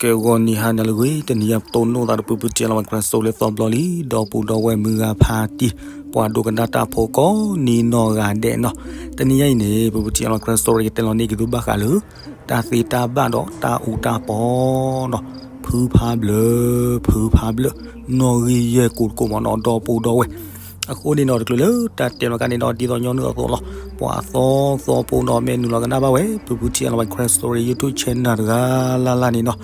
ကဲ ဂီၤနံၤဟါနၤလၢအဂ့ၤ, တနံၤအံၤပတိၢ်နီၣ်သးဒီးဖုဖုထံၣ်အလီၤဝဲ Grand Story လၢသီဘျီလံ, ဒီပုၢ်ဒီဝဲၢ်မုၢ်ဂၤဖါတံၢ်, ပှၤဒိကနၣ်တၢ်ဖိကိးနံၤနီၢ်ဂၤဒဲးနီၤ. တနံၤအံၤန့ၣ် ဖုဖုထံၣ်အလီၤဝဲ Grand Story ကတဲလီၤန့ၢ်က့ၤသုဘၣ်ဃးလၢ တၢ်သ့တၢ်ဘၣ်ဒီးတၢ်အူတၢ်ပီနီၤ, ဖုဖးဘျၢ, ဖုဖးဘျၢ, နီၣ်ဂံၢ်ယဲၢ်ကိးတကိးမးနီၤ, ဒီပုၢ်ဒီဝဲၢ် အဃိန့ၣ်နီၤ တချုးလၢတၢ်တဲလီၤကါန့ၣ်ဒီး ဒ်သိးညီနုၢ်အသိးလီၤ. ပှၤအသီသီဖိနီၤ မ့ၢ်နုာ်လီၤကနၣ်ဘၣ်ဝဲ ဖုဖုထံၣ်အလီၤဝဲ Grand Story YouTube channel တဂၤလၢ်လၢ်န့ၣ်နီၤ,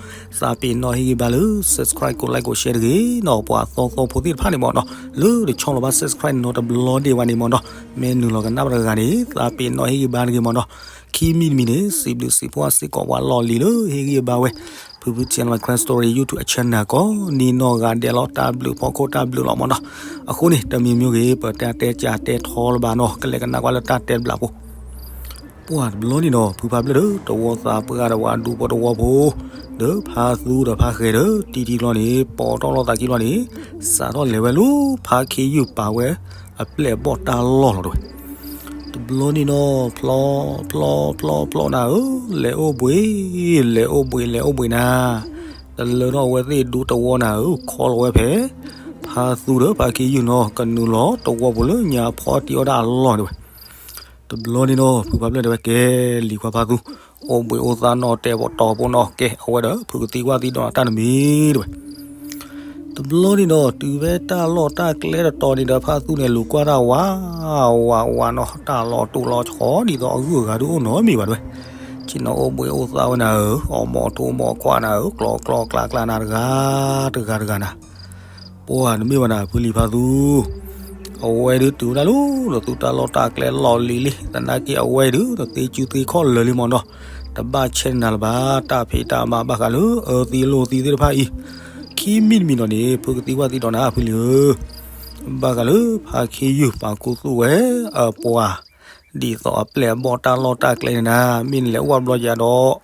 သးပ့ၤနီၣ်ဟ့ၣ်ဂံၢ်ဘါလၢ subscribe ကိး like ကိး share တဂ့ၤနီၤ. ပှၤအသီသီဖိသ့ၣ်တဖၣ်န့ၣ်မးနီၤ လၢတဆီလီၤဘၣ် subscribe နီၤတဘျီဒံးဝဲန့ၣ်မးနီၤ, မ့ၢ်နုာ်လီၤကနၣ်ဘၣ်တဂၤန့ၣ် သးပ့ၤနီၣ်ဟ့ၣ်ဂံၢ်ဘါတဂ့ၤမးနီၤ. ခံမံၤတမံၤန့ၣ် စံးဘျုးစံးဖှိၣ်စ့ၢ်ကီးပှၤလီၢ်လံၤလၢဟ့ၣ်ဂံၢ်ဘါဝဲ ဖုဖုထံၣ်အလီၤဝဲ Grand Story YouTube channel ကိးနံၤနီၢ်ဂၤဒဲးလီၤ. တၢ်ဘျုးဖီခိၣ်တၢ်ဘျုးလီၤမးနီၤ. အဃိန့ၣ် တမံၤမံၤဂ့ၤ ပတၢ်တဲကၢ်တဲထီလၢၤဘၣ်နီၤ, ကလဲၤကနၣ်ကွၢ်လၢတၢ်တဲတဘျီဖိ ပှၤတဘျီန့ၣ်နီၤ ဖုဖးဘျၢၣ်ဒီး တဝီသးပှၢ်ဒီးပှၤဒူဖိတဝီဖိ, ဒီးဖါသူဒီးဖါဃဲၤဒီး တံထံကျီန့ၣ် ပိာ်ထီၣ်လိာ်သးခံကျီန့ၣ် စးထီၣ်လဲၤဝဲလၢ ဖါခ့ယုၢ်ပာ်ဝဲ အပျဲၢ်အဘီၣ်တၢ်လီၢ်လီၤတဝဲ. တဘျီန့ၣ်နီၤ ဖျီ ဖျီ ဖျီ ဖျီနၤဧၢ, လဲၤအိၣ်ဘှံး လဲၤအိၣ်ဘှံး လဲၤအိၣ်ဘှံးနၤ, တလၢထီၣ်အဝဲသ့ၣ်ဒူတဝီနၤဧၢ, ခီလီၤဝဲဖဲ ဖါသူဒီးဖါခ့ယုၢ်နီၤ ကနုာ်လီၤတဝီပူၤလၢညါဖီတံၢ်အီၣ်တၢ်အလီၢ်တဝဲ. တဘျီန့ၣ်နီၤ ဖုဖးဘျၢၣ်တဲဝဲ ကဲလံၤခွါဖါသူ, အိၣ်ဘှံးအိၣ်သါနီၣ်တဲာ်ပတီၢ်ဖိနီၤ, ကဲ အဝဲဒီး ဖုကသံကွၢ်သံဒိးနၤတၢ်တမံၤတဝဲ. တဘျီန့ၣ်နီၤ တုၤဖဲတၢ်လီၢ်တၢ်ကျဲတတီၤန့ၣ်ဒီး ဖါသူန့ၣ်လူၤကွၢ်တၢ်ဝး ဝး ဝးနီၤ, တၢ်လီၢ်တူၢ်လီၤဆီ ဒ်သိးအဂုၤအဂၤဒုးအိၣ်နီတမံၤဘၣ်တဝဲ. ဆ့ၣ်နီၤအိၣ်ဘှံးအိၣ်သါဝဲနၤဧၢ, အီၣ်မီၢ်ထိၣ်မီၢ်ခွါနၤဧၢ, ကျီကျီကျါကျါနၤတဂၤ တဂၤတဂၤနၤ ပှၤတမ့ၢ်ဘၣ်နၤ ဖုလံၤဖါသူ, အဝဲဒုးတုၤဝဲဒၣ်လီၤဒီး သုတၢ်လီၢ်တၢ်ကျဲလီၢ်လံၤလံ, သနာ်က့အဝဲဒုး တသ့စုသ့ခီၣ်လၢာ်လံမးနီၤ, တဘၣ်ဆဲးနၤလၢၤဘၣ်, တၢ်ဖံးတၢ်မၤဘၣ်ဃးလၢအၢသံလိာ်သံသ့ၣ်တဖၣ်အံၤ, ခံမံၤတမံၤနီၤန့ၣ် ဖုကသံကွၢ်သံဒိးနၤ ဖုလံၤဧၢ, ဘၣ်ဃးလၢဖါခ့ယုၢ်ပာ်ခူသူၣ်ဝဲ အပှၤ ဒ်သိးအပျဲၢ်အဘီၣ်တၢ်လီၢ်တၢ်ကျဲန့ၣ်နၤ, မ့ၢ်နလဲၤအိၣ်ဘၣ်ဘျီယၤဒီး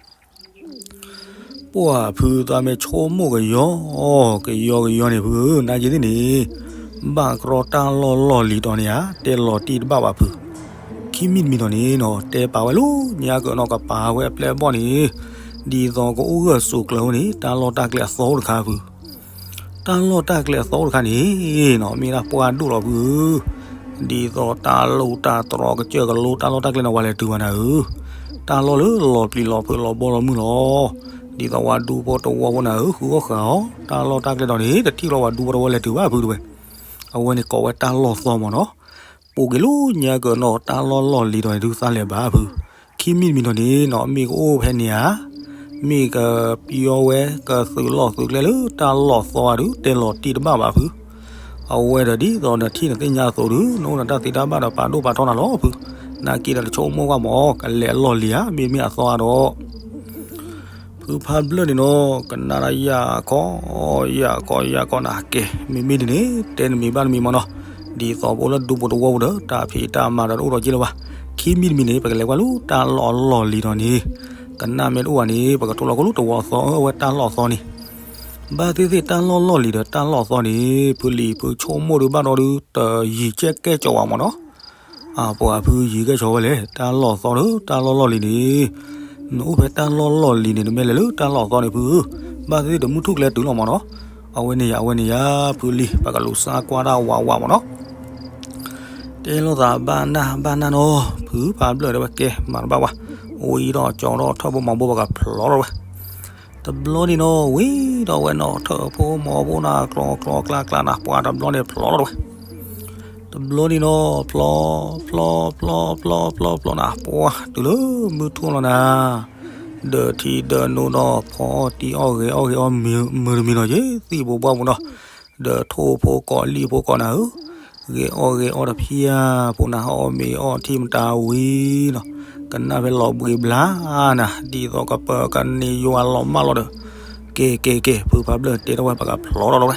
ပှၤဖုသးမ့ၢ်ဆိကမိၣ်ကယီကယီကယီန့ၣ် ဖုဧၢ, နာ်က့သ့ၣ်န့ၣ် ဘၣ်ကရီတၢ်လီၢ်လီၢ်လံၤတီၤန့ၣ်ဧါ, တဲလီၤတံၢ်တဘၣ်ဘၣ်ဖု, ခံမံၤတမံၤတီၤန့ၣ်နီၤ တဲပာ်ဝဲလၢညါကနီၤ ကပာ်ဝဲအပျဲၢ်အဘီၣ်န့ၣ် ဒ်သိးကအိၣ်ဂၢၢ်ဆိးကျၢၤဝဲန့ၣ် တၢ်လီၢ်တၢ်ကျဲအသီတခါဖု တၢ်လီၢ်တၢ်ကျဲအသီတခါန့ၣ်နီၤ မ့ၢ်ဒၣ်ပှၢ်ဒိၣ်လီၤဖုဧၢ, ဒ်သိးတၢ်လူၢ်တၢ်တြီကစၢၢ်ကလိတၢ်လီၢ်တၢ်ကျဲန့ၣ် ပှၤလဲၤတုၤဘၣ်နၤဧၢ, တၢ်လီၢ်လၢလီၤပျံၤလီၤဖုးလီၤဘီလီၤမုၢ်လီၤ, ဒ်သိးပှၤဒူဖိတဝီဖိနၤဧၢ ဃုအီၣ်ဃာ်အီၤ တၢ်လီၢ်တၢ်ကျဲဒီးန့ၣ် တထံၣ်လီၤပှၤဒူဖိတဝီလဲၤတုၤဘၣ်ဖုတဝဲ, အဝဲန့ၣ်ကိးဝဲတၢ်လီၢ်သီမးနီၤ ပူၤက့ၤလၢညါကနီၤ တၢ်လီၢ်လီၢ်လံၤဒီးန့ၣ် ဒုးသးလဲၤဘၣ်ဖု, ခံမံၤတမံၤဒီးန့ၣ်နီၤ မ့ၢ်ကအိၣ်ဖဲန့ၣ်ဧါ, မ့ၢ်ကပျီဝဲ ကသုးလီၢ်သုးကျဲလၢတၢ်လီၢ်သီဧါဒုး တဲလီၤတံၢ်တဘၣ်ဘၣ်ဖု, အဝဲဒီးဒ်သိးနထံၣ်နသ့ၣ်ညါအသိးဒုး နအိၣ်ဒီးတၢ်သ့တၢ်ဘၣ်ဒီးပာ်ဒိၣ်ပာ်ထီနၤလီၤဖု, နာ်က့ဒီးတဆိကမိၣ်ကွၢ်မး ကလဲၤအလီၢ်လံၤဧါ မ့တမ့ၢ်အသီဧါဒီး ဖုဖးဘျၢၣ်န့ၣ်နီၤ ကနၣ်ဒၣ်ယၤခီ ယၤခီ ယၤခီနၤ ကဲ မ့မ့ၢ်ဒ်န့ၣ် တဲနမံၤဘၣ်နမံၤမးနီၤ, ဒ်သိးပအိၣ်လၢဒူပူၤတဝီပူၤဒီး တၢ်ဖံးတၢ်မၤဒီးတအိၣ်ဒီးက့လၢၤဘၣ်, ခံမံၤတမံၤန့ၣ် ပကလဲၤကွၢ်လၢတၢ်လီၢ်အလီၢ်လံၤဒီးန့ၣ်, ကနၣ်မ့ၢ်တအိၣ်ဘၣ်န့ၣ် ပကထိၣ်လီၤခိၣ်လၢတဝီအသီ အဝဲတၢ်လီၢ်အသီန့ၣ်, ဘၣ်သ့ၣ်သ့ၣ်တၢ်လီၢ်လီၢ်လံၤဒီးတၢ်လီၢ်အသီန့ၣ် ဖုလံၤဖုဆိကမိၣ်ဒုးဘၣ်ဒီးဒုး တယံၤကဲကဲကၠီၤဝဲမးနီၤ အပှၤဖုယံၤကဲကၠီၤဝဲလဲၣ် တၢ်လီၢ်သီဒီးတၢ်လီၢ်လီၢ်လံၤန့ၣ်, နအိၣ်ဖဲတၢ်လီၢ်လီၢ်လံၤန့ၣ် နမ့ၢ်လဲၤလၢတၢ်လီၢ်သီန့ၣ်ဖု, ဘၣ်သ့ၣ်သ့ၣ်တမုၢ်ထူၣ်ကျဲတုၤလီၤမးနီၤ, အဝဲန့ၣ်ယၤ အဝဲန့ၣ်ယၤ ဖုလံၤ ပကလူၤစါကွၢ်တၢ်ဝးဝးမးနီၤ တဲလိာ်သးဘၣ်နၢ်ဘၣ်နၢ်နီၤ, ဖုဖးဘျၢၣ်တဲဝဲကဲ မၤတဘၣ်ဝဲ, ဝံၤဒီးကၠီၤထီၣ်ထၢၣ်ဖိမၤဘိပကဖျီထီၣ်ဝဲ တဘျီန့ၣ်နီၤ ဝံၤဒီးဝဲနီၤ ထၢၣ်ဖိမၤဘိနၤ ကျီကျီကျါကျါနၤ ပှၤတဘျီန့ၣ်ဖျီထီၣ်ဝဲ, တဘျီန့ၣ်နီၤ ဖျီ ဖျီ ဖျီ ဖျီ ဖျီ ဖျီနၤ ပှၤတုၤလၢမုၢ်ထူၣ်လီၤနၤ, ဒီးထံဒီးနိဒီး ဖီအီၣ်တံၤအီၣ်ဂဲၤအီၣ်ဂဲၤအီၣ်မုာ်တမံၤနီၤ ယဲသံၣ်ဘိဘှၣ်ဘိနီၤ, ဒီးထိၣ်ဖိကိးလံၣ်ဖိကိး နၤဧၢ, ဂဲၤအီၣ်ဂဲၤအီၣ်တဖၣ်ဖိနၤ အီၣ်မ့ၤအီထံၣ်မတၤဝံၤနီၤ, ကနၣ်ဖဲလီၤဘှံးဘျါနၤ ဒ်သိးကပၢၤကန့ၢ်ယွၤလီၤမၢ်လီၤဒီး, ကဲကဲကဲ ဖုဖးဘျၢၣ်တဲထီၣ်ဝဲ ပကဖျီထီၣ်လီၤဝဲ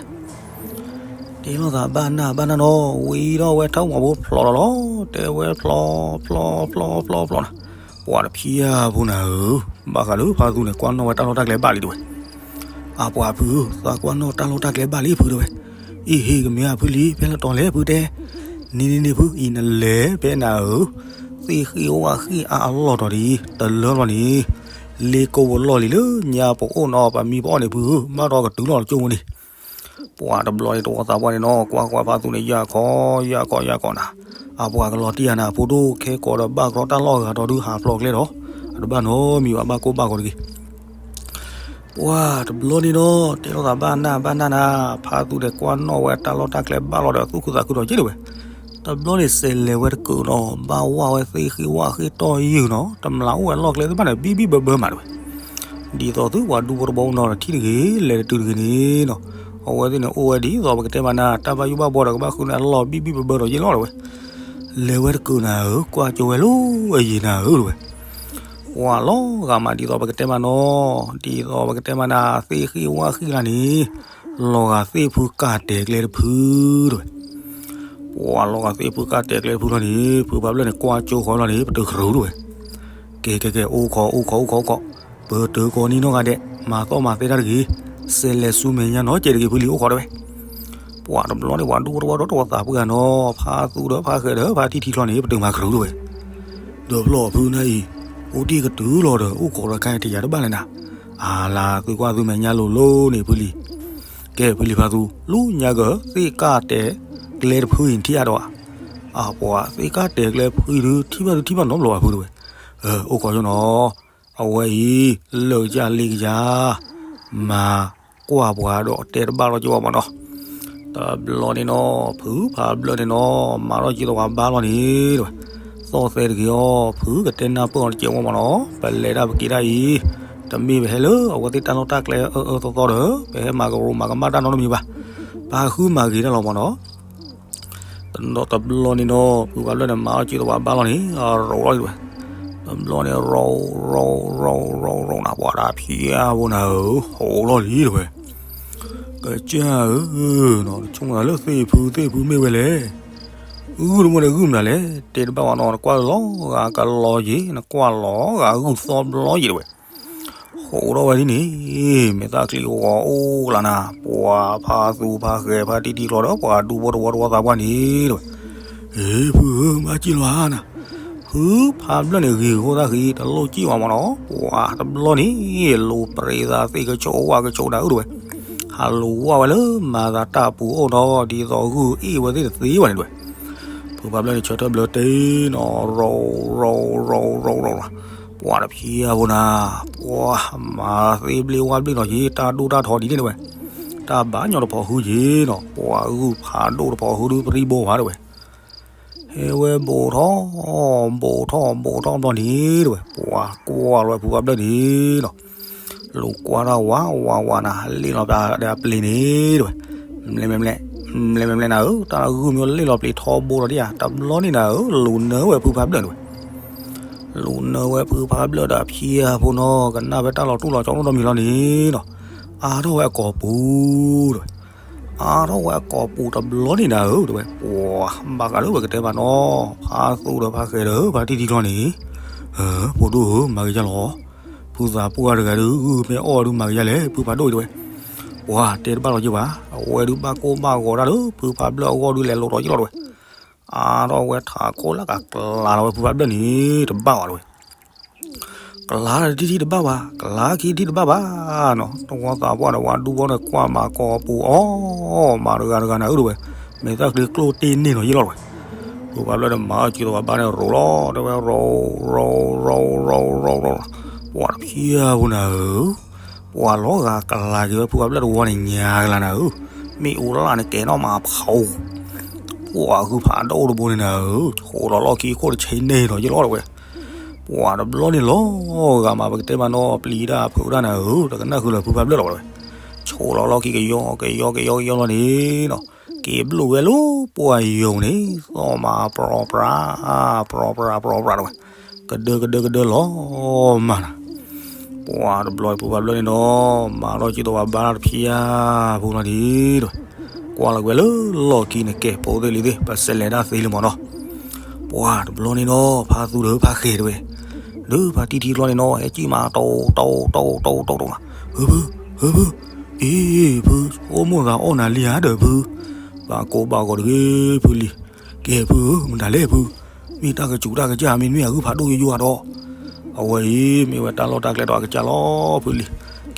တဲလိာ်သးဘၣ်နၢ်ဘၣ်နၢ်နီၤ, ဝံၤဒီးဝဲထၢၣ်မၤဘိဖျီထီၣ်လီၤ, တဲဝဲဖျီ ဖျီ ဖျီ ဖျီ ဖျီ ဖျီနၤ, ပှၤတဖၣ်ဖိနၤဧၢ, ဘၣ်ဃးလၢဖါသူန့ၣ် ကွၢ်နီၣ်ဝဲတၢ်လီၢ်တၢ်ကျဲဘၣ်လံတဲဝဲ အပှၤဖုဧၢ, သးကွၢ်နီၣ်တၢ်လီၢ်တၢ်ကျဲဘၣ်လံဖုတဲဝဲ, အ့ဟ့ၣ်ကမ့ၢ်အဖုလံ ဖဲလဲၣ်တီၤလဲၣ်ဖုတဲ, န့ၣ်န့ၣ်န့ၣ်ဖုအံၤနလဲၤဖဲနၤဧၢ, သ့ၣ်ဃံၣ်ဝၣ်ဃံၣ်အါအလီၢ်တီၤဒ်အံၤ တလၢလီၤန့ၣ်, လ့ကိၢ်ဝဲလီၢ်လံၤလၢညါပအိၣ်နီၤ ပမံပအီၣ်န့ၣ်ဖုဧၢ ဘၣ်ဒီးကတုၤလီၤတကၠိၢ်မူန့ၣ် ပှၤတဘျီန့ၣ် တဝီသးပှၢ်န့ၣ်နီၤ ကွၢ်ကွၢ်ဖါသူန့ၣ် ယၢ်ခီ ယၢ်ခီ ယၢ်ခီနၤ, အပှၤကလီၤတံၢ်ဧါနၤ ဖိဒိၣ်ခဲကိးဒီးဘၣ်ကြီတၢ်လီၢ်ဂၤဒီးဒုးဟးဖျိးကျဲဒီး အတဘၣ်နီတမံၤဘၣ် ဘၣ်ကိၢ်ဘၣ်ဂီၤတဂ့ၤ ပှၤတဘျီန့ၣ်နီၤ တဲလိာ်သးဘၣ်နၢ်ဘၣ်နၢ်နၤ, ဖါသူန့ၣ် ကွၢ်နီၣ်ဝဲတၢ်လီၢ်တၢ်ကျဲဘၣ်လီၤဒီးသူၣ်ခုသးခုဒီးက့ၤဒၣ်ဝဲ, တဘျီန့ၣ် စဲးလဲၤဝဲတကုးနီၤ ဘၣ်ဝၢ်ဝဲသ့ၣ်ဃ့ဝၣ်ဃ့တီၢ်ယုာ်နီၤ တမျးအိၣ်ဝဲလီၢ်ကျဲသ့ၣ်တဖၣ်န့ၣ် ဘံၣ်ဘံၣ်ဘၢဘၢမးဒၣ်ဝဲ, ဒ်သိးသုပှၤဒူဖိတဘီနီၤ တထံၣ်တဂ့ၤ လဲၤတတုၤတဂ့ၤန့ၣ်နီၤ, အဝဲသ့ၣ်န့ၣ်အိၣ်ဝဲဒ်သိးပကတဲမးနၤ တၢ်ဘၣ်ယိၣ်ဘၣ်ဘှီဒီးကဘၣ်ဃုန့ၢ်အလီၢ်ဘံၣ်ဘံၣ်ဘၢဘၢဒီးယ့ၢ်လီၤဒၣ်ဝဲ, လဲၤဝဲတကုးနၤဧၢ ကွၢ်ကၠိဝဲလၢအယံၤနၤဧၢဒၣ်ဝဲ ပှၤလီၤဂာ်မးဒ်သိးပကတဲမးနီၤ, ဒ်သိးပကတဲမးနၤ သ့ၣ်ဃံဝၣ်ဃံလၢန့ၣ်, လီၤဂာ်သ့ၣ်ဖုကၢ်တဲာ်ကျဲတဖုတဝဲ, ပှၤလီၤဂာ်သ့ၣ်ဖုကၢ်တဲာ်ကျဲတဖုလီၤန့ၣ် ဖုဖးဘျၢၣ်န့ၣ် ကွၢ်ကၠိဃီလီၤန့ၣ် ပတုၤကရူးတဝဲ, ကဲကဲကဲ အိၣ်ခိး အိၣ်ခိး အိၣ်ခိး အိၣ်ခိး, ပတုၤကိးနံၤနီၢ်ဂၤဒဲး မၤသီၣ်မၤသဲတၢ်တဂ့ၤ, စဲးလဲၤဆူမဲာ်ညါနီၤ ကဲတဂ့ၤ ဖုလံၤ အိၣ်ခိးတဝဲ ပှၤတဘျီန့ၣ် ပှၤဒူဖိတဝီဒီးတဝီသးပှၢ်နီၤ ဖါသူဒီးဖါဃဲၤဒီးဖါတံၢ်ထံချီန့ၣ် ပတုၤမၤကရူးတဝဲ, ဒီးဖျီၣ်ဖုနၢ်အံၤ, အိၣ်တ့ၢ်ကတုၤလီၤဒီး အိၣ်ခိးဒီးခါတယာ်တဘၣ်လဲၣ်နၤ, အလၤသုကွၢ်သုမဲာ်ညါလိၤလိၤန့ၣ် ဖုလံၤ, ကဲဖုလံၤဖါသူ လူညါကသ့ၣ်ကၢ်တဲာ်ကျဲတဖုအံၤထံၣ်အါဒီးဧါ, အပှၤသ့ၣ်ကၢ်တဲာ်ကျဲဖုအံၤဒုးထံၣ်ဘၣ်ဒုးထံၣ်ဘၣ်နီတဘျီဘၣ်ဖုတဝဲ, အိၣ်ခိးယိနီၤ အဝဲအံၤ လၢာ်ကယၢ်လ့ကယၢ်, မၤကွၢ်ပှၤဒီးတဲတဘၣ်လီၤက့ၤဝဲမးနီၤ, တဘျီန့ၣ်နီၤ ဖုဖးဘျၢၣ်န့ၣ်နီၤ မၤထီၣ်က့ၤသဝၤဘါလီၤန့ၣ်တဝဲ, သီၣ်သဲတဂ့ၤအီၤ ဖုကတဲနၢ်ပၢၢ်အီၤတကဲဝဲမးနီၤ ပလဲၤတၢ်ပက့ၤတၢ်အံၤ, တမ့ၢ်ပဟဲလၢအဝဲသ့ၣ်တၢ်လီၢ်တၢ်ကျဲအၢအၢသီသီဒီး ပဟဲမၤကရူးမၤကမၣ်တၢ်နီတမံၤဘၣ်, ပဟးဃုမၤဂ့ၤတၢ်လီၤမးနီၤ ဒီးတဘျီန့ၣ်နီၤ ဖုဖးဘျၢၣ်န့ၣ် မၤထီၣ်က့ၤသဝၤဘါလီၤန့ၣ် ရိးလီၤဒၣ်ဝဲ, တဘျီန့ၣ် ရိး ရိး ရိး ရိး ရိး နၤ ပှၤတၢ်ဖျါဖိနၤဧၢ ဟိးလီၤလံတဝဲ, ကစၢ်ဧၢ, ဆိကမိၣ်သးလၢသ့ၣ်ဖုသ့ၣ်ဖုမ့ၢ်ဝဲလဲၣ်, ဂုၢ်တမုၢ်န့ၣ်ဂုၢ်မနုၤလဲၣ်, တဲတဘၣ်ဝဲနီၤ နကွၢ်လီၤဂာ်ကလီယ့ၤ နကွၢ်လီၤဂာ်ဂုၢ်သီဘျီယ့ၤတဝဲ ဟိးထီၣ်ဝဲဒ်န့ၣ်, မ့ၢ်သၣ်ချံဂီၤအိၣ်လၢနၤ ပှၤဖါသူဖါဃဲၤဖါတံၢ်ထံချီဒီး ပှၤဒူဖိတဝီတဝီသးပှၢ်န့ၣ်တဝဲ, ဟ့ ဖုဧၢ ဘၣ်စံၣ်လီၤဧါနၤ, ဖုဖးဘျၢၣ်န့ၣ် ဂ့ၤဂီၢ်သၣ်ဃံ တလိၣ်စံၣ်ဝဲမးနီၤ ပှၤတဘျီန့ၣ် လူၤပြ့သးသ့ၣ်ကဆိးဝၣ်ကဆိးနၤဧၢတဝဲ, ဟးလူၤဝၣ်ဝဲလၢမၤသးတၢ်ပူၤအိၣ်ဒီး ဒ်သိးဂုၢ်အ့ၣ်ဝဲသ့ၣ်တသ့ဘၣ်န့ၣ်တဝဲ ဖုဖးဘျၢၣ်န့ၣ် ဆၢထၢၣ်ဘျၢတ့ၢ်နီၤ ရိး ရိး ရိး ရိး ရိး ပှၤတဖျါဖိနၤ, ပှၤမၤသ့ဘျ့ဝါဘျ့နီၤက့ၤ တၢ်ဒိၣ်တၢ်ထီဒ်န့ၣ်တဝဲ, တၢ်ဘၣ်ညီတဖီဃုက့ၤနီၤ ပှၤဂုၢ်ဖးဒိၣ်တဖီဃုဒုးပရံဘိဘၣ်တဝဲ, ဟဲဝဲဘိးထီၣ် ဘိးထီၣ် ဘိးထီၣ်ဘျီန့ၣ်တဝဲ ပှၤကွၢ်လီၤဝဲဖုဖးဘျၢၣ်န့ၣ်နီၤ လူၤကွၢ်တၢ်ဝးဝးဝးနၤ လ့ၣ်လီၤပျၤဒီးအပျ့ၤန့ၣ်တဝဲ, မလဲၤမလဲၤ မလဲၤမလဲၤနၤဧၢ တၢ်ဂုၢ်မ့ၢ်လ့ၣ်လီၤပျ့ၤထီဘိလီၤဒံးဧါ တဘျီန့ၣ်နၤဧၢ လူၤနၢဝဲဖုဖးဘျၢၣ်တဝဲ, လူၤနၢဝဲဖုဖးဘျၢၣ်ဒီးအဖျါဖိနီၤ ကနၣ်ဖဲတၢ်လီၤတူၢ်လီၤကၠီနီတမံၤလီၤန့ၣ်နီၤ, အါထီၣ်ဝဲအကိာ်ပူၤတဝဲ, အါထီၣ်ဝဲအကိာ်ပူၤတဘျီန့ၣ်နၤဧၢတဝဲ, ပှၤဘၣ်ဃးလၢပကတဲမးနီၤ ဖါသူဒီးဖါဃဲၤဒီးဖါတံၢ်ထံချီန့ၣ် ဖိဒိၣ်ဧၢ မၤဂ့ၤယါလီၤ ဖုသးပှၢ်တဂၤဒုး ဂုၢ်မ့ၢ်အီၣ်ဒုးမၤကယါလဲၣ် ဖုဖးဒိၣ်အံၤတဝဲ, ပှၤတဲတဘၣ်လီၤက့ၤဘၣ်, အဝဲဒုးဘၣ်ကိၢ်ဘၣ်ဂီၤတၢ်ဒီး ဖုဖးဘျၢၣ်အဂီၢ်ဒုးလဲၤလိၤထီၣ်ယ့ၢ်လီၤတဝဲ, အါထီၣ်ဝဲထးခိၣ်လၢကကျါလီၤဝဲဖုဖးဘျၢၣ်န့ၣ် တဘၣ်ဘၣ်တဝဲ ကလၤတထံၣ်ထံၣ်တဘၣ်ဘၣ်, ကလၤခံထံၣ်တဘၣ်ဘၣ်နီၤ, တဝီသးပှၢ်ဒီးဝၤဒူဖိန့ၣ် ကွၢ်မၤကိာ်ပူၤအီၣ်မၤတဂၤတဂၤနၤဧၢတဝဲ, မ့ၢ်သၣ်ချံကျိၣ်တ့ၢ်န့ၢ်နီၤယ့ၢ်လီၤတဝဲ, ဖုဖးဘျၢၣ်န့ၣ် မၤအီၣ်က့ၤသဝၤဘါန့ၣ်ရိးလီၤ တဝဲရိး ရိး ရိး ရိး ရိး ရိး ပှၤတဖျါဖိနၤဧၢ, ပှၤလီၤဂာ်ကလၤက့ၤဝဲဖုဖးဘျၢၣ်တဝီန့ၣ်ညါကလၤနၤဧၢ, မ့ၣ်အူလၣ်န့ၣ်ကဲၤနီၣ်မးဖီ, ပှၤဂုၢ်ဖးဒိၣ်တဘိန့ၣ်နၤဧၢ, ဆိးလီၤလီၢ်ခံခိၣ်တဆံန့ၢ်နီၤယ့ၢ်လီၤတဝဲ ပှၤတဘျီန့ၣ်လီၤဂာ်မး ပကတဲမးနီၤ ပျံၤတၢ်ဖုးတၢ်နၤဧၢ တကနၣ်ဃုာ်လၢၤဖုဖးဘျၢၣ်လီၤဝဲ, ဆိးလီၤလီၢ်ခံကယီ ကယီ ကယီ ကယီလီၤန့ၣ်နီၤ, က့ၤဘျိၣ်ဝဲလၢပှၢ်ယိာ်န့ၣ် သီၣ်မးပြီပြး ပြီပြး ပြီပြးတဝဲ, ကဒၢကဒၢကဒၢလီၤမးနၤ ပှၤတဘျီဖုဖးဘျၢၣ်န့ၣ်နီၤ မၤထီၣ်က့ၤသဝၤဘါတဖျါဖိလီၤန့ၣ်တဝဲ, ကွၢ်လီၤကွံာ်လၢလီၢ်ခံန့ၣ် ကဲ ဖိသ့ၣ်လံၤသ့ၣ် ပဆဲးလဲၤတၢ်သ့လံမးနီၤ, ပှၤတဘျီန့ၣ်နီၤ ဖါသူဒီးဖါဃဲၤတဝဲ, ဒီးဖါတံၢ်ထံကျီန့ၣ်နီၤ ဟဲကံၣ်မး တိၢ်တိၢ်တိၢ်တိၢ်တိၢ်တိၢ်နၤ, ဟၢဖု ဟၢဖု, အ့ၣ်ဖု, အိၣ်မိၣ်သးအီၣ်နၤလံဧါဒီးဖု, ဘၣ်ကိၢ်ဘၣ်ဂီၤတဂ့ၤဖုလံၤ, ကဲဖုဧၢ မတၤလဲၣ်ဖု, မ့ၢ်တၢ်ကစူၤတၢ်ကစၢ် မ့တမ့ၢ်အဂုၢ်ဖးဒိၣ်ယိယိဧါဒီး, အဝဲအံၤမ့ၢ်ဝဲတၢ်လီၢ်တၢ်ကျဲဒီးအကစၢ်လီၤဖုလံ.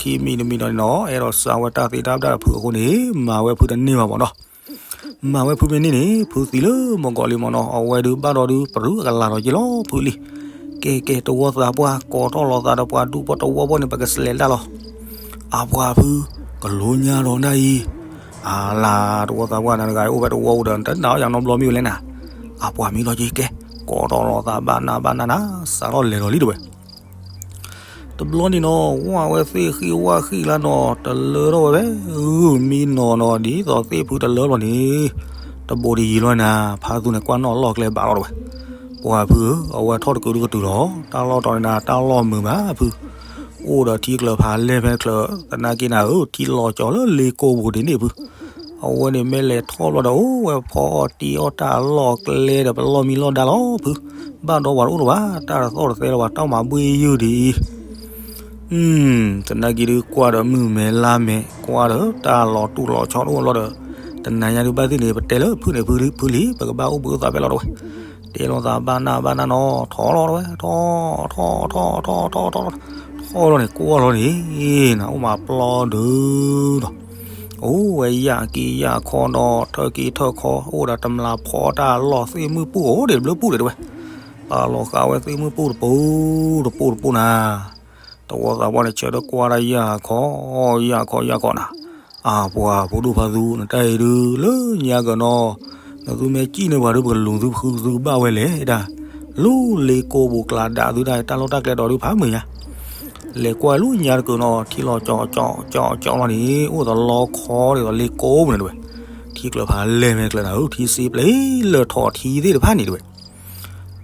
ခံမံၤတမံၤဒီးန့ၣ်နီၤ အဲၣ်ဒိးစးဝဲတၢ်သ့တၢ်ဘၣ်ဒီးဖုအဃိန့ၣ် မၤဝဲဖုတန့ၢ်ဘၣ်မ့ၢ်နီၤ. မၤဝဲဖုမ့ၢ်န့ၢ်န့ၣ် ဖုသံလၢမုၢ်ကီၤလံမ့ၢ်နီၤ. အဝဲဒုးဘၣ်ဒီးဒုး ပရူးအကလၤဒီးယ့လီၤဖုလံ. ကဲကဲ တဝီသးပှၢ် ကိးထီၣ်လီၤသးဒီးပှၤဒူၣ်ဖိတဝီဖိန့ၣ် ပကစလဲးတၢ်လီၤ. အပှၤဖု ကလိညါဒီးနၤအံၤ, အလၤ တဝီသးပှၢ်နၤတဂၤအိၣ်ဖဲတဝီပူၤဒီး တနာ်အီၤယၤနီတဘျီမ့ၢ်ဝဲလဲၣ်နၤ. အပှၤမ့ၢ်ထီၣ်က့ၤကဲ ကိးထီၣ်လီၤသးဘၣ်နးဘၣ်နးနၤ စးထီၣ်လဲၤဒီးလံတဝဲ. တဘျီန့ၣ်နီၤ ဝၢ်ဝဲသ့ၣ်ဃံဝၣ်ဃံလါနီၤ တလၢထီၣ်ဝဲဖဲ မံနီၤနီၤ ဒ်သိးသ့ၣ်ဖုတလၢဘၣ်န့ၣ် တဘိးတယံၤလီၤနၤ ဖါသူန့ၣ်ကွၢ်နီၣ်လီၢ်ကျဲဘၣ်လီၤတဝဲ. ပှၤဖုဧၢ အဝဲထီၣ်တကုာ်တကတုာ်လီၤ တၢ်လီၢ်တီၤန့ၣ်နၤ တၢ်လီၢ်မုာ်ဘၣ်ဖု, အိၣ်ဒီးထံကျၢၤဖးလဲၢ်ဖဲတချၢး သနာ်က့နၤဧၢ ထံလီၤကၠီၤလၢလ့ကိပူၤဒ်န့ၣ်ဖု အဝဲန့ၣ်မ့ၢ်လဲၤထီၣ်ဘျီဒီး အိၣ်ဝဲဖီအီၣ်တံၢ်အီၣ်တၢ်အလီၢ်ကျဲဒီးပလီၢ်မံလီၢ်ဒါလီၤဖု, ဘၣ်ဒီးပှၤတအိၣ်လၢၤဘၣ် တၢ်တသီၣ်တသဲလၢၤဘၣ် တၢ်မၤဘှ့ၣ်ယုၢ်ဒ်အံၤ သနာ်က့ဒုးကွၢ်ဒီးမုၢ်မဲလါမဲ ကွၢ်ဒီးတၢ်လီၤတူၢ်လီၤဆီတအိၣ်လီၤဒီး တနၤညါဒုးဘၣ်သ့ၣ်န့ၣ် ပတဲလၢဖုန့ၣ်ဖုလံ ပကဘၣ်အိၣ်ဘှံးအိၣ်သါဖဲလီၤတဝဲ, တဲလီၤသးဘၣ်နးဘၣ်နးနီၤ ထီၣ်လီၤတဝဲ ထီၣ်ထီၣ်ထီၣ်ထီၣ်ထီၣ်ထီၣ်ထီၣ်ထီၣ်လီၤန့ၣ် ကွၢ်လီၤန့ၣ် နအိၣ်မးပျီဒုးဒီး အိၣ်ဝဲယၢ်က့ယၢ်ခီဒီး ထၢက့ထၢခီ အိၣ်ဒီးတမျးဖီတၢ်လီၢ်သ့ၣ်မုၢ်ပူၣ်အိၣ်ဒံးတဘျုးပူၣ်ဒံးတဝဲ, ပာ်လီၤဃာ်ဝဲသ့ၣ်မုၢ်ပူၣ်တပူၤတပူၤတပူၤနၤ တဝီသးပှၢ်န့ၣ် ဆၢထၢၣ်ကွၢ်တၢ်ယၢ်ခီ ယၢ်ခီယၢ်ခီနၤ, အပှၤဖိဒိၣ်ဖါသူ နတၢ်အံၤဒုးလၢညါကနီၤ, နသုမ့ၢ်စံၣ်န့ၢ်ပှၤဒုး ပကလူၤသုဖုသုကဘၣ်ဝဲလဲၣ်ဒၣ်, လၢလ့ကိပူၤကျးဒးသုတၢ် တၢ်လီၢ်တၢ်ကျဲဒီးဒုးဖးမုာ်ညါ, လဲၤကွၢ်လၢညါတကုာ်နီၤ ထံလီၤကၠီၤကၠီၤကၠီၤကၠီၤလီၤန့ၣ် အိၣ်ဒီးလီခီဒ်သိးလ့ကိပူၤန့ၣ်တဝဲ, ထံကျၢၤဖးလဲၢ်မဲာ်ကျၢၤနၤဧၢ ထံစ့ပျ့လၢာ်ထီၣ်ထံသ့ၣ်တဖၣ်န့ၣ်တဝဲ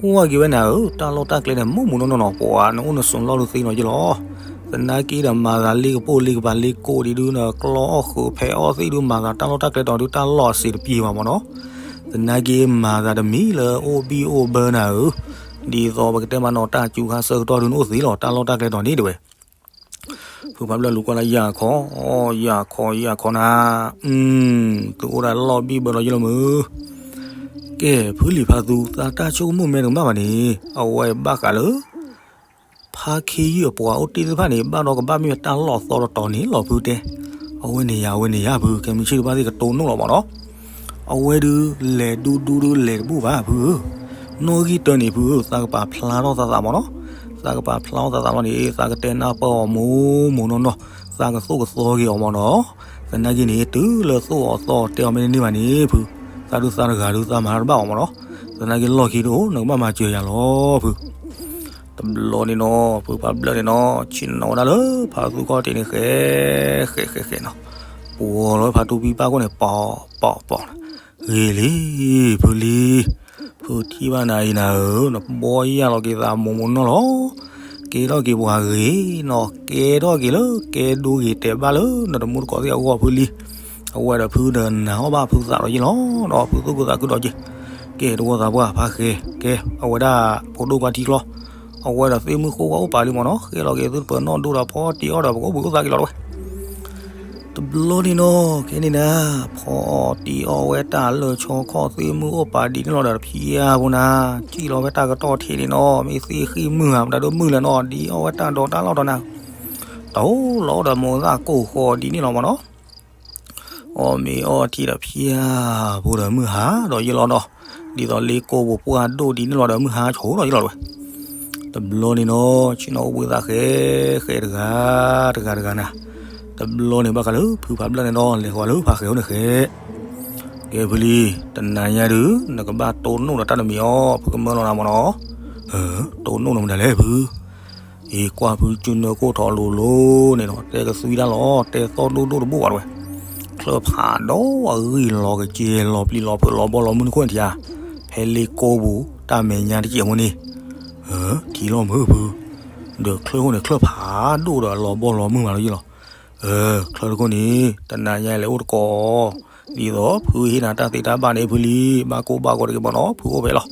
ကွၢ်က့ၤဝဲနၤဧၢ တၢ်လီၢ်တၢ်ကျဲန့ၣ် မူးမူးနီၢ်နီၢ်နီၤ ပှၤနအိၣ်နဆိးလီၢ်ဒုးသ့နီၤယ့လီၤ, သနာ်က့ဒီးမၤသးလ့ကပိၢ်လ့ကပၤလ့ကိးဒံးဒုး နကျီအီၣ်ဃုာ်ဖဲးအီၣ်သ့ၣ်ဒုး မၤသးတၢ်လီၢ်တၢ်ကျဲတီၤဒုး တၢ်လီၢ်အစ့တပံၤဘၣ်မ့ၢ်နီၤ, သနာ်က့မၤသးတမံၤလၢအိၣ်ဘံၣ်အိၣ်ဘၢနၤဧၢ, ဒ်သိးပကတဲမးနီၤ တၢ်စူၤခါဆၢကတီၢ်ဒုး နအိၣ်သ့လီၤ တၢ်လီၢ်တၢ်ကျဲတီၤန့ၣ်တဝဲ ဖုဖးဘျၢၣ်လူၤကွၢ်လၢယၢ်ခီ, ယၢ်ခီ ယၢ်ခီနၤ, သုအိၣ်ဒၣ်လီၢ်ဘံၣ်ဘၢလီၤယ့လီၤမုၢ်, ကဲ ဖုလံၤဖါသူ သးတၢ်ဆိကမိၣ်မဲတကမၣ်ဘၣ်န့ၣ် အဝဲဘၣ်ဃးလၢ ဖါခ့ယုၢ်အပှၤအိၣ်တ့ၢ်သ့ၣ်တဖၣ်န့ၣ် ဘၣ်ဒီးကဘၣ်မ့ၢ်တၢ်လီၢ်သီတတီၤန့ၣ်လီၤဖုတဲ, အဝဲန့ၣ်ယၤ အဝဲန့ၣ်ယၤ ဖုကဲမုၢ်ဆ့ၣ်တဘၣ်သ့ၣ်ကတိၤနိၣ်လီၤမ့ၢ်နီၤ, အဝဲဒုး လဲၤဒူဒူဒုးလဲၤတဘူၣ်ဘၣ်ဖုဧၢ, နီၣ်ဂံၢ်တၢန့ၣ်ဖုဧၢ သးကပာ်ဖျါထီၣ်သးသးမ့ၢ်နီၤ, သးကပာ်ဖျါထီၣ်သးသးလီၤန့ၣ် သးကတဲနၢ်ပၢၢ်အီၤမိၢ်မိၢ်နီၢ်နီၢ်, သးကသိၣ်ကသီက့ၤအီၤမ့ၢ်နီၤ, သနာ်က့န့ၣ် တုၤလၢသိၣ်အီၤသီတဲအီၤမ့ၢ်တန့ၢ်ဘၣ်န့ၣ်ဖု, သးဒုးသးတဂၤဒုးသးမၤတၢ်တဘၣ်အီၤမ့ၢ်နီၤ, သနာ်က့လီၢ်ခံတအိၣ် နကဘၣ်မၤစၢၤယၤလီၤဖု တဘျီန့ၣ်နီၤ ဖုဖးဘျၢၣ်န့ၣ်နီၤ ဆ့ၣ်နီၤဝဲဒၣ်လၢဖါသူခီၣ်ထံးန့ၣ် ဃဲ ဃဲ ဃဲ ဃဲနီၤ, ပှီၤလီၤဝဲဖါတူပံပၢ်ခိၣ်န့ၣ် ပီၤ ပီၤ ပီၤ, ဂ့ၤလံ ဖုလံ, ဖုထံၣ်ဘၣ်နၤအံၤနၤဧၢ နဘီယၢ်လီၤက့ၤသးမိၢ်မိၢ်နီၢ်နီၢ်လီၤ, ကဲထီၣ်က့ၤပှၤဂ့ၤနီၤ ကဲထီၣ်က့ၤလၢ ကဲဒိဂ့ၤတဲာ်ဘၣ်လၢနတမူတကိးသ့ၣ်အဂီၢ်ဖုလံ, အဝဲဒီးဖုဒီးနၤအီၣ်ဘၣ်ဖုသးဒီးယ့ၢ်လီၤ ဒီးဖုသူၣ်ခုသးခုဒီးက့ၤ ကဲ တဝီသးပှၢ်ဖးဃဲ ကဲ အဝဲဒၣ်ဖိဒိၣ်ခွါထံကျီ, အဝဲဒီးသ့ၣ်မုၣ်ဃိဝဲအိၣ်ပာ်လံမ့ၢ်နီၤ, ဃဲလီၤက့ၤသုတပၢၤနီၣ်ဒိၣ်ဒီးဖီအီၣ်တံၢ်အီၣ်ဒီး ပကအိၣ်ဘှံးအိၣ်သါက့ၤလီၤတဝဲ. တဘျီန့ၣ်နီၤ ခဲန့ၣ်နၤ, ဖီအီၣ်တံၢ်အီၣ်ဝဲတၢ်လၢာ်ဆီခီၣ်သ့ၣ်မုၢ်အိၣ်ပာ်ဒ်န့ၣ်လီၤဒီး ဖံယါဖိနၤ, စံၣ်လီၤဝဲတၢ်ကတီၢ်ထံးန့ၣ်နီၤ, မ့ၢ်သ့ၣ်ဃံမုၢ်ဧါ မတၤဒိၣ်မုၢ်လဲၣ်နီၤ, ဒ်အီၣ်ဝဲတၢ်ဒိးတၢ်လီၢ်ဒီးနၤ, တအိၣ်လီၤဒီးမိၢ်သၣ်ကိၢ်ဃီဒ်န့ၣ်လီၤမ့ၢ်နီၤ. အီၣ်မ့ၤအီထံဒီးဖျါဖိဒီးမုၢ်ဟါဒီးယ့ၢ်လီၤဒီး, ဒ်သိးလ့ကိာ်ပူၤပှၢ်ဒိၣ်ဒ်န့ၣ်လီၤဒီးမုၢ်ဟါဆိးဒီးယ့ၢ်လီၤတဝဲ. တဘျီန့ၣ်နီၤ ဆ့ၣ်နီၤအိၣ်ဘှံးသးဃဲ ဃဲတဂၤ တဂၤတဂၤနၤ, တဘျီန့ၣ်ဘၣ်ဃးလၢဖုဖးဘျၢၣ်န့ၣ်ဒီး လဲၤဃီၤလၢဖးဃဲအိၣ်န့ၣ်ဃဲ, ကဲဖုလံ, တနၤညါဒုး နကဘၣ်တိၢ်နီၣ်ဒီးတၢ်တမံၤအီၤ ဖုကမၢလီၤနၤမ့ၢ်နီၤ. တိၢ်နီၣ်နမတၤလဲၣ်ဖု အံၤကွၢ်ဖုကၠူနၢကိၣ်ထီၣ်လိၤလိၤန့ၣ်နီၤ, တဲကသွံတၢ်လီၤ တဲသီၣ်ဒိၣ်ဒိၣ်တဘိဘၣ်တဝဲ, ချၢၣ်ဖးဒိၣ်အဂံၢ်လီၤကစဲၤလီၤပျံၤလီၤဖုးလီၤဘီလီၤမုၢ်နခိၣ်န့ၣ်ထံဧါ, ဖဲလ့ကိာ်ပူၤ တၢ်မဲာ်ညါတစဲးဖိန့ၣ်, ထံလီၤမုၢ်ဖု, ဒီးချၢၣ်ခိၣ်န့ၣ် ချၢၣ်ဖးဒိၣ်ဒီးလီၤဘီလီၤမုၢ်မးလီၤယ့ၢ်လီၤ. ချၢၣ်တခိၣ်န့ၣ် တနၤညါလဲၤအိၣ်တကိး ဒ်သိးဖုဟ့ၣ်နၤတၢ်သ့တၢ်ဘၣ်န့ၣ်ဖုလံ, ဘၣ်ကိၢ်ဘၣ်ဂီၤတဂ့ၤမ့ၢ်နီၤ, ဖုအိၣ်ဖဲလီၤ.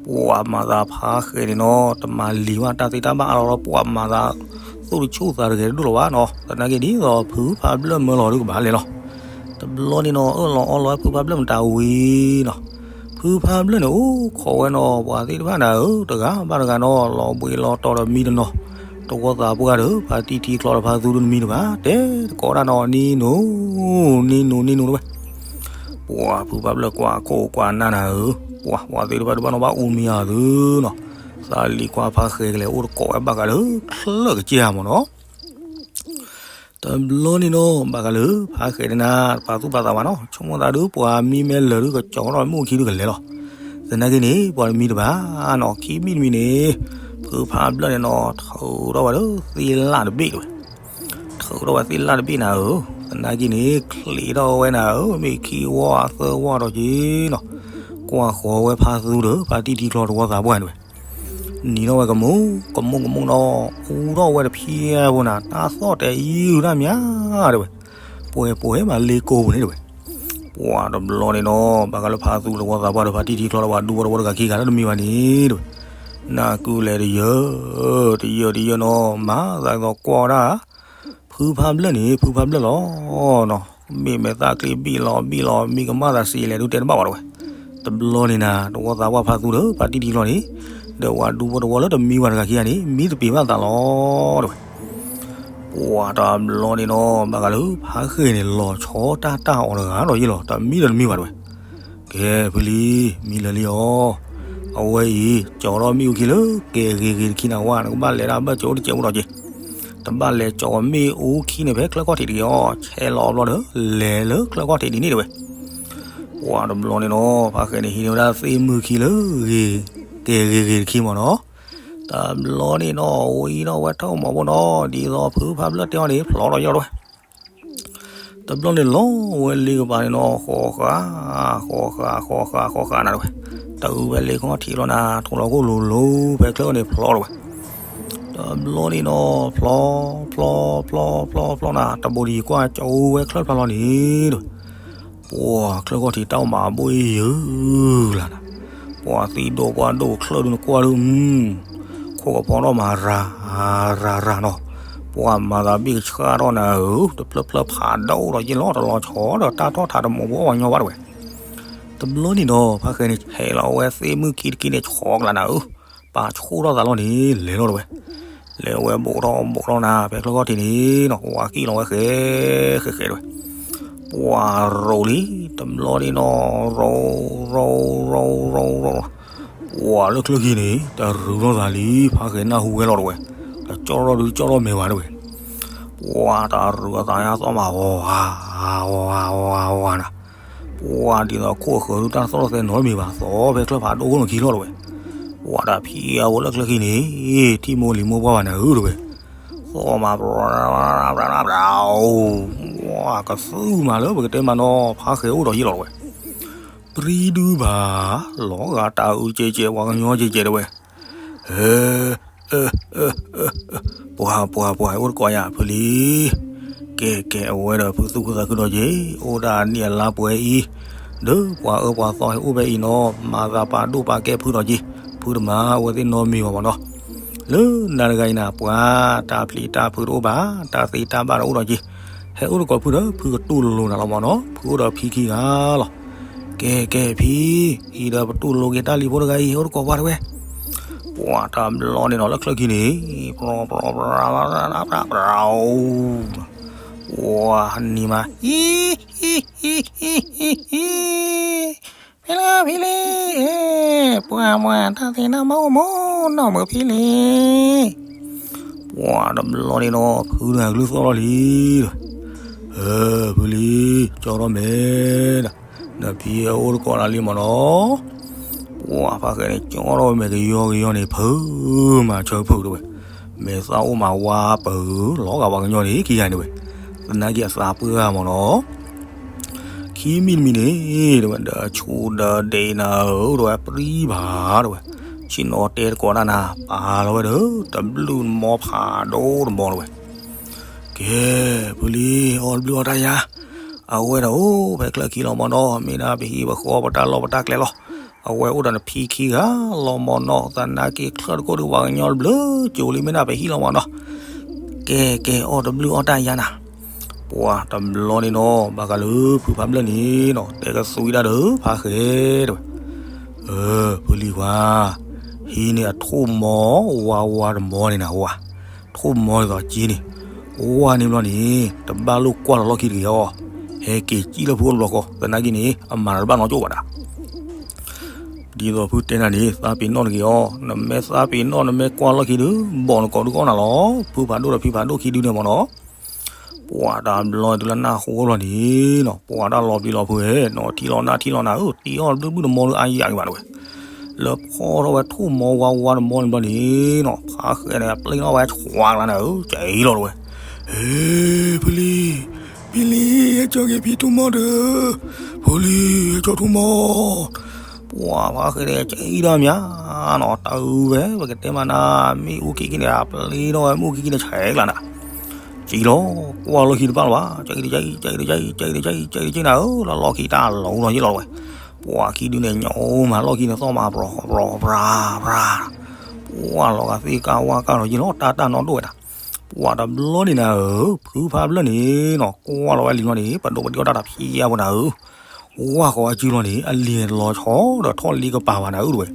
ပှၤမၤသးဖးဃဲန့ၣ်နီၤ, တမၤလံၤဘၣ်တၢ်သ့တၢ်ဘၣ်အါလီၤဒီး ပှၤမၤသးသူၣ်တဆူၣ်သးတဂဲၤတဒိၣ်လီၤဘၣ်နီၤ. သနာ်က့ဒ်သိးဖုဖးဘျၢၣ်မၢလီၤဒုးကဘၣ်လဲၤလီၤ. တဘျီန့ၣ်နီၤ အၢၣ်လီၤအီလီၤဖုဖးဘျၢၣ်မတၤဝံၤနီၤ, ဖု ဖုဖးဘျၢၣ်န့ၣ် အိၣ်ခိးဝဲနီၤ ပှၤသ့ၣ်တဖၣ်နၤဧၢ, တဂၤဘၣ်တဂၤနီၤ လီၤဘှံးလီၤတီၤဒီးမံတနီၤ, တဝီသးပှၢ်ဒီး ဖါတံၢ်ထံချီဒီးဖါသူဒီးတမံတဘၣ်, တဲတကိးတၢ်နီၤ နံၤနူၤ နံၤနူၤ နံၤနူၤတဝဲ. ပှၤဖုဖးဘျၢၣ်ကွၢ်ခိၣ်ကွၢ်နၢ်နၤဧၢ, ပှၤ ပှၤသ့ၣ်တဖၣ်တဘၣ်နီၤဘၣ်အူမံယၤသုနီၤ, သးလံၤခွါဖါဃဲကလဲၤအိၣ်တကိးဝဲဘၣ်ဃးလၢချၢၣ်ကစၢ်မ့ၢ်နီၤ တဘျီန့ၣ်နီၤ ဘၣ်ဃးလၢဖါဃဲန့ၣ်နၤ တပာ်သူၣ်ပာ်သးဘၣ်နီၤ, ဆိကမိၣ်သးဒုး ပှၤမံမဲလၢာ်ဒုးကကၠီထီၣ်မ့ၣ်အူခံဒုးကလဲၤလီၤ. သနာ်က့န့ၣ် ပှၤတမံတဘၣ်နီၤ, ခံမံၤတမံၤန့ၣ် ဖုဖးဘျၢၣ်န့ၣ်နီၤ ထုးထီၣ်ဝဲလၢသ့ၣ်လၣ်တဘ့ၣ်တဝဲ, ထုးထီၣ်ဝဲသ့ၣ်လၣ်တဘ့ၣ်နၤဧၢ, သနာ်က့န့ၣ် ချံးထီၣ်ဝဲနၤဧၢ မ့ၢ်ခံဝီသၢဝီဒီးက့ၤနီၤ, ကွၢ်ဃီၤဝဲဖါသူဒီး ဖါတံၢ်ထံချီတဝီသးပှၢ်န့ၣ်ဝဲ နံၤထီၣ်ဝဲကမူၣ် ကမူၣ်ကမူၣ်နီၤ, အူထီၣ်ဝဲတဖျဲၣ်ဖိနၤ, တၢ်သီၣ်တဲာ်အံၤတၢ်မၠါတဲဝဲ, ပှဲၤပှဲၤမးလ့ကိပူၤန့ၣ်တဲဝဲ. ပှၤတဘျီန့ၣ်နီၤ ဘၣ်ဃးလၢဖါသူတဝီသးပှၢ်ဒီး ဖါတံၢ်ထံချီဒီး ပှၤဒူဝီတဝီတဂၤခံဂၤလၢတမံဘၣ်န့ၣ်တဲဝဲ, နၢ်ကုလဲၤတယၢၢ် တယၢၢ်တယၢၢ်နီၤ, မၤသးကီးကွၢ်ဝဲဒၣ် ဖုဖးဘျၢၣ်န့ၣ် ဖုဖးဘျၢၣ်လီၤနီၤ, မ့ၢ်မဲာ်သၣ်ချံဘံၣ်လီၤဘံၣ်လီၤ မံကမၣ်သးစံးလဲၣ်ဒုးတဲတဘၣ်ဘၣ်တဲဝဲ. တဘျီန့ၣ်နၤ တဝီသးပှၢ်ဖါသူဒီး ဖါတံၢ်ထံချီန့ၣ် ဒီးပှၤဒူဝီတဝီလၢတမံဝဲတဂၤခံဂၤန့ၣ် မံတပ့ၤဘၣ်သးလီၤတဲဝဲ. ပှၤတဘျီန့ၣ်နီၤ ဘၣ်ဃးလၢဖါဃဲန့ၣ် လီၤဆီတၢ်တၢ်အီၤတဂၤဒီးယ့ၢ်လီၤ, တမံဒီးတမံဘၣ်တဲဝဲ. ကဲ ဖုလံၤ မံလၢာ်လံအီၤ, အဝဲအံၤ ကၠီထီၣ်မ့ၣ်အူခံလၢကဲဂ့ၤဂ့ၤတခံနၤဝဲ, နကဘၣ်လဲၤဒၣ်ဘၢၣ်စၢၤအိၣ်တစဲးအိၣ်ဒီးက့ၤ, တဘၣ်လဲၤကၠီမ့ၣ်အူခံန့ၣ် ဖဲချၢၣ်ခီၣ်ထံးတဂ့ၤအီၤ, ဆဲးလီၤအဘျီဒီး လဲၤလၢချၢၣ်ခီၣ်ထံးဒ်န့ၣ်တဲဝဲ. ပှၤတဘျီန့ၣ်နီၤ ဖါဃဲန့ၣ် ဟံးန့ၢ်ဝဲဒၣ်သ့ၣ်မုၢ်ခံလၢဂ့ၤ ကဲဂ့ၤဂ့ၤတခံမ့ၢ်နီၤ, တဘျီန့ၣ်နီၤ ဝံၤဒီးဝဲထၢၣ်မီၤဘိနီၤ ဒ်သိးဖုဖးဘျၢၣ်တဲအီၤန့ၣ် ဖျီထီၣ်ယီၢ်တဲဝဲ. တဘျီန့ၣ်လီၤဝဲလ့ကပၤန့ၣ်နီၤ ဃီၤဃာ် ဃီၤဃာ် ဃီၤဃာ် ဃီၤဃာ်နၤတဲဝဲ, တအုးဖဲလ့ခီၣ်ထံးလီၤနၤ ထိၣ်လီၤခိၣ်လိၤလိၤ ဖဲချၢၣ်န့ၣ်ဖျီတဲဝဲ. တဘျီန့ၣ်နီၤ ဖျီ ဖျီ ဖျီ ဖျီ ဖျီနၤ တဘိဒံးကွၢ်ကၠီဝဲချၢၣ်ဖျါလီၤန့ၣ်တဲဝဲ. ပှၤချၢၣ်ခီၣ်ထံးတၢ်အိၣ်မးဘိယုၢ်လၢ်နၤ, ပှၤသံဒိၣ်ပှၢ်ဒိၣ်ချၢၣ်ဒုးနကွၢ်ဒုး ခိၣ်ကဖီထီၣ်မးရၤ ရၤရၤနီၤ, ပှၤမၤသးဘ့ၣ်ကဆှၣ်ထီၣ်နၤဧၢ, တဖျၢၣ်ဖျၢၣ်ဖးဒိၣ်ဒီးယ့ၢ်လီၤ တလီၤဆီဒီးတၢ်ထီၣ်ထးတမီၤဘိအီၣ်ပှၤကညီဘၣ်တဲဝဲ. တဘျီန့ၣ်ဒီး ဖါဃဲန့ၣ် ဆဲးလီၤဝဲသ့ၣ်မုၢ်ခံတခံန့ၣ် ဆီကလးနၤဧၢ, ပာ်ဆူၣ်ထီၣ်သးလီၤန့ၣ် လဲၤလီၤတဲဝဲ. လဲၤဝဲဘူးထီၣ်ဘူးထီၣ်နၤ ဖဲချၢၣ်ခီၣ်ထံးန့ၣ်နီၤ ဝၤကံၣ်လီၤဝဲဃဲ ဃဲဃဲတဲဝဲ. ပှၤရိၤလံ တဘျီန့ၣ်နီၤ ရိၤ ရိၤ ရိၤ ရိၤ ရိၤ ပှၤလၢချၢၣ်ခံန့ၣ် တရုၤထီၣ်သးလံ ဖါဃဲနၢ်ဟူဝဲလီၤတဲဝဲ, တကၠီၣ်ထီၣ်ဒုးကၠီၣ်ထီၣ်မဲာ်ဘၣ်တဲဝဲ. ပှၤတရုၤအသးညါသီၣ်မး ဝၤ ဝၤ ဝၤ ဝၤ ဝၤနၤ, ပှၤဒ်သိးခိၣ်အဃၢၤဒုး တၢ်သီၣ်သဲနီတမံၤဘၣ် သီၣ်ဖဲချၢၣ်ဖးဒိၣ်ခိၣ်နခံလီၤတဲဝဲ. ပှၤတၢ်ဖံးအဝဲလၢချၢၣ်ခံန့ၣ် ထံၣ်မိၢ်လံၤမိၢ်ပှၢ်ဘၣ်နၤဧၢတဲဝဲ, သီၣ်မး ကသုၣ်မးလၢပကတဲမးနီၤ ဖါဃဲအိၣ်ဒီးယ့ၢ်လီၤတဲဝဲ. ပြံဒုဘၣ် လီၤဂာ်တၢ်အုးကဲကဲ ပှၤကညီကဲကဲတဲဝဲ. ပှၤ ပှၤ ပှၤ အိၣ်တကိးယၤဖုလံၤ, ကဲ ကဲ အဝဲဒီးဖုသူၣ်ခုသးခုဒီးက့ၤ အိၣ်ဒၣ်နံၣ်အလါပှဲၤအံၤ, ဒီးပှၤအၢပှၤသီဟဲအိၣ်ဖဲအံၤနီၤ မၤသးပာ်ဒိၣ်ပာ်ကဲဖုဒီးက့ၤ, ဖုတမၤအဝဲသ့ၣ်နီတမံၤဘၣ်မးနီၤ. လၢနၤတဂၤအံၤနၤ ပှၤတၢ်ပျံၤတၢ်ဖုးတအိၣ်ဘၣ်, တၢ်သ့တၢ်ဘၣ်တအိၣ်ဒီးက့ၤ, ဟဲအိၣ်တကိးဖုဒီး ဖုကတူၢ်လိာ်နၤလီၤမးနီၤ, ဖုအိၣ်ဒီးဖံခံဂၤလီၤ. ကဲ ကဲ ဖံ, အံၤဒီးပတူၢ်လိာ်က့ၤတၢ်လံၤဖိတဂၤအံၤ အိၣ်တကိးပှၤတဲဝဲ. ပှၤတဘျီန့ၣ်နီၤလၢချၢၣ်ခံန့ၣ် ပ ပ ပ ပ ပ ပှၤနံၤမး ဟံ ဟံ ဟံ ဟံ ဟံ ဟံ ဖံလံၤဖံလံၤ, ပှၤ ပှၤ တၢ်သ့ၣ်တၢ်ဘၣ်အိၣ်မးနီၤမုၢ်ဖံလံၤ. ပှၤတဘျီန့ၣ်နီၤ ဖုတဂၤကလုၢ်သီၣ်လီၤလံဒီး, ဖုလံၤ ကၠီထီၣ်မဲာ်ဒီး, နဖံအိၣ်တကိးနၤလံမးနီၤ. ပှၤဖါဃဲန့ၣ် ကၠီထီၣ်ဝဲမဲာ်ကယီကယီန့ၣ် ဖုမၤဆၢဖုတဲဝဲ, မဲာ်သၣ်အိၣ်မးဝါပၢၢ်လီၤဂာ်ပှၤကညီန့ၣ်ခံဂၤန့ၣ်ဝဲ, သနာ်က့အသးပှၢ်မးနီၤ. ခံမံၤတမံၤန့ၣ် တဲဝဲ ဒီးဆူၣ်ဒီးဒဲးနၤဧၢ တဲဝဲ ပြံဘၣ်တဲဝဲ, ဆ့ၣ်နီၤတဲတကိးတၢ်နၤ ပာ်လီၤဝဲဒီး တဘျုးတမီဖးဒိၣ်တမီတဲဝဲ. ကဲ ဖုလံၤ အီၣ်တဘျုးအီၣ်တၢ်ယၤ, အဝဲဒီးအိၣ်ဖဲချၢၣ်ခံလီၤမးနီၤ, မ့ၢ်ဒၣ်ပဟံၣ်ပဃီပတၢ်လီၢ်ပတၢ်ကျဲလီၤ. အဝဲအိၣ်ဒီးနဖံခံဂၤလီၤမးနီၤ, သနာ်က့ချၢၣ်တကိၢ်ဒုးပှၤကညီတဘျုးကၠိလံ မ့ၢ်ဒၣ်ပဟံၣ်လီၤမးနီၤ. ကဲ ကဲ အီၣ်တဘျုးအီၣ်တၢ်ယၤနၤ. ပှၤတဘျီန့ၣ်နီၤ ဘၣ်ဃးလၢဖုဖးဘျၢၣ်န့ၣ်နီၤ တဲကသွံဒၣ်ဒီးဖါဃဲတဲဝဲ. ဖုလံၤခွါ, ဟံးန့ၢ်အထိၣ်မီဝါဝါတမီန့ၣ်နၤဝဲ, ထိၣ်မီဒ်သိးက့န့ၣ်, ဝါန့ၣ်ဘျီန့ၣ် တဘၣ်လိၣ်ကွၢ်လီၤလီၢ်ခံတဂ့ၤအီၤ, ဟဲက့ၤစံၣ်လၢဖုအိၣ်တဘျီဃီ, သနာ်က့န့ၣ် အမၤတဘၣ်နီတကၠိၣ်ဘၣ်ဒၣ် ဒ်သိးဖုတဲနၤန့ၣ် သးပ့ၤနီၣ်တဂ့ၤအီၤ, နမ့ၢ်သးပ့ၤနီၣ် နမ့ၢ်ကွၢ်လီၢ်ခံဒုး ဘီၣ်နကိးဒုးကီၢ်နၤလီၤ, ဖုဖးဒိၣ်ဒီးဖံဖးဒိၣ်ခံဒုန့ၣ်မ့ၢ်နီၤ. ပှၤတဘျီတုၤလၢနၢ်ဟူဘျီန့ၣ်နီၤ, ပှၤတၢ်လီၤပျံၤလီၤဖုးနီၤ, ထံလီၤနၢ်ထံလီၤနၢ်ဧၢ, တ့အီၣ်ဘျုးဘျုးတမီဒုးအါယံၤအါက့ၤဘၣ်တဝဲ, လၢဖီထီၣ်ဝဲထိၣ်မီဝါဝါတမီန့ၣ်ဘျီန့ၣ်နီၤ, ဖးဃဲန့ၣ် ပျ့ၤထီၣ်ဝဲဆွးကျါန့ၣ်ဧၢ, ကဲအံၤလီၤတဝဲ, ဟ့ ဖုလံၤ, ဖံလံၤ ဟဲကၠီက့ၤဖံထိၣ်မီဒီး, ဖုလံၤ ဟဲကၠီထိၣ်မီ ပှၤဖးဃဲန့ၣ် ကဲအံၤဒၣ်မးနီၤ, တၢ်အုးဝဲ ပကတဲမးနၤ, မ့ၣ်အူခံက့ၤန့ၣ် အပျ့ၤထီၣ်ဝဲ မ့ၣ်အူခံက့ၤန့ၣ် ဆဲးကျါနၤ, ကံလီၤ, ကွၢ်လီၢ်ခံတဘၣ်လၢၤဘၣ်, ကဲအံၤတကဲအံၤ ကဲအံၤတကဲအံၤ ကဲအံၤတကဲအံၤနၤဧၢ, လၢလီၢ်ခံတၢ်လီၤအိၣ်နီၤယ့ၣ်လီၤတဝဲ, ပှၤခံဒုန့ၣ် ညိမးလီၢ်ခံန့ၣ် သီၣ်မးပြီပြီ ပြၤပြၤ ပှၤလီၤဂာ်သ့ၣ်ကၢ်ဝၣ်ကၢ်လီၤယ့ၣ်လီၤ, တၢ်တၢ်နီၣ်ဒိၣ်ဝဲဒၣ်, ပှၤတဘျီန့ၣ်နၤဧၢ, ဖုဖးဘျၢၣ်န့ၣ်နီၤ ကွၢ်လီၤဝဲလံလီၤန့ၣ် ပဒိၣ်ပဒ့အီၣ်တၢ်တဖျဲးဖိနၤဧၢ, ဝၢ်ဃီအစုလီၤန့ၣ် အလံၤလီၤဆီဒီးထီၣ်လံကပၤဘၣ်နၤဧၢတဝဲ,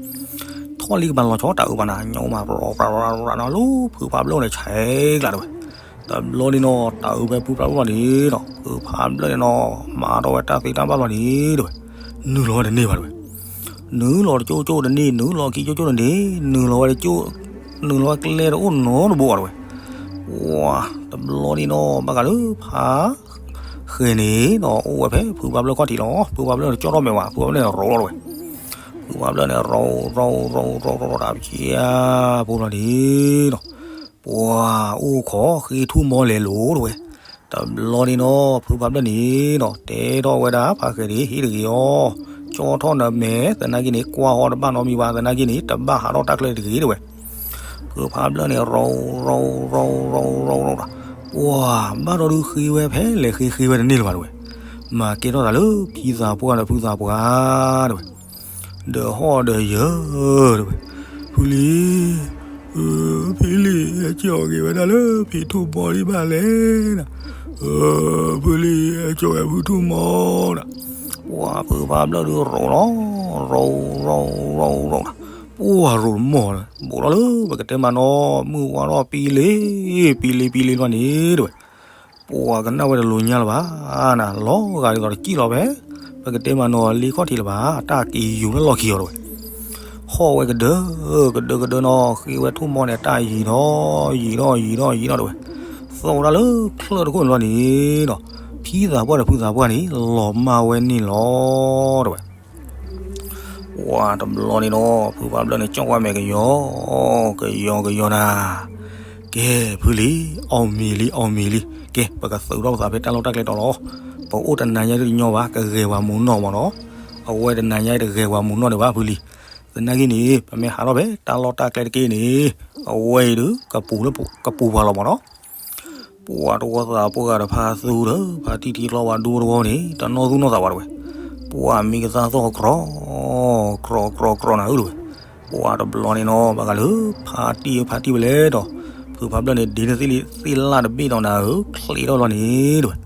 ထီၣ်လံကပၤလီၤဆီတၢ်အုးဘၣ်နၤ, ညိမးပြီပြီ ပြၤပြၤနၤလီၤ, ဖုဖးဘျၢၣ်န့ၣ် ဆဲးကျါတဝဲ, တဘျီန့ၣ်နီၤ တၢ်အုးဖဲဖုဖးဘျၢၣ်န့ၣ်နီၤ, ဖုဖးဘျၢၣ်န့ၣ်နီၤ မၤထီၣ်ဝဲတၢ်သ့တၢ်ဘၣ်လီၤန့ၣ်တဝဲ, နုာ်လီၤဝဲတန့ၢ်ဘၣ်တဝဲ, နုာ်လီၤတကၠိကၠိတန့ၢ်, နုာ်လီၤခံကၠိကၠိတန့ၢ်, နုာ်လီၤဝဲတကၠိ, နုာ်လီၤဝဲကျဲတအိၣ်နီတဘိဘၣ်တဝဲ, ပှၤတဘျီန့ၣ်နီၤ ဘၣ်ဃးလၢဖး ဃဲန့ၣ်နီၤ အိၣ်ဝဲဖဲဖုဖးဘျၢၣ်ခီၣ်ထံးလီၤ, ဖုဖးဘျၢၣ်န့ၣ် ကၠီၣ်ထီၣ်မဲာ်ဝဲ, ဖုဖးဘျၢၣ်န့ၣ် ရိးလီၤတဝဲ, ဖုဖးဘျၢၣ်န့ၣ် ရိးရိးရိးရိးရိးတၢ်ဖျဲးဖိလီၤန့ၣ်နီၤ, ပှၤအိၣ်ခိးဃ့ထိၣ်မီလဲၤလိာ်တဝဲ, တဘျီန့ၣ်နီၤ ဖုဖးဘျၢၣ်န့ၣ်နီၤ တဲထီၣ်ဝဲဒၣ်ဖးဃဲန့ၣ် ဟ့ၣ်တဂ့ၤအီၤ, ကၠီၣ်ထီၣ်နမဲာ် သနာ်က့န့ၣ် ကွၢ်အီၤတဘၣ်နီတမံၤဘၣ်, သနာ်က့န့ၣ် တဘၣ်ဟးထီၣ်တၢ်ကျဲတဂ့ၤတဝဲ, ဖုဖးဘျၢၣ်န့ၣ် ရိးရိးရိးရိးရိးရိး, ပှၤဘၣ်ဒီးဒုးဃ့ဝဲဖဲလဲၣ် ဃ့ဃ့ဝဲတန့ၢ်လၢၤဘၣ်တဝဲ, မၤကဲထီၣ်သးလၢဖံသးပှၢ်ဒီးဖုသးပှၢ်တဝဲ, ဒီးဟီၣ်ဒီးယၢၤတဝဲ, ဖုလံၤ, ဖံလံၤ ဟဲကၠီက့ၤဝဲဒၣ်လၢဖံထိၣ်မီဒံးဘၣ်လဲၣ်, ဖုလံၤ ဟဲကၠီဝဲဖုထိၣ်မီဒီး, ပှၤဖုဖးဘျၢၣ်ဒုးရိးလီၤ, ရိး ရိး ရိး ရိး ပှၤရိးတမီၢ်, ဘူးထီၣ်လၢပကတဲမးနီၤ မုၢ်ဝါထီၣ်ပံလ့ၤ, ပံလ့ၤ ပံလ့ၤလီၤန့ၣ်တဝဲ, ပှၤကနၣ်ဝဲတလိၤညါလၢၤဘၣ်, နလီၤဂာ်ဒ်သိးတစံၣ်လီၤဖဲ, ပကတဲမးနီၤ လ့ခီၣ်ထံးလၢၤဘၣ်, တၢ်က့ၤယိၤလၢလီၢ်ခံအီၤတဝဲ, ဟီၣ်ဝဲကဒၢ, ကဒၢကဒၢနီၤ ဃ့ဝဲထိၣ်မီန့ၣ် တၢ်ယံၤနီၤ, ယံၤနီၤ ယံၤနီၤ ယံၤနီၤတဝဲ, သီၣ်ဝဲဒၣ်လၢချၢၣ်တခိၣ်န့ၣ်လီၤန့ၣ်ဒီး, ဖံသးပှၢ်ဒီးဖုသးပှၢ်န့ၣ် လီၤမၢ်ဝဲန့ၣ်လီၤတဝဲ ပှၤတဘျီန့ၣ်နီၤ ဖုဖးဘျၢၣ်န့ၣ် ကၠီၣ်ဝဲမဲာ်ကယီ, ကယီကယီနၤ, ကဲ ဖုလံၤ, အီၣ်မံၤလံ အီၣ်မံၤလံ, ကဲ ပကသုးထီၣ်ပသးဖဲတၢ်လီၢ်တၢ်ကျဲတီၤလီၤ, ပအိၣ်တနၤညါတညီဘၣ် ကဂဲၤပှၤမူးနီၢ်မးနီၤ, အဝဲတနၤညါတဂဲၤပှၤမူးနီၢ်ဒံးဘၣ်ဖုလံၤ, သနာ်က့န့ၣ် ပမ့ၢ်ဟးထီၣ်ဖဲတၢ်လီၢ်တၢ်ကျဲတက့ၢ်န့ၣ်, အဝဲအံၤဒုး ကပူၤလၢကပူၤပှၤလီၤမးနီၤ ပှၤတဝီသးပှၢ်ဂၤဒီးဖါသူဒီး ဖါတံၢ်ထံကျီဝဲဒူဖိတဝီန့ၣ် တနီၣ်သူၣ်နီၣ်သးဝဲတဝဲ, ပှၤမံကသါသီၣ်ကြီ, ကြီကြီကြီနၤဧၢတဝဲ, ပှၤတဘျီန့ၣ်နီၤ ဘၣ်ဃးလၢ ဖါတံၢ်ဖါတံၢ်ဝဲလဲၣ်ဒီး, ဖုဖးဘျၢၣ်န့ၣ် ဒ့န့ၢ်သ့ၣ်လၢ်တဘ့ၣ်ဒီးနၤဧၢ ချ့းထီၣ်လီၤန့ၣ်တဝဲ,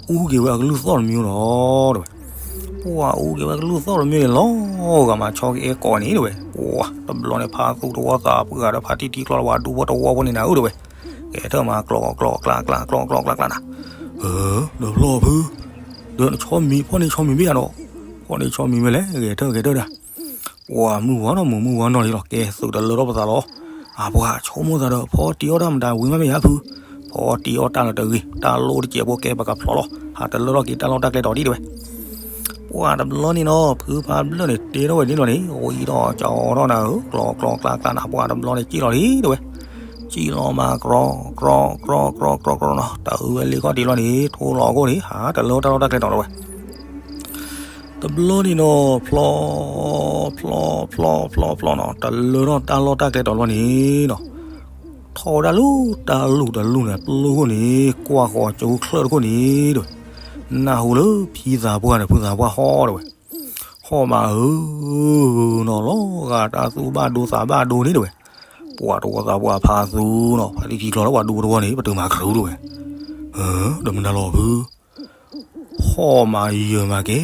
အူက့ၤဝဲအကလုၢ်သီၣ်တမံၤလီၤတဝဲ, ပှၤအူက့ၤဝဲကလုၢ်သီၣ်တမံၤန့ၣ်လီၤ, ဂၤမၤဆီက့ၤအဲၣ်ကိးန့ၣ်တဝဲ, ပှၤတဘျီန့ၣ် ဖါသူတဝီသးပှၢ်ဂၤဒီး ဖါတံၢ်ထံကျီဝဲဒူဖိတဝီဖိန့ၣ်နၤဧၢတဝဲ, ဂဲၤထၢၣ်မၤကျီကျီကျါကျါကျီကျီကျါကျါနၤ, ဒီးဖျီၣ်ဖု, ဒီးနဆီမံၤ ဖီၣ်န့ၢ်ဆီမံၤမ့ၢ်ဧါဒီး, ဖီၣ်န့ၢ်ဆီမံၤမ့ၢ်လဲၣ် ဂဲၤထၢၣ်ဂဲၤထၢၣ်ဒၣ်, ပှၤမုၢ်ဝါနီၢ်မုၢ်မုၢ်ဝါနီၢ်လံလီၤ ကဲသုးတလၢထီၣ်ပသးလီၤ, အပှၤဆိကမိၣ်သးဒီး ဖီတံၢ်အီၣ်တၢ်မတၤဝံၤမးမ့ၢ်ဧါဖု, ဖီတံၢ်အီၣ်တၢ်လၢတဂ့ၤ တၢ်လိၣ်တစဲးဖိ ကဲပကဖျီၣ်လီၤ ဟးတလၢထီၣ်က့ၤတၢ်လီၢ်တၢ်ကျဲတီၤဒံးတဝဲ ပှၤတဘျီန့ၣ်နီၤ ဖုဖးဘျၢၣ်န့ၣ် တ့ထီၣ်ဝဲန့ၣ်လီၤန့ၣ် ဝံၤဒီးကၠီထီၣ်နၤဧၢ ကျီကျီကျါကျါနၤ ပှၤတဘျီန့ၣ် စံၣ်လီၤလံတဝဲ, စံၣ်လီၤမၤကြီကြီကြီကြီကြီနီၤ တၢ်အုးဝဲလ့ခီၣ်ထံးလီၤန့ၣ် ထိၣ်လီၤခိၣ်န့ၣ် ဟးတလၢတၢ်လီၢ်တၢ်ကျဲတီၤတဝဲ တဘျီန့ၣ်နီၤ ဖျီ ဖျီ ဖျီ ဖျီ ဖျီနီၤ တလၢထီၣ်တၢ်လီၢ်တၢ်ကျဲတီၤတဘျီန့ၣ်နီၤ ထီၣ်ဝဲဒၣ်လၢတၢ်လူၢ်တလူၢ်န့ၣ် ပျိခိၣ်န့ၣ် ကွၢ်ဃီၤကၠိချၢၣ်တခိၣ်န့ၣ်တဝဲ, နၢ်ဟူလၢဖံသးပှၢ်န့ၣ် ဖုသးပှၢ်ဟီၣ်တဝဲ, ဟီၣ်မးဧၢ နီၤ လီၤဂာ်တၢ်သူၣ်ဘၣ်ဒိသးဘၣ်ဒိန့ၣ်တဝဲ, ပှၤတဝီသးပှၢ်ဖါသူနီၤ ဖါတံၢ်ထံကျီလၢပှၤဒူဖိတဝီန့ၣ် ပတုာ်မၤခရူၣ်တဝဲ, ဒီးမနုၤလီၤဖု ဟီၣ်မးယၢၤမးကဲ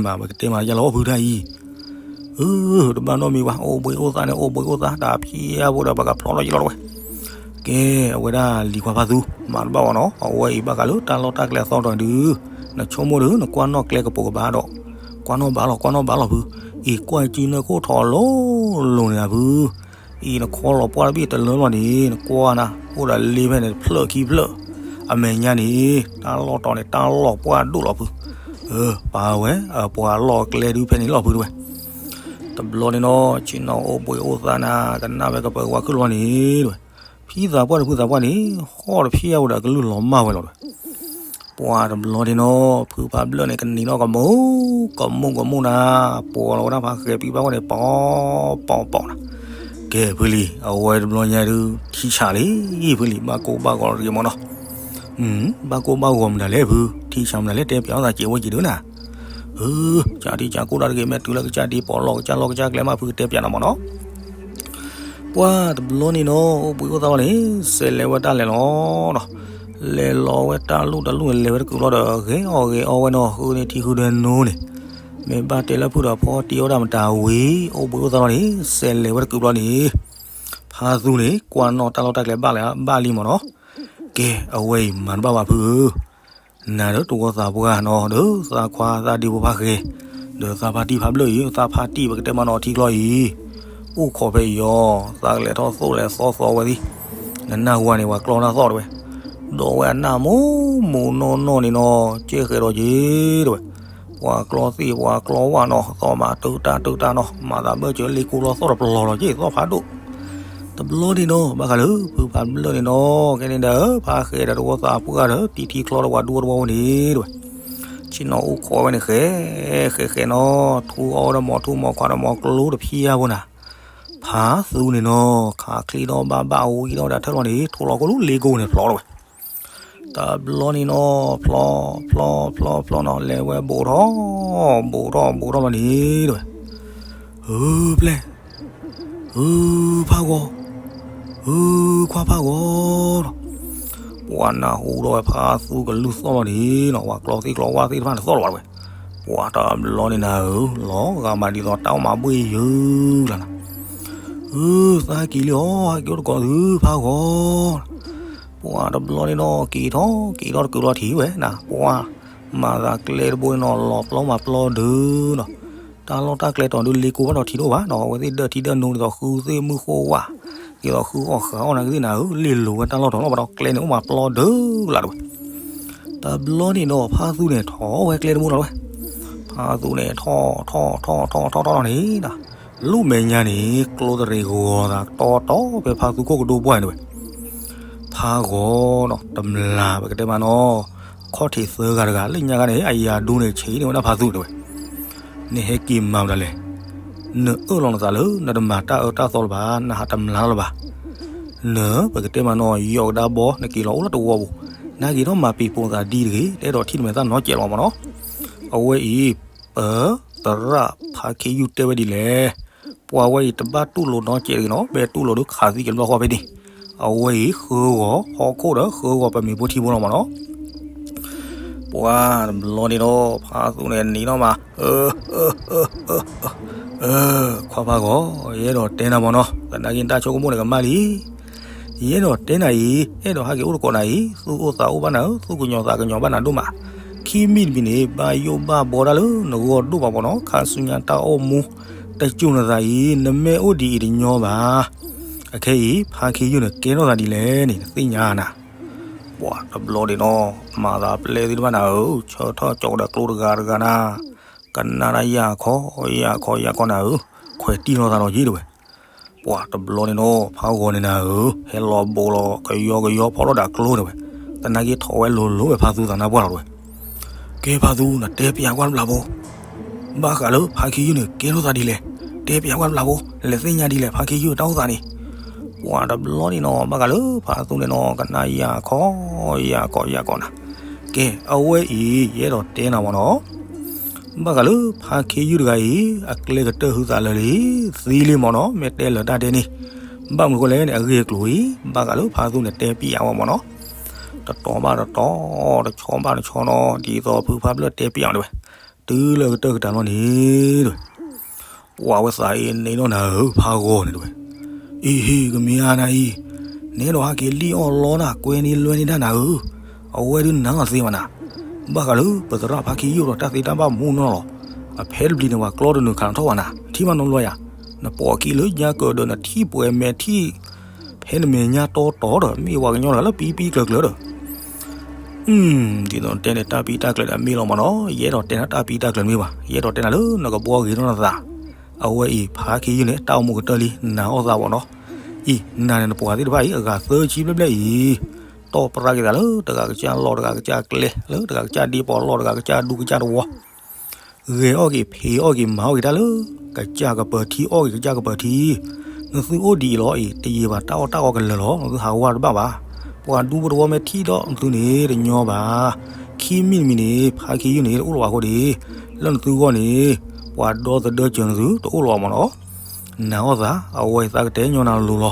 မး ပကတဲမးယဲလီၤဖုတၢ်အံၤ, အၢ တဘၣ်နီတမံၤဘၣ်, အိၣ်ဘှံးအိၣ်သါန့ၣ် အိၣ်ဘှံးအိၣ်သါ တၢ်ဖံးအါဘိဒီး ပှၤကဖျီထီၣ်ယံာ်လီၤတဝဲ. ကဲ အဝဲဒၣ်လံၤခွါဖါသူ မၤတဘၣ်ဘၣ်နီၤ, အဝဲအံၤဘၣ်ဃးလၢတၢ်လီၢ်တၢ်ကျဲအသီတတီၤဒုး, နဆိကမိၣ်ဒီး နကွၢ်နီၣ်ကျဲကပိာ်ကပၤဒီး, ကွၢ်နီၣ်ဘၣ်လီၤ ကွၢ်နီၣ်ဘၣ်လီၤဖု, အံၤကွၢ်စုနဲၣ်ခိၣ်ထီၣ်လိၤလိၤန့ၣ်ဖု, အံၤနခီလီၤပှၢ်တဘ့ၣ်တလၢလီၤန့ၣ် နကွၢ်နၤ အိၣ်ဒီးလ့ဖဲန့ၣ် တဖျၢၣ်ခံဖျၢၣ်, အမဲာ်ညါန့ၣ် တၢ်လီၢ်တီၤန့ၣ် တၢ်လီၢ်ပှၢ်ဒိၣ်လီၤဖု, ပာ်ဝဲ ပှၤလီၢ်ကျဲဒုးဖဲန့ၣ်လီၤဖုတဝဲ. တဘျီန့ၣ်နီၤ ဆ့ၣ်နီၤအိၣ်ဘှံးအိၣ်သါနၤ ကနၣ်ဝဲကပၢၤဝါခုၣ်လီၤန့ၣ်တဝဲ, ဖံသးပှၢ်တဖုသးပှၢ်န့ၣ် ဟီၣ်တဖျၢၣ်ဝဲဒီးကလုၢ်လီၤမၢ်ဝဲလီၤတဝဲ. ပှၤတဘျီန့ၣ်နီၤ ဖုဖးဘျၢၣ်န့ၣ် ကနံၤထီၣ်ကမူၣ် ကမူၣ်ကမူၣ်နၤ, ပိာ်လီၤဝဲဒၣ်ဖးဃဲၤပံပၢ်ဝဲန့ၣ် ပီၤပီၤပီၤနၤ. ကဲဖုလံၤ အဝဲတဘျီညါဒုး ထံဆးလံ ဖုလံၤ ဘၣ်ကိၢ်ဘၣ်ဂီၤတဂ့ၤမ့ၢ်နီၤ. ဘၣ်ကိၢ်ဘၣ်ဂီၤမနုၤလဲၣ်ဖု, ထံဆးမနုၤလဲၣ် တဲပၠးအီၣ်သးစဲးဝဲက့ၤဒုးနၤ. အၢ ကၢ်ထံကၢ်ကိၢ်တၢ်တဂ့ၤ မ့ၢ်တုၤလၢကစၢ်ဒံးပိာ်လီၢ်ကစၢ်လီၢ်ကစၢ်ကျဲမး ဖုကတဲပၠးနၤမ့ၢ်နီၤ. ပှၤတဘျီန့ၣ်နီၤ အိၣ်ဘှံးအိၣ်သါလီၤန့ၣ် စဲးလဲၤဝဲတၢ်လဲၤလီၤနီၤ. လဲၤလီၤဝဲတၢ်လူၢ်တၢ်လူၢ်န့ၣ် လဲၤဝဲတကုာ်လီၤဒီး ဂဲၤအီၣ်ဂဲၤအီဝဲနီၤ ဃုန့ၢ်ထံဃုဒဲနိန့ၣ်, မ့ၢ်ဘၣ်တဲလၢဖုဒီးဖီတံၤအီၣ်ဒၣ်မတၤဝံၤ အိၣ်ဘှံးအိၣ်သါလီၤန့ၣ် စဲးလဲၤဝဲတကုာ်ဘျီန့ၣ်, ဖါသူန့ၣ် ကွၢ်နီၣ်တၢ်လီၢ်တၢ်ကျဲဘၣ်လၢဘၣ်လံမ့ၢ်နီၤ. ကဲ အဝဲအံၤမၤတဘၣ်ဘၣ်ဖုဧၢ နၤဒီးတဝီသးပှၢ်နီၤ ဒီးသးခွါသးဒ့ဖိဖးဃဲၤ, ဒီးသးဖါတံၢ်ဖးဘျၢၣ်အံၤ သးဖါတံၢ်ပကတဲမးနီၤထံကျီအံၤ, အိၣ်ခိးဖဲအံၤအီၤ သးကလဲၤထီၣ်သိၣ်လဲၤသီသီဝဲသံ, နနၢ်ဟူဝဲန့ၣ် ပှၤကျီတၢ်သီၣ်တဝဲ, ဒီးဝဲအနၢ်မိၢ်မိၢ်နီၢ်နီၢ်န့ၣ်နီၤ ကဲဃဲၤဒီးက့ၤတဝဲ, ပှၤကျီသ့ၣ်ပှၤကျီဝၣ်နီၤ သီၣ်မးတုၤတၢ်တုၤတၢ်နီၤ မၤသးဘၢၣ်စၢၤလ့ကိလီၤသီၣ်တပျီၤလီၤက့ၤသီၣ်ဖးဒိၣ် တဘျီန့ၣ်နီၤ ဘၣ်ဃးလၢဖုဖးဘျၢၣ်န့ၣ်နီၤ ကဲန့ၣ်ဒီး ဖးဃဲၤဒီးတဝီသးပှၢ်ဒီး တံၤထံချီဒီးပှၤဒူတဝီဝဲန့ၣ်တဝဲ, ဆ့ၣ်နီၤအိၣ်ခိးဝဲန့ၣ် ဃဲၤ ဃဲၤဃဲၤနီၤ ထူအီၣ်ဝဲဒီးမီၤထူမီၤခွါဒီးမီၤကျိတဖံးအါဖိနၤ, ဖးသူန့ၣ်နီၤ ခးချံဒီးဘၣ်ဘၣ်ဝံၤဒီးဒၣ်ထၢၣ်လီၤန့ၣ် ထိလီၤကိၣ်လူလ့ကိန့ၣ်ဖျီတဝဲ တဘျီန့ၣ်နီၤ ဖျီ ဖျီ ဖျီ ဖျီနီၤ လဲၤဝဲဘူးထီၣ် ဘူးထီၣ် ဘူးထီၣ်လီၤန့ၣ်တဝဲ, ဧၢ ပျဲၢ် ဧၢ ဖးဂီၤ ဧၢ ခွါဖးဂီၤနီၤ, ပှၤနၢ်ဟူဒီးဝဲဖးသူကလုၢ်သီၣ်လီၤန့ၣ်နီၤ ပှၤကျီသ့ၣ်ကျီဝၣ်သ့ၣ်တဖၣ်န့ၣ်သီၣ်လီၤဘၣ်တဝဲ, ပှၤတဘျီန့ၣ်နၤဧၢ လီၤဂာ်မးဒ်သိးတၢ်အိၣ်မးဘှ့ၣ်ယုၢ်လၢ်နၤ, ဧၢ သးဟဲက့ၤလံအီၤ ဟဲက့ၤအိၣ်တကိးသုဖးဂီၤ ပှၤတဘျီန့ၣ်နီၤ က့ၤထီၣ်က့ၤထီၣ်တကုာ်လီၤထံၣ်ဝဲနၤ ပှၤမၤသးကျဲတဘိန့ၣ်နီၤ လီၤပျီမးပျီဒုးနီၤ, တၢ်လီၢ်တၢ်ကျဲတီၤဒုးလ့ကိဘၣ်ဒီးထံဒိၣ်ဘၣ်နီၤ အဝဲသ့ၣ်ဒၢထံဒၢနိဒ်သိးဃုသ့ၣ်မုၢ်ဃိဝၣ်, ဒ်သိးဃုအီၣ်ဃာ်အီၣ်နၤကသ့ၣ်နၤဧၢ လ့လိၤဝဲတၢ်လီၢ်တီၤလီၤဘၣ်ဒီးကျဲန့ၣ်အိၣ်မးပျီဒုးလၢ်တဝဲ တဘျီန့ၣ်နီၤ ဖါသူန့ၣ်ထီၣ်ဝဲကျဲတဘိလီၤတဝဲ, ဖါသူန့ၣ်ထီၣ် ထီၣ် ထီၣ် ထီၣ် ထီၣ်ထီၣ်န့ၣ်, လူၤမဲာ်ညါန့ၣ် ကျိတရံးဂီၤသးတီတီဖဲဖါသူခိၣ်ကဒိဘှၢ်န့ၣ်တဝဲ, ဖးဂီၤနီၤ တမျၢ်ပကတဲမးနီၤ, အခီၣ်ထံးသၢဂၤတဂၤ လၢညါဂၤန့ၣ် အယၤဒိန့ၣ်ဆံးန့ၢ်ဝဲဒၣ်ဖါသူတဝဲ, နဟဲက့ၤမၤမတၤလဲၣ်, နအၢၣ်လီၤနသးလၢ နတမၤတၢ်အၢတၢ်သီလၢၤဘၣ် နဟးတမျၢ်လၢၤဘၣ် နပကတဲမးနီၤ ယီၢ်ကဒါဘီ နက့ၤလီၤအိၣ်လၢတဝီပူၤ, နက့ၤထီၣ်မၤပံၤပိာ်သးဒ်တဂ့ၤ တအဲၣ်ဒိးထံၣ်နမဲာ်သၣ်နီတစဲးလီၤမးနီၤ, အဝဲအံၤ ပသရၣ်ဖါခ့ယုၢ်တဲဝဲဒ်လဲၣ်, ပှၤဝဲအံၤတဘၣ်တူၢ်လိာ်နီတစဲးတဂ့ၤနီၤ ဘဲတူၢ်လိာ်ဒုးခးသံက့ၤတဘျီဃီဖဲန့ၣ်, အဝဲအံၤဃုဂီၤဟီၣ်ခိၣ်ဒီးဃုဂီၤပမံၤဖိထံဖိလီၤမးနီၤ ပှၤတဘျီန့ၣ်ဒီး ဖါသူန့ၣ်နံၤနီၣ်မး, ခွါဖးဂီၤ, ယအဲၣ်ဒိးတဲနၤမးနီၤ, သနာ်က့နတၢ်ဆိကမိၣ်န့ၣ်ကမၣ်လံ. ယအဲၣ်ဒိးတဲနၤအံၤ, အဲၣ်ဒိးဟဲက့ၤအိၣ်တကိးနၤအံၤ, သူၣ်အိၣ်သးအိၣ်ဘၣ်နၤဧၢ, သူၣ်ကညီၤသးကညီၤဘၣ်နၤဒိၣ်မး. ခံမံၤတမံၤန့ၣ် ဘၣ်ယိၣ်ဘၣ်ဘီတၢ်လၢနဂီၢ်ဒိၣ်မးမးနီၤ, ခါဆူညါတၢ်အိၣ်မူ တစိၤနသးအံၤ နမ့ၢ်အိၣ်ဒ်အံၤတညီဘၣ်. အခဲအံၤ ဖါခ့ယုၢ်န့ၣ် ကဲထီၣ်သးဒ်လဲၣ်န့ၣ် နသ့ၣ်ညါနၤ ပှၤတဘျီဒ့ၣ်နီၤ, မၤသးပျဲၢ်သ့ၣ်တဖၣ်နၤဧၢ, ဆၢထၢၣ်ကၠီကဒီးကျိတဂၤတဂၤနၤ, ကနၣ်တၢ်ယၢ်ခီယၢ်ခီယၢ်ခီနၤဧၢ, ခွဲးတံၢ်လိာ်သးဒီးယ့ၢ်တဝဲ. ပှၤတဘျီန့ၣ်နီၤ, ဖးဂီၤန့ၣ်နၤဧၢ, ဟဲလီၤဘိးလီၤကယီကယီဖီၣ်ထီၣ်ဒၣ်ကျိန့ၣ်ဝဲ, သနာ်က့ထီၣ်ဝဲလိၤလိၤဝဲဖါသူသးနါပှၢ်လီၤတဝဲ. ကဲဖါသူ နတဲပျးကွၢ်တဘျးဖိ, ဘၣ်ဃးလၢဖါခ့ယုၢ်န့ၣ် ကဲထီၣ်သးဒ်လဲၣ်, တဲပျးကွၢ်တဘျးဖိ, လဲၤသ့ၣ်ညါဒ်လဲၣ် ဖါခ့ယုၢ်တၢ်အိၣ်သးန့ၣ်. ပှၤတဘျီန့ၣ်နီၤ, ဘၣ်ဃးလၢဖါသူန့ၣ်နီၤ, ကနၣ်ယၢ်ခီယၢ်ခီယၢ်ခီနၤ. ကဲ အဝဲအံၤ ယအဲၣ်ဒိးတဲနၤမ့ၢ်နီၤ, ဘၣ်ဃးလၢဖါခ့ယုၢ်တဂၤအံၤ အကျဲကတၢၢ်ဟုသးလၢာ်လံ, သံလံမ့ၢ်နီၤ, မ့ၢ်တဲလၢာ်တၢ်ဒဲန့ၣ်, ဘၣ်မနုၤဃိလဲၣ်န့ၣ် အဂ့ၢ်အကျိၤအံၤ ဘၣ်ဃးလၢဖါသူန့ၣ်တဲပျးဝဲမ့ၢ်နီၤ. တတီၤဘၣ်တတီၤ, တဆီဘၣ်တဆီနီၤ, ဒ်သိးဖုဖါဘျၢၣ်တဲပျးအီၤတဝဲ, တုၤလၢကတၢၢ်ကတၢၢ်လီၤန့ၣ်တဝဲ. ပှၤဝဲသးအံၤန့ၣ်နီၢ်နၤဧၢ ဖးဂီၤန့ၣ်တဝဲ, အံၤဟံၣ်ကမံၤအါနၤအံၤ, နအဲၣ်ဒိးဟဲက့ၤလံၣ်အီၣ်လီနၤ ကွဲန့ၢ်လွဲန့ၢ်ဒၣ်နၤဧၢ, အဝဲဒုးနၤအီၣ်သ့ဘၣ်နၤ, ဘၣ်ဃးလၢပသရၣ်ဖါခ့ယုၢ်ဒီးတၢ်သ့တၢ်ဘၣ်မူနီၢ်လီၤ, အဖဲတဘျီန့ၣ် ပှၤကျီတနုာ်ခးနထီၣ်ဘၣ်နၤ ထံၣ်ဘၣ်နီတဘျီယၤ, နပိာ်အခံလၢညါကၢးဒီးနထံၣ်ပှဲၤမဲာ်ထံၣ် ဖဲနမဲာ်ညါတီတီဒီး မ့ၢ်ပှၤကညီတဂၤလၢပံပံကျၢၤကျၢၤဒီး ဒ်သိးတဲန့ၣ်တၢ်ပံတၢ်ကျၢၤဒီးမ့ၢ်လီၤမးနီၤ, ယအဲၣ်ဒိးတဲနၤတၢ်ပံတၢ်ကျၢၤမ့ၢ်ဘၣ်, ယအဲၣ်ဒိးတဲနၤလၢနကဘှီဂ့ၤနီၢ်နသး, အဝဲအံၤဖါခ့ယုၢ်န့ၣ် တၢ်အိၣ်မူကတၢၢ်လံ နၤအီၣ်သးဘၣ်နီၤ, အံၤ နၤန့ၣ်နပှၤသ့ၣ်တဖၣ်အံၤ အဂၤသၢဆံဘျဲၣ်ဘျဲၣ်အံၤ, တီၢ်ပြးက့ၤသးလၢတဂၤကစၢ်လီၢ်တဂၤကစၢ်ကျဲ လၢတဂၤကစၢ်ဒ့ပီးလီၢ်တဂၤကစၢ်ဒူကစၢ်တဝီ ဂဲၤအီၣ်က့ၤဖံးအီၣ်က့ၤမၤအီၣ်က့ၤတၢ်လၢ ကစၢ်ကပၢၤထံအီၣ်က့ၤကစၢ်ကပၢၤထံ, နသုအိၣ်ဒ်အံၤလီၤအံၤ တယံာ်ဘၣ်တၢ်အီၣ်တၢ်အီကလၢာ်လီၤ နသုဟးဝါတဘၣ်ဘၣ်, ပှၤဒူဖိတဝီမ့ၢ်ထံၣ်ဒီးနသုန့ၣ် တညီဘၣ်, ခံမံၤတမံၤန့ၣ် ဖါခ့ယုၢ်န့ၣ် တအိၣ်လီၤဘၣ်အဃိဒီး လၢနသုဂီၢ်န့ၣ် ပှၤဒီသဒၢစၢၤနသုတအိၣ်လီၤဘၣ်မးနီၤ, နၤအီၣ်သး အဝဲသးကတဲညီနၤလိၤလီၤ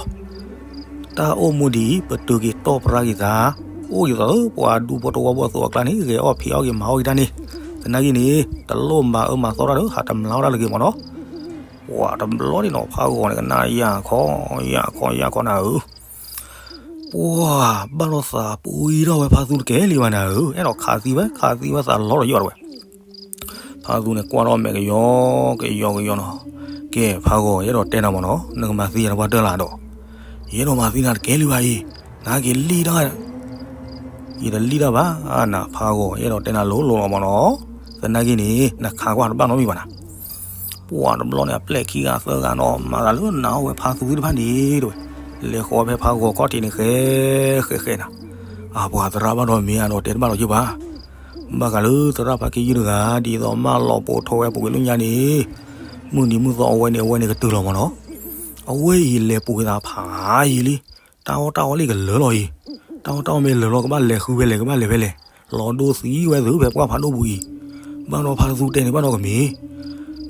တၢ်အိၣ်မူဒ်အံၤ ပတုာ်က့ၤတီၢ်ပြးက့ၤသး, အိၣ်ဒ်သိးလၢပှၤဒူဖိတဝီဘီၣ်သိးအကျါန့ၣ် ဂဲၤအီၣ်ဖံးအီၣ်က့ၤမၤအီၣ်က့ၤတၢ်န့ၣ်, သနာ်က့န့ၣ် တလိၣ်မၤအၢမၤသီတၢ်ဒီး ဟးတမျးအီၣ်တၢ်တဂ့ၤမးနီၤ, ပှၤတဘျီန့ၣ်နီၤ ဖးဂီၤန့ၣ်ကနၣ်ယၢ်ခီ ယၢ်ခီ ယၢ်ခီနၤဧၢ, ပှၤဘၣ်လိာ်သးပူၤအံၤထီၣ်ဝဲဖါသူတကဲလံဘၣ်နၤဧၢ, အဲၣ်ဒိးခးသံဝဲ ခးသံဝဲသးလီၤဒီးယိၣ်တဝဲ ဖါသူန့ၣ်ကွၢ်ထီၣ်မဲာ်ကယီ ကယီကယီနီၤ, ကဲဖးဂီၤ ယအဲၣ်ဒိးတဲနၤမးနီၤ နကမၤသံယၤတပှၢ်တၢၢ်လၢဒီး, ယအဲၣ်ဒိးမၤသံနၤတကဲလံဘၣ်အံၤ, နဟဲက့ၤလံၣ်တၢ်, ယတလံၣ်တၢ်ဘၣ်နၤ ဖးဂီၤ ယအဲၣ်ဒိးတဲနၤလိၤလိၤလီၤမးနီၤ, သနာ်က့န့ၣ် နခးကွၢ်တဘၣ်နီတမံၤဘၣ်နၤ, ပှၤတဘျီန့ၣ် အပျဲၢ်ခံဂၤသၢဂၤနီၤ မၤသးလၢနၤအီၣ်ဝဲဖါသူသ့ၣ်တဖၣ်န့ၣ်တဝဲ, လဲၤဃီဖဲဖးဂီၤခီၣ်ထံးန့ၣ် ဃဲဃဲဃဲနၤ, အပှၤသရၣ်ဘၣ်ဒီးမ့ၢ်အဒီးတဲတဘၣ်လီၤယိၣ်ဘၣ် ဘၣ်ဃးလၢသရၣ်ဖါခ့ယုၢ်တဂၤ ဒ်သိးမၢလီၤပိာ်ထီၣ်ဝဲပူၤကွံာ်လၢညါန့ၣ်, မုၢ်နံၤမုၢ်သီအဝဲန့ၣ် အဝဲန့ၣ်ကတုၤလီၤမးနီၤ, အဝဲအံၤလဲၤပူၤက့ၤသးဖးယံာ်လံ, တၢ်အီၣ်တၢ်အီလံကလၢာ်လီၤအံၤ, တၢ်အီၣ်တၢ်အီမ့ၢ်လၢာ်လီၤ ကဘၣ်လဲၤဃုဖဲလဲၣ် ကဘၣ်လဲၤဖဲလဲၣ်, လီၤဒိသံဝဲသုဖဲပှၢ်ဖးဒိၣ်ပူၤအံၤ, ဘၣ်ဒီးဖါသူတဲန့ၣ်ဘၣ်ဒီးကမ့ၢ်,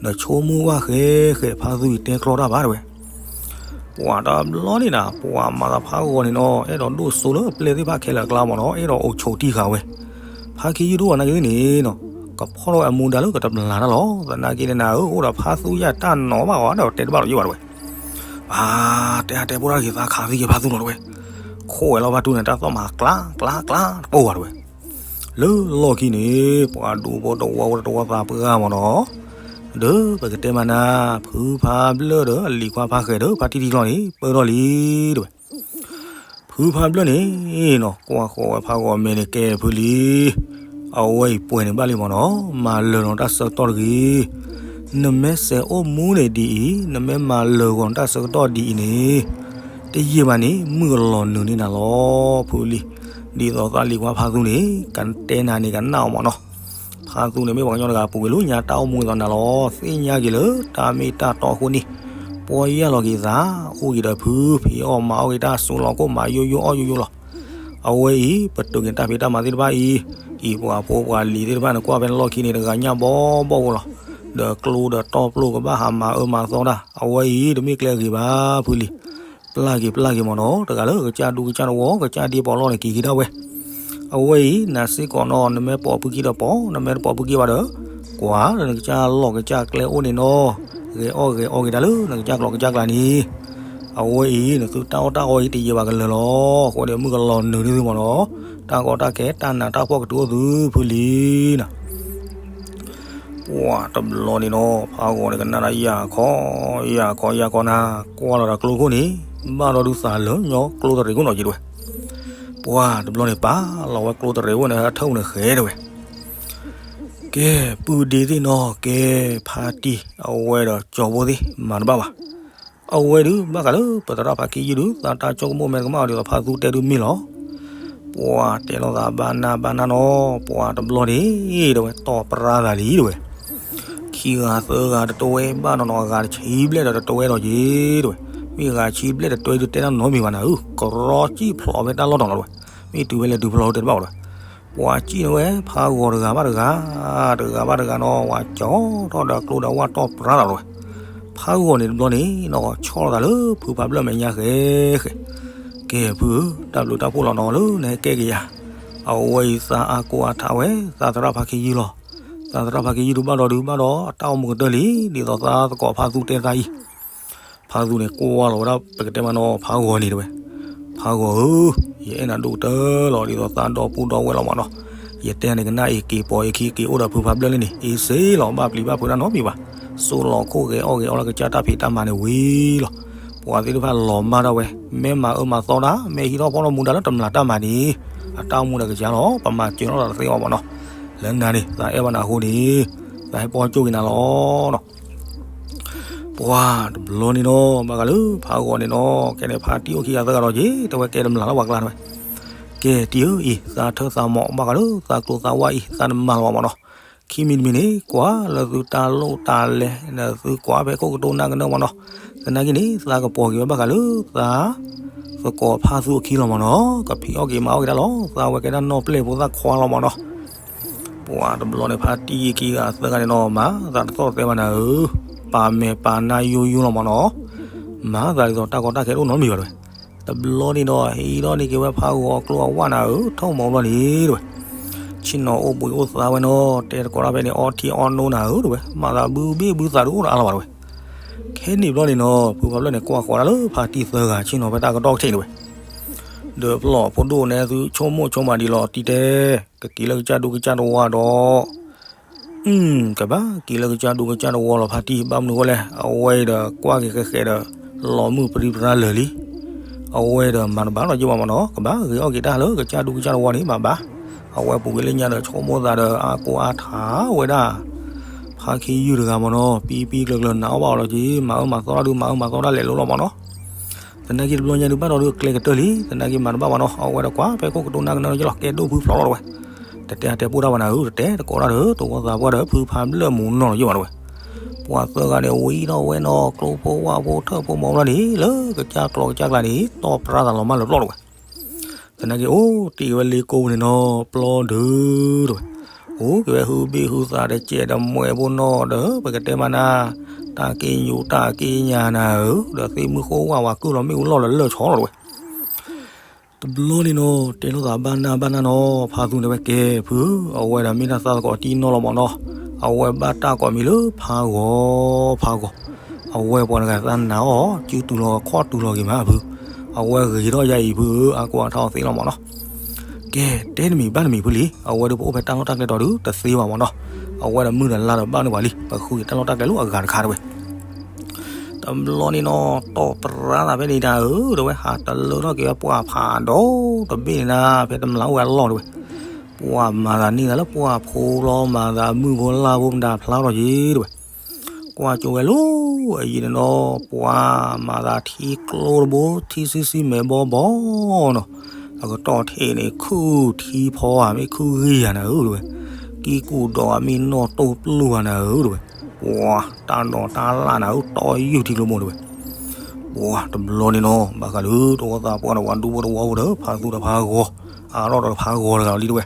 ဒီးဆိကမိၣ်ဘၣ်ဃဲဃဲ ဖါသူအံၤတဲကျီတၢ်ဘၣ်တဝဲ ပှၤတဘျီန့ၣ်နၤ ပှၤမၤသးဖးဂီၤန့ၣ်နီၤ အဲၣ်ဒိးဒိၣ်စိလၢအပျဲၢ်သ့ၣ်တဖၣ်ခဲလၢာ်အကျါမးနီၤ အဲၣ်ဒိးအိၣ်ဆိးတံၢ်ဃာ်ဝဲ, ဖါခ့ယုၢ်တအိၣ်ဘၣ်နာ်က့သ့ၣ်န့ၣ်နီၤ, ကဖီၣ်ထီၣ်ဝဲအမူဒါလၢကတပျၢ်တၢ်လီၤ သနာ်က့န့ၣ်နၤဧၢ အိၣ်ဒီးဖါသူယၤတၢ်နီၤဘၣ်ဝဲဒီးတဲတဘၣ်လီၤယိၣ်ဘၣ်တဝဲ, ပှၤတဲအါတဲပိၢ်တၢ်တဂ့ၤ သးခးသံက့ၤဖါသူလီၤတဝဲ, ခိးဝဲလီၤဖါသူန့ၣ် တၢ်သီၣ်မၤကျါကျါကျါတပိၢ်ဘၣ်တဝဲ လၢလီၢ်ခံန့ၣ် ပှၤဒူဖိတဝီဖိတဝီသးပှၢ်မးနီၤ, ဒီးပကတဲမးနၤ ဖုဖးဘျၢၣ်ဒီးလံၤခွါဖးဃဲၤဒီးဖါတံၢ်ထံကျီန့ၣ် ပၢၢ်ထီၣ်လံတဝဲ, ဖုဖးဘျၢၣ်န့ၣ်နီၤ ကွၢ်ဃီၤဝဲဖးဂီၤမဲာ်န့ၣ် ကဲဖုလံ, အဝဲအံၤပှဲၤန့ၣ်ဘၣ်လံမးနီၤ မၤလၢာ်နီၤတၢ်ဆၢကတီၢ်တဂ့ၤ, နမ့ၢ်စဲးအိၣ်မူန့ၣ်ဒ်အံၤ နမ့ၢ်မၤလၢာ်ဂီၤနတၢ်ဆၢကတီၢ်ဒ်အံၤန့ၣ် တယံာ်ဘၣ်န့ၣ် မုၢ်ကလီၤနုာ်န့ၢ်နၤလီၤ ဖုလံ, ဒ်သိးသးလံၤခွါဖးသူန့ၣ် ကတဲနၤန့ၣ်ကနၣ်အီၤမးနီၤ, ဖးသူန့ၣ်မ့ၢ်ပှၤကညီတဂၤပူၤကွံာ်လၢညါတၢ်အိၣ်မူဒ်သိးနၤလီၤ သ့ၣ်ညါက့ၤလၢတၢ်မ့ၢ်တၢ်တီအဃိန့ၣ်, ပီၢ်ယၢ်လီၤက့ၤသး, အိၣ်က့ၤဒီးဖု ဖံးအီၣ်မၤအီၣ်က့ၤတၢ်ဆူးလီၤခိၣ်မးယိယိအီၣ်ယိယိလီၤ, အဝဲအံၤ ပတုာ်က့ၤတၢ်ဖံးတၢ်မၤသ့ၣ်တဖၣ်အံၤ, အံၤပှၤဖိပှၤလံၤသ့ၣ်တဖၣ်န့ၣ် ကွၢ်ဖဲလီၢ်ခံန့ၣ် တဂၤညၣ်ဘီဘီဖိလီၤ, ဒီးကျိဒီးတီၢ်ပျိၢ်ကဘၣ်ဟးမၤအၢမၤသီတၢ် အဝဲအံၤ တမ့ၢ်ကျဲဂ့ၤဘၣ်ဖုလံ ပျၢ်က့ၤပျၢ်က့ၤမးနီၤ တဂၤလၢကစၢ်ဒူကစၢ်တဝီ ကစၢ်ဒ့ပီးလီၢ်န့ၣ် က့ၤက့ၤဒၣ်ဝဲ, အဝဲအံၤ နၤစ့ၢ်ကီးနီၤ နမ့ၢ်ပိာ်ဖုက့ၤဒီးပိာ် နမ့ၢ်တပိာ်ဖုက့ၤဘၣ်ဒီး, ကွၢ်လၢနကစၢ်လီၢ်ကစၢ်ကျဲအိၣ်န့ၣ်နီၤ, ဂဲၤအီၣ်ဂဲၤအီက့ၤတၢ်လၢနကစၢ်ကျီၢ်ကစၢ်ကျါန့ၣ်, အဝဲအံၤ နသုတၢ်အီၣ်တၢ်အီအံၤတယံာ်ဘၣ်ကလၢာ်လီၤ, အဃိန့ၣ်မုၢ်ကလီၤနုာ်န့ၢ်သုမးနီၤ, တၢ်ကီတၢ်ခဲတၢ်နးတၢ်ဖှီၣ်ကတုၤအိၣ်သုဖုလံနၤ ပှၤတဘျီန့ၣ်နီၤ ဖးဂီၤန့ၣ်ကနၣ်တၢ်ယၢ်ခီ, ယၢ်ခီယၢ်ခီနၤ, ကွၢ်လီၤဒီးကျိခိၣ်န့ၣ်, ဘၣ်ဒီးဒုးသးလၢညီကျိတရံးခိၣ်နီၤက့ၤတဝဲ, ပှၤတဘျီန့ၣ်ပာ်လီၤဝဲကျိတရံးဝဲန့ၣ် ဟဲထၢၣ်န့ၣ်ဃဲတဝဲ, ကဲ, ပုၢ်ဒ့သ့ၣ်နီၤ ကဲ, ဖါတံၢ် အဝဲဒီးကၠီၤဖိသ့ၣ် မၤတဘၣ်ဘၣ် အဝဲဒုး ဘၣ်ဃးလၢပသရၣ်ဖးခ့ယုၢ်ဒုး သးတၢ်ကၠီကမိၣ်မဲာ်တကမၣ်အီၤဒ်သိးဖါသူတဲဒုးမ့ၢ်လီၤ. ပှၤတဲလိာ်သးဘၣ်နၢ်ဘၣ်နၢ်နီၤ, ပှၤတဘျီန့ၣ် တဲဝဲ တီၢ်ပြါသးလံ တဲဝဲ. ခံဂၤသၢဂၤတတွဲဘၣ်နီၤနီၤ အဂၤတဆံဘျဲၣ်ဒီးတတွဲဒီးက့ၤ တဲဝဲ. မ့ၢ်ဂၤဆံဘျဲၣ်တတွဲဒုးတဲတၢ်နီတမံၤဘၣ်နၤဧၢ, ကရီစံၣ်ဖျိးဖဲတၢ်လီၢ်တီၤလီၤတဲဝဲ. မ့ၢ်တုၤဖဲလဲၣ်တုၤဖဲလဲၣ်တဲတဘၣ်ဝဲဒီး ပှၤစံၣ်န့ၣ်ဝဲ ဖးဂီၤတဂၤဘၣ်တဂၤ, တဂၤဘၣ်တဂၤနီၤ ဝဲကၠီထီၣ်ဒီးကျိဒီးဝၣ်တီၢ်ပြါလီၤတဲဝဲ. ဖးဂီၤန့ၣ်တဘျီန့ၣ် နီၢ်ကီၢ်ဆီၣ်လီၤသးလၢဖုဖးဘျၢၣ်မဲာ်ညါဃဲဃဲ. ကဲဖုဧၢ, တၢ်ဘျုးတၢ်ဖှိၣ်လီၤနီၤလၢနဟဲကဲက့ၤယၤ. အဝဲအံၤသးအါကိးအါထးဝဲ သးသရၣ်ဖးခ့ယုၢ်လီၤ. သးသရၣ်ဖါက့ယုၢ်ဒုးဘၣ်ဒီးဒုးဘၣ်ဒီး အတၢ်အိၣ်မူကတၢၢ်လံ, ဒ်သိးသးသကိးဖါသူတဲသးအံၤ, ဖါသူန့ၣ်ကွၢ်လီၤဝဲဒၣ် ပကတဲမးနီၤ ဖါဂီၤန့ၣ်တဲဝဲ, ဖါဂီၤဧၢ, ယအဲၣ်နၤဒိၣ်ကတၢၢ်လီၤ, ဒ်သိးသးဒီပုၢ်ဒီဝဲၢ်လီၤမးနီၤ. ယတဲန့ၣ်ကနၣ်အံၤ က့ၤပိာ်အခံ က့ၤအိၣ်ဒီးဖုဖါဘျၢၣ်လံန့ၣ် အ့စ့လီၤ, ဘၣ်ပျံၤဘၣ်ဖုးတၢ်နီတမံၤဘၣ်. စိလီၤခိၣ်ဂဲၤအီၣ်ဂဲၤအီလၢကစၢ်တၢ်ဖံးတၢ်မၤန့ၣ်ဝံၤလီၤ. ပှၤသ့ၣ်တဖၣ်လီၤမၢ်ဒၣ်ဝဲ, မ့ၢ်မၤအၢမၤသီတၢ်, မ့ၢ်ဟံးထီၣ်ဖီၣ်ထီၣ်မူဒါလၢတမျၢ်တၢ်မၤန့ၣ် အတၢ်အိၣ်မူဒီးကစၢ်လီၤ, ပမၤစၢၤထီၣ်တၢ်တသ့အီၤမးနီၤ. လၢနၤန့ၣ် သးအဲၣ်ဘၣ်နၤအဃိန့ၣ် သးဟဲပီၢ်ကၠိၣ်က့ၤနၤလီၤနီၤ. ပှၤတဘျီန့ၣ်နီၤ ဘၣ်ဃးလၢဖးဂီၤန့ၣ်နီၤ ကဲန့ၣ် ဖါတံၢ်အိၣ်ခံဂၤသၢဂၤဒီးက့ၤ တဲဝဲကဲတမျၢ်လၢပှၤကျါတဲဝဲ, ကဲတံၢ်ဧၢအံၤ သးထၢသးမီၤဘၣ်ဃးလၢသးကျိၤသးဝါအံၤ သးတမၤလၢၤဘၣ်မးနီၤ. ခံမံၤတမံၤန့ၣ် ကွၢ်လၢသုတၢ်လိၣ်တၢ်လဲ ဒီးသုကွၢ်ဖဲခိၣ်ကတိၤနၢ်ကနၢမးနီၤ. သနာ်က့န့ၣ် သးကပီၤက့ၤဝဲဘၣ်ဃးလၢသး သကိးဖါသူအခံလီၤမးနီၤ. ကဖံးအီၣ်က့ၤမၤအီၣ်က့ၤတၢ်လီၤ. သးဝဲကဲဒၣ်နီၢ်ပျဲၢ်ဖိသၣ်ခွါလီၤမးနီၤ. ပှၤတဘျီန့ၣ် ဖါတံၢ်ခံဂၤသၢဂၤန့ၣ်နီၤ မၤသးတသီၣ်တဲဘၣ်နၤဧၢ, ပာ်မဲာ်ပာ်နါယိယိလီၤမးနီၤ. မၤသးဒ်သိးတၢ်ကီတၢ်ခဲတအိၣ်နီတမံၤဘၣ်တဲဝဲ. တဘျီန့ၣ်ဒီး ဟံးထီၣ်န့ၢ်က့ၤဝဲဖးဂီၤအကျိၤအဝါနၤဧၢ, ထိၣ်မီၤဘျီန့ၣ်တဲဝဲ, ဆ့ၣ်နီၤအိၣ်ဘှံးအိၣ်သါဝဲနီၤ, တဲသကိးတၢ်ဖဲန့ၣ် အီထံအီနိနၤဧၢတဲဝဲ, မၤသးဘုဘ့ၣ်ဘုသးတအိၣ်ဒီးအါလီၤဘၣ်တဲဝဲ. ခဲန့ၣ်ဘျီန့ၣ်နီၤ ဖုဖးဘျၢၣ်န့ၣ် ကွၢ်ဃီၤဒၣ်လၢဖါတံၢ်သၢဂၤ ဆ့ၣ်နီၤဖဲတၢ်ကတီၢ်ကထံၣ်တဲဝဲ, ဒီးပျီၢ်ဖိဒိၣ်န့ၣ် သုဆိကမိၣ်ဆိကမးဒ်လီၤတံၢ်တဲ, ကက့ၤလၢကစၢ်ဒူကစၢ်တဝါဒီး ကဘၣ်က့ၤလၢကစၢ်ဒူကစၢ်တဝါလီၤဖါတံၢ်, ဘၣ်မနုၤအဃိလဲၣ်, အဝဲအံၤဒီးကွၢ်က့ၤဃဲးဃဲးဒီး လီၤမုၢ်ပြံပြါလၢာ်လံ. အဝဲဒီးမၤတဘၣ်လီၤက့ၤဘၣ်မးနီၤ, ကဘၣ်ဂ့ၤအီၣ်က့ၤတၢ်လၢကစၢ်ဒူကစၢ်တဝါန့ၣ်ဘၣ်ဘၣ်. အဝဲပူၤကွံာ်လၢညါဒီး ဆိကမိၣ်သးဒီးအါကိးအါထးဝဲဒၣ် ဖါခံယုၢ်တဂၤမးနီၤ, ပံပံကျၢၤကျၢၤ နးအီၣ်ဘၣ်အီၤလီၤက့ၤ, မၤအၢမၤသီတၢ်ဒုး မၤအၢမၤသီတၢ်လဲၤလိၤလီၤမးနီၤ. သနာ်က့တဘျီညါဒုးဘၣ်ဒီးဒုးကျဲကတၢၢ်လံ, သနာ်က့မၤတဘၣ်ဘၣ်နီၤ, အဝဲဒီးကွၢ်ဖဲခိၣ်ကတိၤနၢ်ကနၢလီၤက့ၤလီၤ, ကဲဒိၣ်ဖုဖျိးလီၤတဲဝဲ. တတဲအတဲပိၢ်တၢ်ဘၣ်နၤဧၢ, တတဲသကိးတၢ်ဒီး သဝီသးပှၢ်ဒီး ဖုဖးဘျၢၣ်မူနီၢ်လီၤက့ၤဘၣ်တဲဝဲ. ပှၤသၢဂၤန့ၣ် ဝံထီၣ်ဝဲနီၤ, ကျိဖိဝၣ်ဖိထၢၣ်ဖိမီၤဘျီန့ၣ် လၢကစၢ်ကျီကစၢ်ကျါန့ၣ် တီၢ်ပြါသးလီၤမၢ်လၢပျီၢ်တဲဝဲ. သနာ်က့အိၣ်တ့ၢ်ဝဲလ့ကိပူၤန့ၣ်နီၤ, ပျီၢ်ဒုးတဲဝဲ, အိၣ်က့ၤဝဲဟုဘ့ၣ်ဟုသးဒီး ကဲဒီးမွဲဖိနီၤဒီး ပကတဲမးနၤ, တၢ်က့ညူးတၢ်က့ညါနၤဧၢ, ဒီးသ့ၣ်မုၢ်ဃိဝၣ်ဝးကုၢ်လီၤမ့ၣ်အူလီၢ်လၢလၢၢ်ဆီလီၤတဲဝဲ. တဘျီန့ၣ်နီၤ တဲလိာ်သးဘၣ်နၢ်ဘၣ်နၢ်နီၤ, ဖါသူန့ၣ်ဝဲကဲဖု, အဝဲဒီးမ့ၢ်တၢ်သးသကိးတံၢ်နီၢ်လီၤမးနီၤ, အဝဲဘၣ်တၢ်ကိးမံၤလၢဖးဂီၤ, ဖးဂီၤ, အဝဲပှၤတဂၤသးနးအီၤ စုတူၤလီၤခီၣ်တူၤလီၤက့ၤမးဖု, အဝဲဂ့ၤထီၣ်ယါအံၤဖုဧၢ, အါကိးအါထးအီၤသ့လီၤမးနီၤ. ကဲ, တဲတမံၤဘၣ်တမံၤဖုလံ, အဝဲဒုးပအိၣ်ဖဲတၢ်လီၢ်တၢ်ကျဲဒီးဒုး တသ့ဘၣ်မးနီၤ, အဝဲဒီးမုၢ်ဒီးလါဒီးဘၣ်န့ၢ်ပှၤလံ, ပဃုက့ၤတၢ်လီၢ်တၢ်ကျဲလၢအဂၤတခါတဲဝဲ. တဘျီန့ၣ်နီၤ တီၢ်ပြါသးဖဲန့ၣ်တၢ်ဧၢ, တဲဝဲ ဟးတလၢထီၣ်က့ၤဝဲပှၢ်ဖးဒိၣ်တဘ့ၣ်န့ၣ်နၤ, ဖဲတမျၢ်အိၣ်ဝဲအလီၢ်တဲဝဲ, ပှၤမၤသးန့ၢ်သးလၢပှၢ်ဖိလီၤ, မၤသးမုၢ်ဖိလါဖိမတၤဖျါထီၣ်က့ၤတဲဝဲ. ကွၢ်ကၠိဝဲလၢအယံၤန့ၣ်နီၤ, ပှၤမၤသးထံကျိတဘိ ထံဆံဆံမဲာ်ဘီဘီနီၤ, အကတီၢ်ထံးန့ၣ် ခုၣ်ထံဖီဧါ မ့ၢ်ခုၣ်ဂံၢ်ဧါနၤဧၢတဲဝဲ, ကံကူၣ်ဒီးဧါ မ့ၢ်နီၢ်တိၢ်ပျုၢ်ဧါနၤဧၢတဲဝဲ, ပှၤတၢ်ဒိးတၢ်လၣ်နၤဧၢ တီၢ်ယုၢ်ထံကျိမိၢ်တဲဝဲ. ပှၤတဘျီန့ၣ်နီၤ ဘၣ်ဃးလၢတဝီသးပှၢ်ဒီးပှၤဒူဖိတဝီဖိဒီး ဖါသူဒီးဖါဂီၤ အါထီၣ်ဒီးဖါဂီၤတဂၤလီၤလံတဲဝဲ.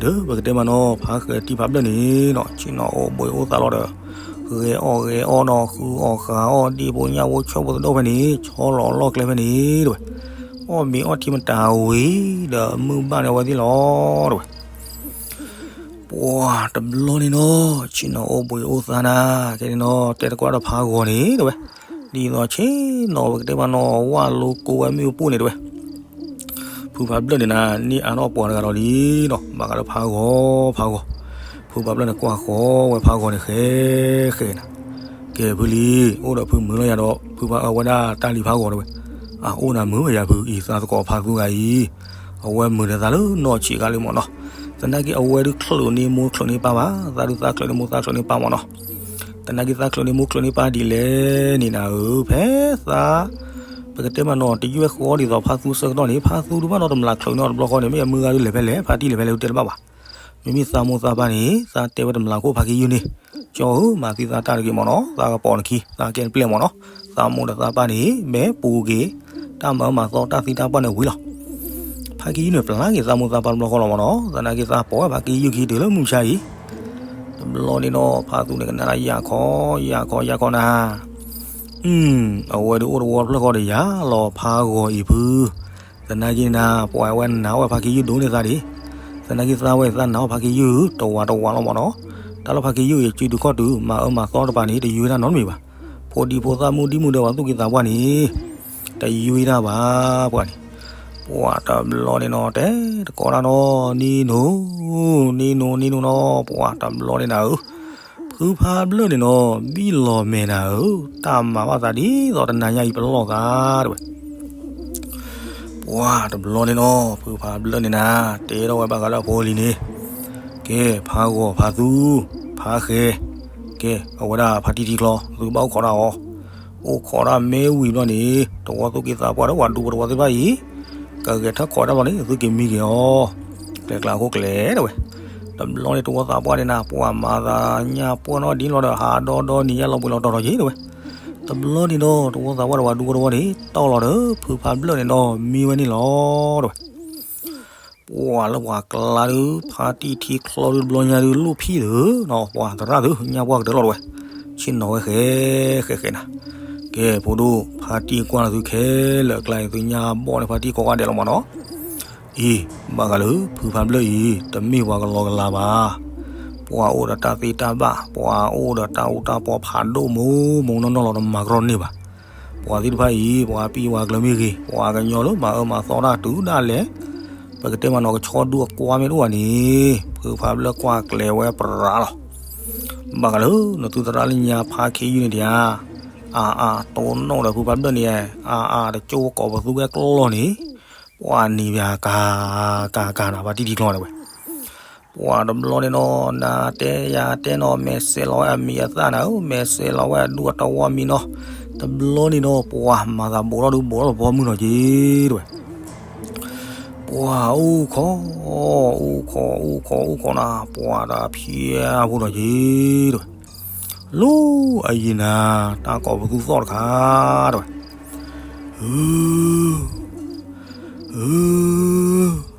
ဒီးပကတဲမးနီၤ ဖါဃဲၤတံၢ်ဖးဘျၢၣ်န့ၣ်နီၤ ဆ့ၣ်နီၤအိၣ်ဘှံးအိၣ်သါလီၤဒီး ဂဲၤအီၣ်ဂဲၤအီနီၤ ဃုအီၣ်ဃုအီၣ် ဒံဖိညၣ်ဖိ ဆၢဖိသဒိၣ်ဖဲန့ၣ် ဆီလီၤလီၢ်ကျဲဖဲန့ၣ်တဲဝဲ, အီၣ်မ့ၤအီထံမတၤဝံၤ ဒီးမုၢ်ဘၣ်န့ၣ်အဝဲသ့ၣ်လီၤတဲဝဲ. ပှၤတဘျီန့ၣ်နီၤ ဆ့ၣ်နီၤအိၣ်ဘှံးအိၣ်သါနၤ ခဲန့ၣ်နီၤ တဲသကိးဒီးဖးဂီၤန့ၣ်တဲဝဲ, ဒ်သိးဆ့ၣ်နီၤပကတဲမးနီၤ ဝၣ်လိကိးဝဲမ့ၣ်အူပူၤန့ၣ်တဲဝဲ. ဖုဖးဘျၢၣ်န့ၣ်နၤ န့ၢ်အါထီၣ်ပှၤတဂၤဒီးလံနီၤ ဘၣ်ဃးလၢဖးဂီၤ ဖးဂီၤ, ဖုဖးဘျၢၣ်န့ၣ်ကွၢ်ဃီဝဲဖးဂီၤန့ၣ် ဃဲဃဲနၤ, ကဲဖုလံ, အိၣ်ဒီးဖုမုာ်လီၤယၤဒီး ဖုဖးအၢဝဲဒၣ်တၢ်လံၤဖးဂီၤတဲဝဲ, အအိၣ်နၤမုာ်ဝဲယၤဖုအံၤ သးသကိးဖးသူဂၤအံၤ, အဝဲမုာ်ဒီးသးလၢနီၢ်ဆံးခါလံမးနီၤ, သနာ်က့အဝဲဒုးချုးန့ၢ်မိၢ်ချုးန့ၢ်ပၢ်ဘၣ်, သးဒုးသးချုးန့ၢ်မိၢ်သးချုးန့ၢ်ပၢ်မးနီၤ သနာ်က့သးချုးန့ၢ်မိၢ်ချုးန့ၢ်ပၢ်ဒ်လဲၣ်န့ၣ်နၤဧၢ, ဖဲသး ပကတဲမးနီၤ တယုၢ်ဝဲဃီဒ်သိးဖါသူဆၢကတီၢ်န့ၣ် ဖါသူဒုးဘၣ်ဒီးတမျၢ်ချုးန့ၢ်အီၤတဘျီဃီန့ၣ် မ့ၢ်အမုၢ်ဂၤဒုးလဲၤဖဲလဲၣ် ဖါတံၢ်လဲၤဖဲလဲၣ်ဒုးတဲတဘၣ်ဘၣ်. မ့မ့ၢ်သးမိၢ်သးပၢ်န့ၣ် သးတဲဝဲတမျၢ်ခိၣ်ဖါက့ယုၢ်န့ၣ်, ကၠီဧၢ မၤသံသးတၢ်တဂ့ၤမးနီၤ, သးကပိာ်နခံ သးကဲနပျဲၢ်မးနီၤ, သးမိၢ်ဒီးသးပၢ်န့ၣ် မ့ၢ်ပူၤက့ၤ တၢ်မၤအၢမၤသီတၢ်သံတၢ်ပှၢ်န့ၣ်ဝံၤလီၤ. ဖါက့ယုၢ်န့ၣ် ပျၢ်က့ၤသးမိၢ်သးပၢ်တဘျီဃီလီၤမးနီၤ, သနာ်က့သးပိာ်ဝဲဖါက့ယုၢ်ခံတုၤလၢမုၢ်ဆါအံၤ တဘျီန့ၣ်နီၤ ဖါသူန့ၣ်ကနၣ်ယၤခီ ယၤခီ ယၤခီနၤ, အဝဲဒုးအိၣ်တဝီတဖျၢၣ်ဃီဒီးယၤလီၤဖးဂီၤအံၤဖု, သနာ်က့နၤ ပှၤဝဲနၤအီၣ်ဝဲဖါက့ယုၢ်ဒိၣ်န့ၢ်သးဒံး, သနာ်က့သးဝဲသးနၤအီၣ်ဖါက့ယုၢ် တဝီတဝီလီၤမးနီၤ, တၢ်လီၢ်ဖါခ့ယုၢ်အံၤ စုဒုခီၣ်တုၤ မၤအၢမၤသီတပၤန့ၣ် တယွ့တၢ်နီတမံၤဘၣ်. ဖိဒံဖိသၣ်မုၢ်ဒံမုၢ်ဒီးပှၤသူၣ်က့သးပှၢ်န့ၣ် တယွ့တၢ်ဘၣ်ပှၤန့ၣ်. ပှၤတဘျီန့ၣ်နီၤ တဲတကိးတၢ်နီၤ နံၤနိၤ နံၤနိၤ နံၤနိၤနီၤ ပှၤတဘျီန့ၣ်နၤဧၢ ဖုဖးဘျၢၣ်န့ၣ်နီၤ ဘံၣ်လီၤမဲာ်နၤဧၢ, တၢ်မၤဘၣ်သးဒ်သိးတနၤညါအံၤပလီၢ်သးတဝဲ. ပှၤတဘျီန့ၣ်နီၤ ဖုဖးဘျၢၣ်န့ၣ်နၤ တဲထီၣ်ဝဲဘၣ်ဃးဒီးဖိလံၤန့ၣ်, ကဲ ဖးဂီၤဖးသူ ဖးဃဲၤ, ကဲ အဝဲဒၣ်ဖးတံၢ်ထံချီ သုဘၣ်အိၣ်ခိးတၢ်အီၤ, အိၣ်ခိးတၢ်မ့ၢ်ဝံၤဘျီန့ၣ် တဝီသူၣ်က့သးပှၢ်ဒီးပှၤဒူဖိတဝီသ့ၣ်တဖၣ်အံၤ ကဂဲၤထၢၣ်ခိးတၢ်ဘျီန့ၣ် သုက့ၤမံက့ၤအီၤ, ကျဲကျါခိၣ်ကျဲတဝဲ. တဘျီန့ၣ်တဝီသးပှၢ်န့ၣ်နၤ ပှၤမၤသးညါပှၢ်နီၣ်ဒ်လီၤဒီး ဟးဒီဒီနံၤညါလီၤဘှံးလီၤတီၤထီၣ်က့ၤတဝဲ. တဘျီန့ၣ်ဒီး တဝီသးပှၢ်ဒီးပှၤဒူဖိတဝီန့ၣ် တီၢ်လီၤဒီး ဖုဖးဘျၢၣ်န့ၣ်ဒီး မံဝဲန့ၣ်လီၤတဝဲ. ပှၤလၢပှၤကျါဒုး ဖါတံၢ်ထံချီဒုးတဘျီညါဒုး လူၢ်ဖံးသုနီၤ ပှၤသရၣ်သု ညါပှၢ်ကတၢၢ်လီၤတဝဲ, ဆ့ၣ်နီၤဝဲဃဲဃဲဃဲနၤ. ကဲ ဖိဒိၣ် ဖါတံၢ်ကွၢ်လၢသုခဲလၢာ်အကျါအံၤ သုညါဘီၣ်န့ၣ် ဖါတံၢ်ကိးဂၤဒဲးလီၤမးနီၤ. အံၤ ဘၣ်ဃးလၢ ဖုဖးဘျၢၣ်အံၤ တမ့ၢ်ပှၤကလီကလီဘၣ်. ပှၤအိၣ်ဒီးတၢ်သ့တၢ်ဘၣ် ပှၤအိၣ်ဒီးတၢ်အူတၢ်ပီဖးဒိၣ်မုၢ်မုၢ်နီၢ်နီၢ်လီၤ တမၤကရီန့ၢ်ဘၣ်. ပှၤသ့ၣ်တဖၣ်အံၤ ပှၤပံၢ်ပှၤကျၢၤမ့ၢ်ဂ့ၤ ပှၤကညီလၢမၤအၢမၤသီတၢ်တုၤဒၣ်လဲာ် ပကတဲမးနီၤ ကဆီဒုအကွါမ့ၢ်တအိၣ်ဘၣ်န့ၣ် ဖုဖးဘျၢၣ်ကွၢ်ကျဲၤဝဲပြးလီၤ. ဘၣ်ဃးလၢ နသုသရၣ်လၢညါဖါခ့ယုၢ်န့ၣ်ဒံးဧါ, အါအါ တိၢ်နီၣ်ဒီးဖုဖးဘျၢၣ်န့ၣ် အါအါ တကၠိၢ်ကိးပသူဝဲကျီၢ်န့ၣ် ပှၤနံၤဘၣ်ကၤကၤကၤနၤ ဖါတံၢ်ထံချီန့ၣ်ဝဲ. ပှၤတဘျီန့ၣ်နီၤ နၤတဲယၤတဲနီၤ မဲာ်စဲးလီၤဝဲအမံၤအသၣ်နၤဧၢ, မဲာ်စဲးလီၤဝဲအဒူအတဝီမံၤနီၤ. တဘျီန့ၣ်နီၤ ပှၤမၤသးဘိးထီၣ်ဒုးဘိးထီၣ်လၢပီမုၢ်နီၤက့ၤတဝဲ. ပှၤအိၣ်ခိး အိၣ်ခိး အိၣ်ခိး အိၣ်ခိးနၤ ပှၤတဖျဲးဖိနီၤက့ၤတဝဲ. လီၤအယံၤနၤ တၢ်ကိးပသူသီၣ်တခါတဝဲ. ဧၢ ဧၢ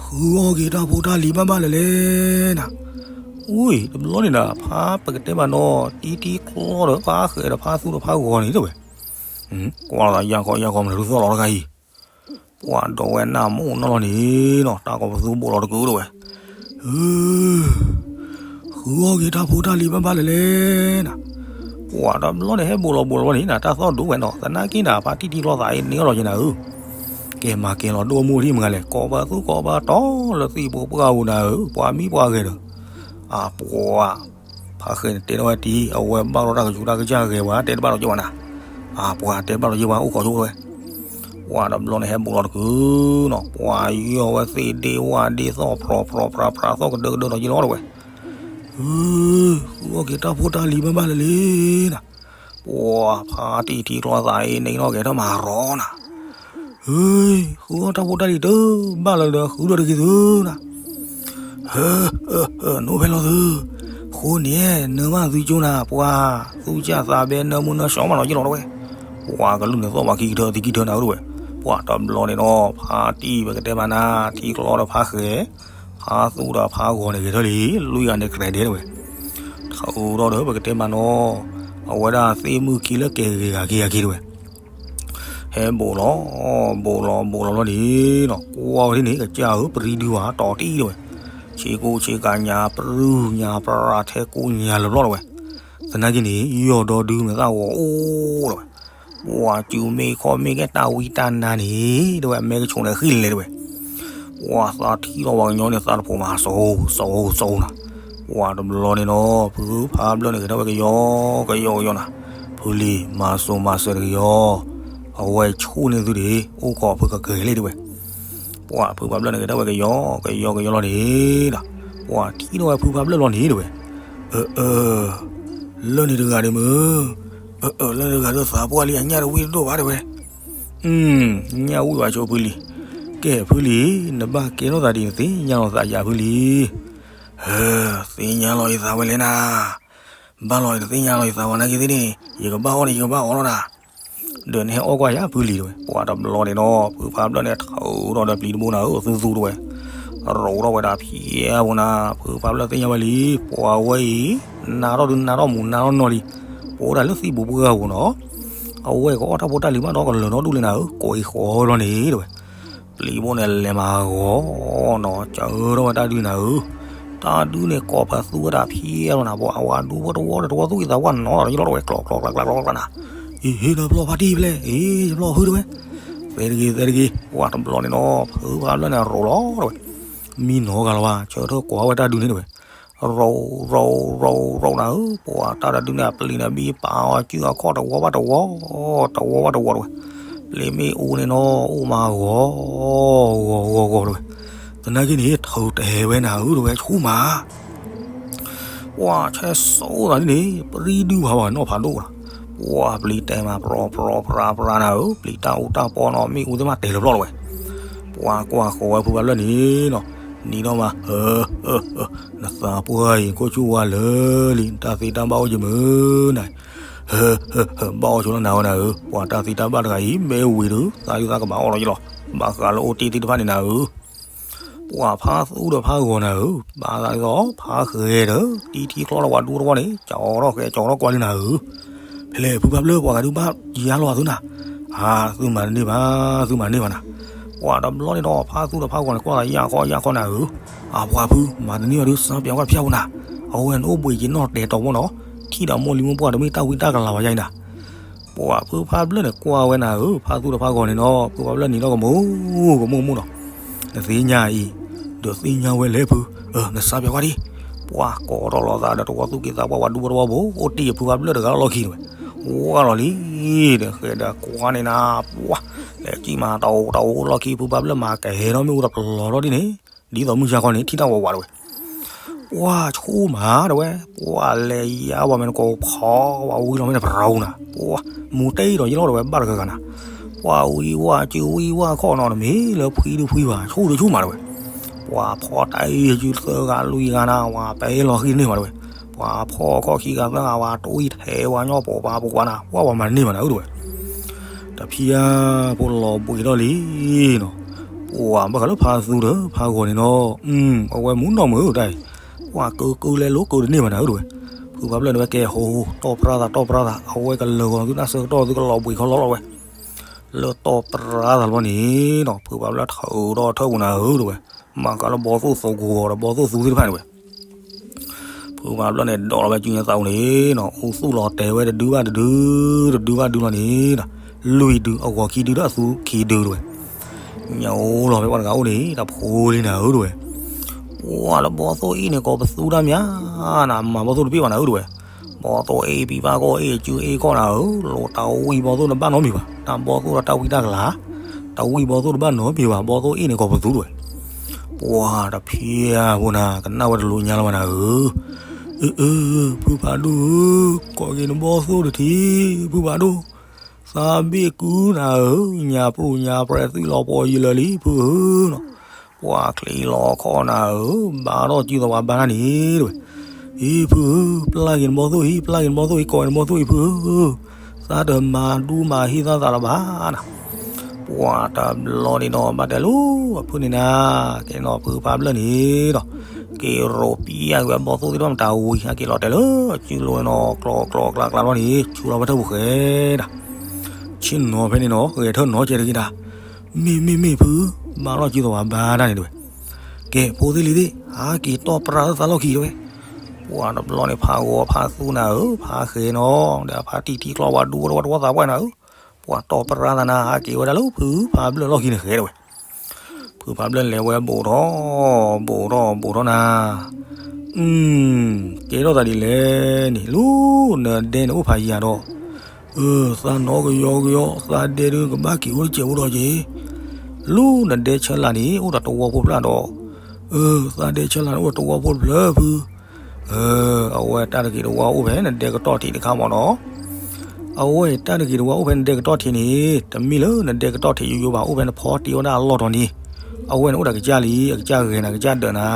ဃုအီၣ်က့ၤတၢ်ဖိတၢ်လံၤဘၣ်ဘၣ်လၢလဲၣ်နၤ. အူ တဘျီန့ၣ်နၤ ဖါပကတဲမးနီၤ တံၢ်ထံချီဒီးဖါဃဲၤဒီးဖါသူဒီးဖါဂီၤန့ၣ်တဝဲ. ကွၢ်လီၤသးယၢ်ခီယၢ်ခီမနုၤဒုးသီၣ်လီၤတခါအံၤ ပှၤဒိးဝဲနၢ်မူနီၢ်လီၤန့ၣ်နီၤ တၢ်ကိးပသူဘိးလီၤတကုာ်တဝဲ. ဧၢ ဃုအီၣ်က့ၤတၢ်ဖိတၢ်လံၤဘၣ်ဘၣ်လၢလဲၣ်နၤ. ပှၤတဘျီန့ၣ်ဟဲဘိးလီၤဘိးလီၤဘၣ်န့ၣ်နၤ တၢ်သီၣ်ဒိၣ်ဝဲနီၤ သနာ်က့နၤ ဖါတံၢ်ထံချီသးအံၤန့ၢ်အီၣ်လီၤက့ၤနၤဧၢ. ကဲမၤကဲလီၤဒိၣ်မူထံၣ်မုၢ်ဂၤလဲၣ် ကိးပသူကိးပတီၤလၢသံၣ်ဘိပှၢ်ပူၤနၤဧၢ ပှၤမံပှၤဂဲၤဒီး အပှၤ ဖါဃဲၤန့ၣ်တဲထီၣ်ဝဲတံၢ် အဝဲဘၣ်ထီၣ်တၢ်ကဆူးတၢ်ကစၢ်ဂဲၤဝဲ တဲတဘၣ်လီၤက့ၤဝဲနၤ. အပှၤတဲတဘၣ်လီၤက့ၤဝဲ အိၣ်ခိးဆိဝဲ. ပှၤတဘျီန့ၣ်ဟဲဘိးလီၤတကုာ်နီၤ ပှၤယီၢ်ဝဲသ့ၣ်ဒ့ဝၣ်ဒ့သီၣ် ဖြီဖြီဖြါဖြါသီၣ်ကဒၢကဒၢနီၤက့ၤလီၤတဝဲ. ဃုအီၣ်က့ၤတၢ်ဖိတၢ်လံၤဘၣ်ဘၣ်လၢလဲၣ်နၤ. ပှၤဖါတံၢ်ထံချီသးအံၤန့ၣ်နီၤ ကဲထီၣ်မၤရီနၤ. ဃုအီၣ်တၢ်ဖိတၢ်လံၤတ ဘၣ်လၢၤဒီးဃုထီၣ်တဂ့ၤသုနၤ. နိဖဲလီၤသု, ဃိန့ၣ် နၢမးသုကၠိနၤ ပှၤသူၣ်စၢ်သးဘဲ နၢမူနၢဆှီမးနီၤက့ၤလီၤတဝဲ. ပှၤကလုၢ်န့ၣ်သီၣ်ဘၣ်ခံကထၢသံခံကထၢနၤဧၢတဝဲ. ပှၤတဘျီန့ၣ်နီၤ ဖါတံၢ်ပကတဲမးနၤ ထံချီဒီးဖါဃဲၤ, ဖါသူဒီးဖါဂီၤန့ၣ်ဂဲၤထၢၣ်လံ လွံၢ်ဂၤန့ၣ်ကြဲးဒဲးတဝဲ. ထူးထီၣ်ဒီးပကတဲမးနီၤ အဝဲဒၣ်သ့ၣ်မုၢ်ခံလၢကဲဂ့ၤဂၤခံဂၤခံတဝဲ. ဟဲဘိးလီၤ, ဘိးလီၤ ဘိးလီၤဘျီန့ၣ်နီၤ ကွၢ်ဝဲဒ်န့ၣ် ကစၢ်ဧၢ ပရံဒုဘၣ်တီၤတံၢ်တဝဲ. ဆ့ကိၣ်ဆ့ကၤညါ ပြူညါပြၢထဲကိၣ်ညါလၢဘျီတဝဲ. သနာ်က့န့ၣ် ယီၢ်ဒီဒုမ့ၢ်သၣ်ဂီၤအိၣ်တဝဲ. ပှၤစုမ့ၢ်ခီမ့ၢ်ကဲတၢ်ဝံတၢ်နါန့ၣ် တဝဲအမဲကဆိးန့ၣ်ဃံလဲၣ်တဝဲ. ပှၤသးထံၣ်လီၤပှၤကညီန့ၣ် သးတဖိးမး စိၤစိၤစိၤနၤ. ပှၤတဘျီန့ၣ်နီၤ ဖုဖးဘျၢၣ်န့ၣ် ကဲထီၣ်ဝဲကယီကယီကယီနၤ. ဖုလံၤ မၤစိၤမၤစၢၤတကယီ, အဝဲဆိၣ်န့ၢ်သုဒံး အိၣ်ခိးဖုကကဲၤလဲၣ်တဝဲ. ပှၤဖုဖးဘျၢၣ်န့ၣ် ကဲထီၣ်ဝဲကယီကယီကယီလီၤန့ၣ်ဒီး ပှၤထံၣ်ထီၣ်ဝဲဖုဖးဘျၢၣ်လီၤန့ၣ်တဝဲ. အၢ အၢ လၢန့ၣ်တဂၤဒံးမုၢ်, အၢ အၢ လၢန့ၣ်တဂၤဒီးသးပှၢ်လံ အညၣ်တဝံၣ်တဒိၣ်ဘၣ်တဝဲ. ညၣ်ဝံၣ်ဘၣ်ဆိဖုလံၤ, ကဲဖုလံၤ, နဘၣ်ကဲထီၣ်သးဒ်နသ့ၣ်ညါလီၤသးယၤဖုလံၤ. သ့ၣ်ညါလီၤယသးဝဲလဲၣ်နၤ, ဘၣ်လီၤနသ့ၣ်ညါလီၤယသးဝဲနာ်က့သ့ၣ်န့ၣ် ယကဘၣ်အီၣ်န့ၣ် ယကဘၣ်အီၣ်လီၤနၤ. ဒီးနဟဲအီၣ်ကွၢ်ယၤဖုလံၤတဝဲ. ပှၤတဘျီန့ၣ်ဒီး ဖုဖးဘျၢၣ်န့ၣ် ထုးထီၣ်ဒီးပျံၤတဘိနၤဧၢ သူသူတဝဲ, ရိးထီၣ်ဝဲဒၣ်ဖျဲးဖိနၤ. ဖုဖးဘျၢၣ်သ့ၣ်ညါဝဲလံ, ပှၤဝဲအံၤ နါထီၣ်ဒုးနါထီၣ်မူးနါထီၣ်နီၢ်လံ. ပအိၣ်ဒၣ်လၢသံၣ်ပူၤပှၢ်ပူၤနီၤ. အဝဲကအီၣ်တၢ်ဖိတၢ်လံၤမးဒီးကလၢၤနီတဒူၣ်လံနၤဧၢ, ကိးအံၤဃီလီၤန့ၣ်တဝဲ. ပျံၤဘိန့ၣ်လဲၤမၤဂီၤနီၤ, စၢထီၣ်ဝဲတၢ်ဒုးနၤဧၢ. တၢ်ဒုးန့ၣ်ကိးပသူဝဲဒၣ်ဖဲလီၤနၤ, ပှၤဝၤဒူဖိတဝီဒီးတဝီသူၣ်က့သးပှၢ်နီၤဒီးယလီၤတဝဲ ကျီကျီကျီကျီကျီနၤ, အ့ ဟ့ၣ်လၢပျီဖါတံၢ်ဖဲလဲၣ်, အ့ ယပျီဖုတဝဲ, သဲတဂ့ၤသဲတဂ့ၤ, ပှၤတဘျီန့ၣ်နီၤ ဖုဖးဘျၢၣ်န့ၣ်ရိၤလီၤတဝဲ, မံနီၤဂၤလီၤဘၣ် ဆၢထၢၣ်ကွၢ်ဝဲတၢ်ဒုးန့ၣ်တဝဲ ရိၤရိၤရိၤရိၤနၤဧၢ, ပှၤတၢ်ဒုးန့ၣ် အပျံၤန့ၣ်ဘံပာ်အီၤစုအခီၣ်တဝီဘၣ်တဝီ, တဝီဘၣ်တဝီတဝဲ, ပျံၤမ့ၣ်အူန့ၣ်နီၤ အိၣ်မးဂီၤဂီၤဂီၤဂီၤတဝဲ, သနာ်က့န့ၣ် ထုးတဲဝဲနၤဧၢတဝဲဆူၣ်မး ပှၤဆဲးစိသးန့ၣ် ပရံဒုဘၣ်ဝဲနီၢ်ဖးဒိၣ်လီၤ, ပှၤပျံၤတဲမး ပြီပြီပြါပြါနၤဧၢ, ပျံၤတၢ်အူတၢ်ပီနီၤ မ့ၣ်အူသ့ၣ်မးတဲာ်လၢပျီလီၤဝဲ, ပှၤကွၢ်ဃီၤဝဲဖုဖးဘျၢၣ်န့ၣ်နီၤ, နံၤဒီးမး နသးပှၢ်အံၤ ခိၣ်ဆူၣ်ဝါလၢာ်လံ, နတၢ်သ့တၢ်ဘၣ်အိၣ်ယမုာ်နၤ, ဘၣ်အီၣ်ဆိလီၤနၤဝဲနၤဧၢ, ပှၤတၢ်သ့တၢ်ဘၣ်တဂၤအံၤ မ့ၢ်ဝံၤဒီး သးဒုးသးကဘၣ်အီၣ်လီၤယလီၤ, ဘၣ်ဃးလၢအိၣ်တ့ၢ်သ့ၣ်တဖၣ်န့ၣ်နၤဧၢ ပှၤဖးသူဒီးဖးဂီၤနၤဧၢ, ဘၣ်သးဒ်သိးဖးဃဲၤဒီး တံထံချီလီၤဝဲဒူတဝီန့ၣ် ကၠီထီၣ်ဃဲၤကၠီထီၣ်ကွၢ်လံနၤဧၢ, ဖဲလဲၣ်ဖုဖးဘျၢၣ် ပှၤဂၤဒုးဘၣ်ယါလီၤအသုနၤ, အသုမၤတန့ၢ်ဘၣ်, သုမၤတန့ၢ်ဘၣ်နၤ, ပှၤတဘျီန့ၣ်ဒီး ဖးသူဒီးဖးဂီၤန့ၣ် ကွၢ်သးယၢ်ခီယၢ်ခီနၤဧၢ, အပှၤဖု မၤတန့ၢ်ဘၣ်ဒုး စၢ်ပျးကွၢ်ဖၠၣ်ပူၤနၤ, အဝဲန့ၣ်အိၣ်ဘှံးက့ၤနီၢ်တဲာ်တီၤမီၢ်နီၤ, ထံၣ်ဒီးမိၢ်လံမိၢ်ပှၢ်တမ့ၢ်တၢ်ဝံတၢ်ကလၤဘၣ်ယါအံၤနၤ ပှၤဖုဖးဘျၢၣ်န့ၣ်ကွၢ်ဝဲနၤဧၢ, ဖးသူဒီးဖးဂီၤန့ၣ်နီၤ ဖုဖးဘျၢၣ်နံၤဒီးကမူၤကမူၤကမူၤနီၤ, နသ့ၣ်ညါအံၤ, ဒီးသ့ၣ်ညါဝဲလဲၣ်ဖု, နစၢ်ပျးကွၢ်ဒံး, ပှၤကိးထီၣ်လီၤသးဒီးတဝီသူၣ်က့သးပှၢ်ဝဲဒူဝဲတဝီဘိ အိၣ်တ့ၢ်ယဖုဖးဘျၢၣ်တဂၤလီၢ်ခံတဝဲ, ဝါလီၤလံ, ဒီးဃဲၤဒီးကွၢ်န့ၣ်နၤ, ပှၤ, လဲၤကံၣ်မးတၢ်အိၣ်တၢ်အိၣ်လီၢ်ခံ ဖုဖးဘျၢၣ်မၤကဟဲထီၣ်မ့ၣ်အူတပျီၤထီၣ်ဒ်န့ၣ်, ဒ်သိးမုၢ်ဆါခီန့ၣ် ထံၣ်တၢ်ဝးဝးတဝဲ ပှၤဆိၣ်မးတဝဲ, ပှၤလဲၤယါဝဲမ့ၢ်နကိးဖီ ဝဲဝံၤလီၤမ့ၢ်နပရၢနၤ, ပှၤမူတ့ၢ်ဒီးယလီၢ်တဝဲဘၣ်တဂၤဂၤနၤ, ပှၤဝံၤဝဲစုဝံၤဝဲခီၣ်နီၤ နမ့ၢ်လၢဖှံဒုဖှံဘၣ် ဆိၣ်ဒုဆိၣ်မးတဝဲ, ပှၤဖီတၢ်အံၤစုသၢဂၤလွံၢ်ဂၤနၤ ဝဲပဲလီၤဃံန့ၢ်မးတဝဲ, ပှၤဖီခီၣ်ခံဂၤသၢဂၤ ဝဲတွံၢ်ထဲဝဲညီပိာ်ပၤပူၤကွၢ်နၤ ပှၤဝဲမၤန့ၢ်မးနၤဧၢတဝဲ တဖံယါဖိလီၤဘှံးထီၣ်လံနီၤ, ပှၤဘၣ်ဃးလၢဖါသူဒီးဖါဂီၤန့ၣ်နီၤ, အဝဲမူနီၢ်မုာ်တၢ်အံၤ, ပှၤကၢကၢလဲၤလိာ်ကၢတန့ၢ်ဘၣ်နၤဧၢတဝဲ, ဖုဖးဘျၢၣ်န့ၣ်ဝဲကဲဟိ တီၢ်ပြါသးတီၢ်ပြါသး အဝဲကလၢာ်ဂီၤသုတၢ်ဆၢကတီၢ်သုကလီၤဘှံးခီလီၤလီၤဝဲ, လၢတီၢ်ပြါသးလီၤန့ၣ်နီၤ ဖုဖးဘျၢၣ်ထုးထီၣ်ထၢၣ်ပူၤနၤဧၢတဝဲ, မၤကလီဘီသိၣ်သိကိးဒီးဘီသိၣ်သူသ့ၣ်တဖၣ်န့ၣ်ဝဲ ဖုဖးဘျၢၣ်န့ၣ် ဒိးလီၤဝဲစုညါသးအူန့ၣ်နီၤ အူသူၣ်လီၤတဲာ်ဝဲတဒုဘၣ်တဒု, တဒုဘၣ်ဒုလီၤန့ၣ်, လွံၢ်ဒု အဂီၤခံဒုဒီးအသူခံဒုတဝဲ, ညၣ်အိၣ်လီၤဖဲပှၤတဂၤအိၣ်န့ၣ် တၢ်ဖိလံနၤဧၢတဝဲ, ပှၤလၢဘီသိၣ်အ့ၣ်န့ၣ် ကိးပသူတၢ်မးနၤ မၤဘီသိၣ်တဘ့ၣ်ဘၣ်နၤဧၢတဝဲ, ဘီသိၣ်အ့ၣ်ပံၤဘၣ်ကီၢ်အ့ၣ်စုအ့ၣ်ကီၢ်နၤဧၢ, လိၣ်တၢ်ဝံၣ်ဘီသိၣ်တဘၣ်နီတမံၤဘၣ်, တၢ်ဘီသိၣ်ဒီးတၢ်ဝံၣ်တၢ်ကလၤ, တၢ်ဝံၣ်ဘီသိၣ်တဘၣ်နီတမံၤဘၣ်, ဘီသိၣ်အ့ၣ်န့ၣ်ကိးပသူတဝဲ ပှၤတဖံးဖိနၤ ကနၣ်ဝဲတလိညါလီၤဘၣ်နၤဧၢ, အၢ အၢ ဖုဖးဒိၣ်ဧၢ, ကိးက့ၤနဘီသိၣ်တထံး, ဖုဖးဒိၣ်, သးဘ့ၣ်ကုနၤဧၢ, ညၣ်ပြိၣ်ညၣ်ပြဲးသွံၣ်လီၤပှီၤယံာ်လၢာ်လံ ဖုဧၢနီၤ, ပှၤချံးလီၤခီၣ်နၤဧၢ, ဘါထီၣ်စုသဝးဘါတၢ်န့ၣ်တဝဲ, အံၤဖုဧၢ, ပျၢ်က့ၤနဘီသိၣ်အံၤ, ပျၢ်က့ၤနဘီသိၣ်အံၤ, ကိးက့ၤနဘီသိၣ်အံၤဖုဧၢ, သးတမၤဒူမၤဟံၣ်သးသးလၢၤဘၣ်နၤ ပှၤတဘျီန့ၣ်ဒီး ဘၣ်တဲလိၤ အဖုန့ၣ်နၤ, ကဲနီၤ ဖုဖးဘျၢၣ်န့ၣ်ဒီး က့ၤရိးပံအက့ၤဝဲဘီသိၣ်သ့ၣ်တဖၣ်မတၤဝံၤ ဟဲက့ၤလီၤတဲာ်လၢစုလိၤန့ၣ်နီၤ ကျီကျီကျါကျါလီၤန့ၣ် ဆူလီၤဝဲထၢၣ်ပူၤဃဲဒၣ်, ဆ့ၣ်နီၤဖဲန့ၣ်နီၤ ဂဲၤထၢၣ်နီၤကဲတဂ့ၤဒၣ်, မ့ၢ်မ့ၢ်မ့ၢ်ဖု, ဘါထီၣ်စုသဝးဘါတၢ်န့ၣ်တဝဲ, ကဲဖိသ့ၣ်လံၤသ့ၣ် ဟးက့ၤတီၢ်ပြါသးလီၢ်ခံတဝဲ ပှၤတဘျီန့ၣ် ဖးဂီၤဖးသူနၤဧၢ, ဖးဃဲနီၤ, ဒီးဖးတံၢ်ထံချီဝဲဒူဝဲတဝီတဝီသးပှၢ်နၤဧၢ, ပှၤတီၢ်ပြါသးနၤ ဟးက့ၤဝဲဒၣ်လၢဖုဖးဘျၢၣ်လီၢ်ခံန့ၣ်ဃဲတဝဲ, ဖုဖးဘျၢၣ်လဲၤဝဲဘူးထီၣ်, ဘူးထီၣ်ဘူးထီၣ်နၤ, ကဲထီၣ်သးဒ်လဲၣ်န့ၣ် လူၤနဒဲန့ၣ်အိၣ်ဖးယံၤဒီး သးနီၢ်ကယီကယီ, သးဒဲဒုးကဘၣ်က့ၤအိၣ်တစဲးဖိဒီးက့ၤ, လူၤနဒဲဆၢလာ်န့ၣ် အိၣ်ဒီးတဝီဖိဖျၢၣ်ဒီး, သးဒဲဆၢလာ်န့ၣ် အိၣ်ဒီးတဝီဖိတဖျၢၣ်ဖု, အဝဲတၢ်တဂ့ၤတဝါအိၣ်ဖဲနဒဲကတီၢ်ထံးတခါမ့ၢ်နီၤ, အဝဲတၢ်တဂ့ၤတဝါအိၣ်ဖဲနဒဲကတီၢ်ထံးန့ၣ် တမ့ၢ်လၢနဒဲကတီၢ်ထံးယိယိဘၣ် အိၣ်ဖဲနဖီတ့ဝဲဒၣ်အလီၢ်တီၤန့ၣ်, အဝဲန့ၣ်အိၣ်ဒီးကစၢ်လံ, အကစၢ်ဂဲၤနၤ ကစၢ်ဒၢးနၤ,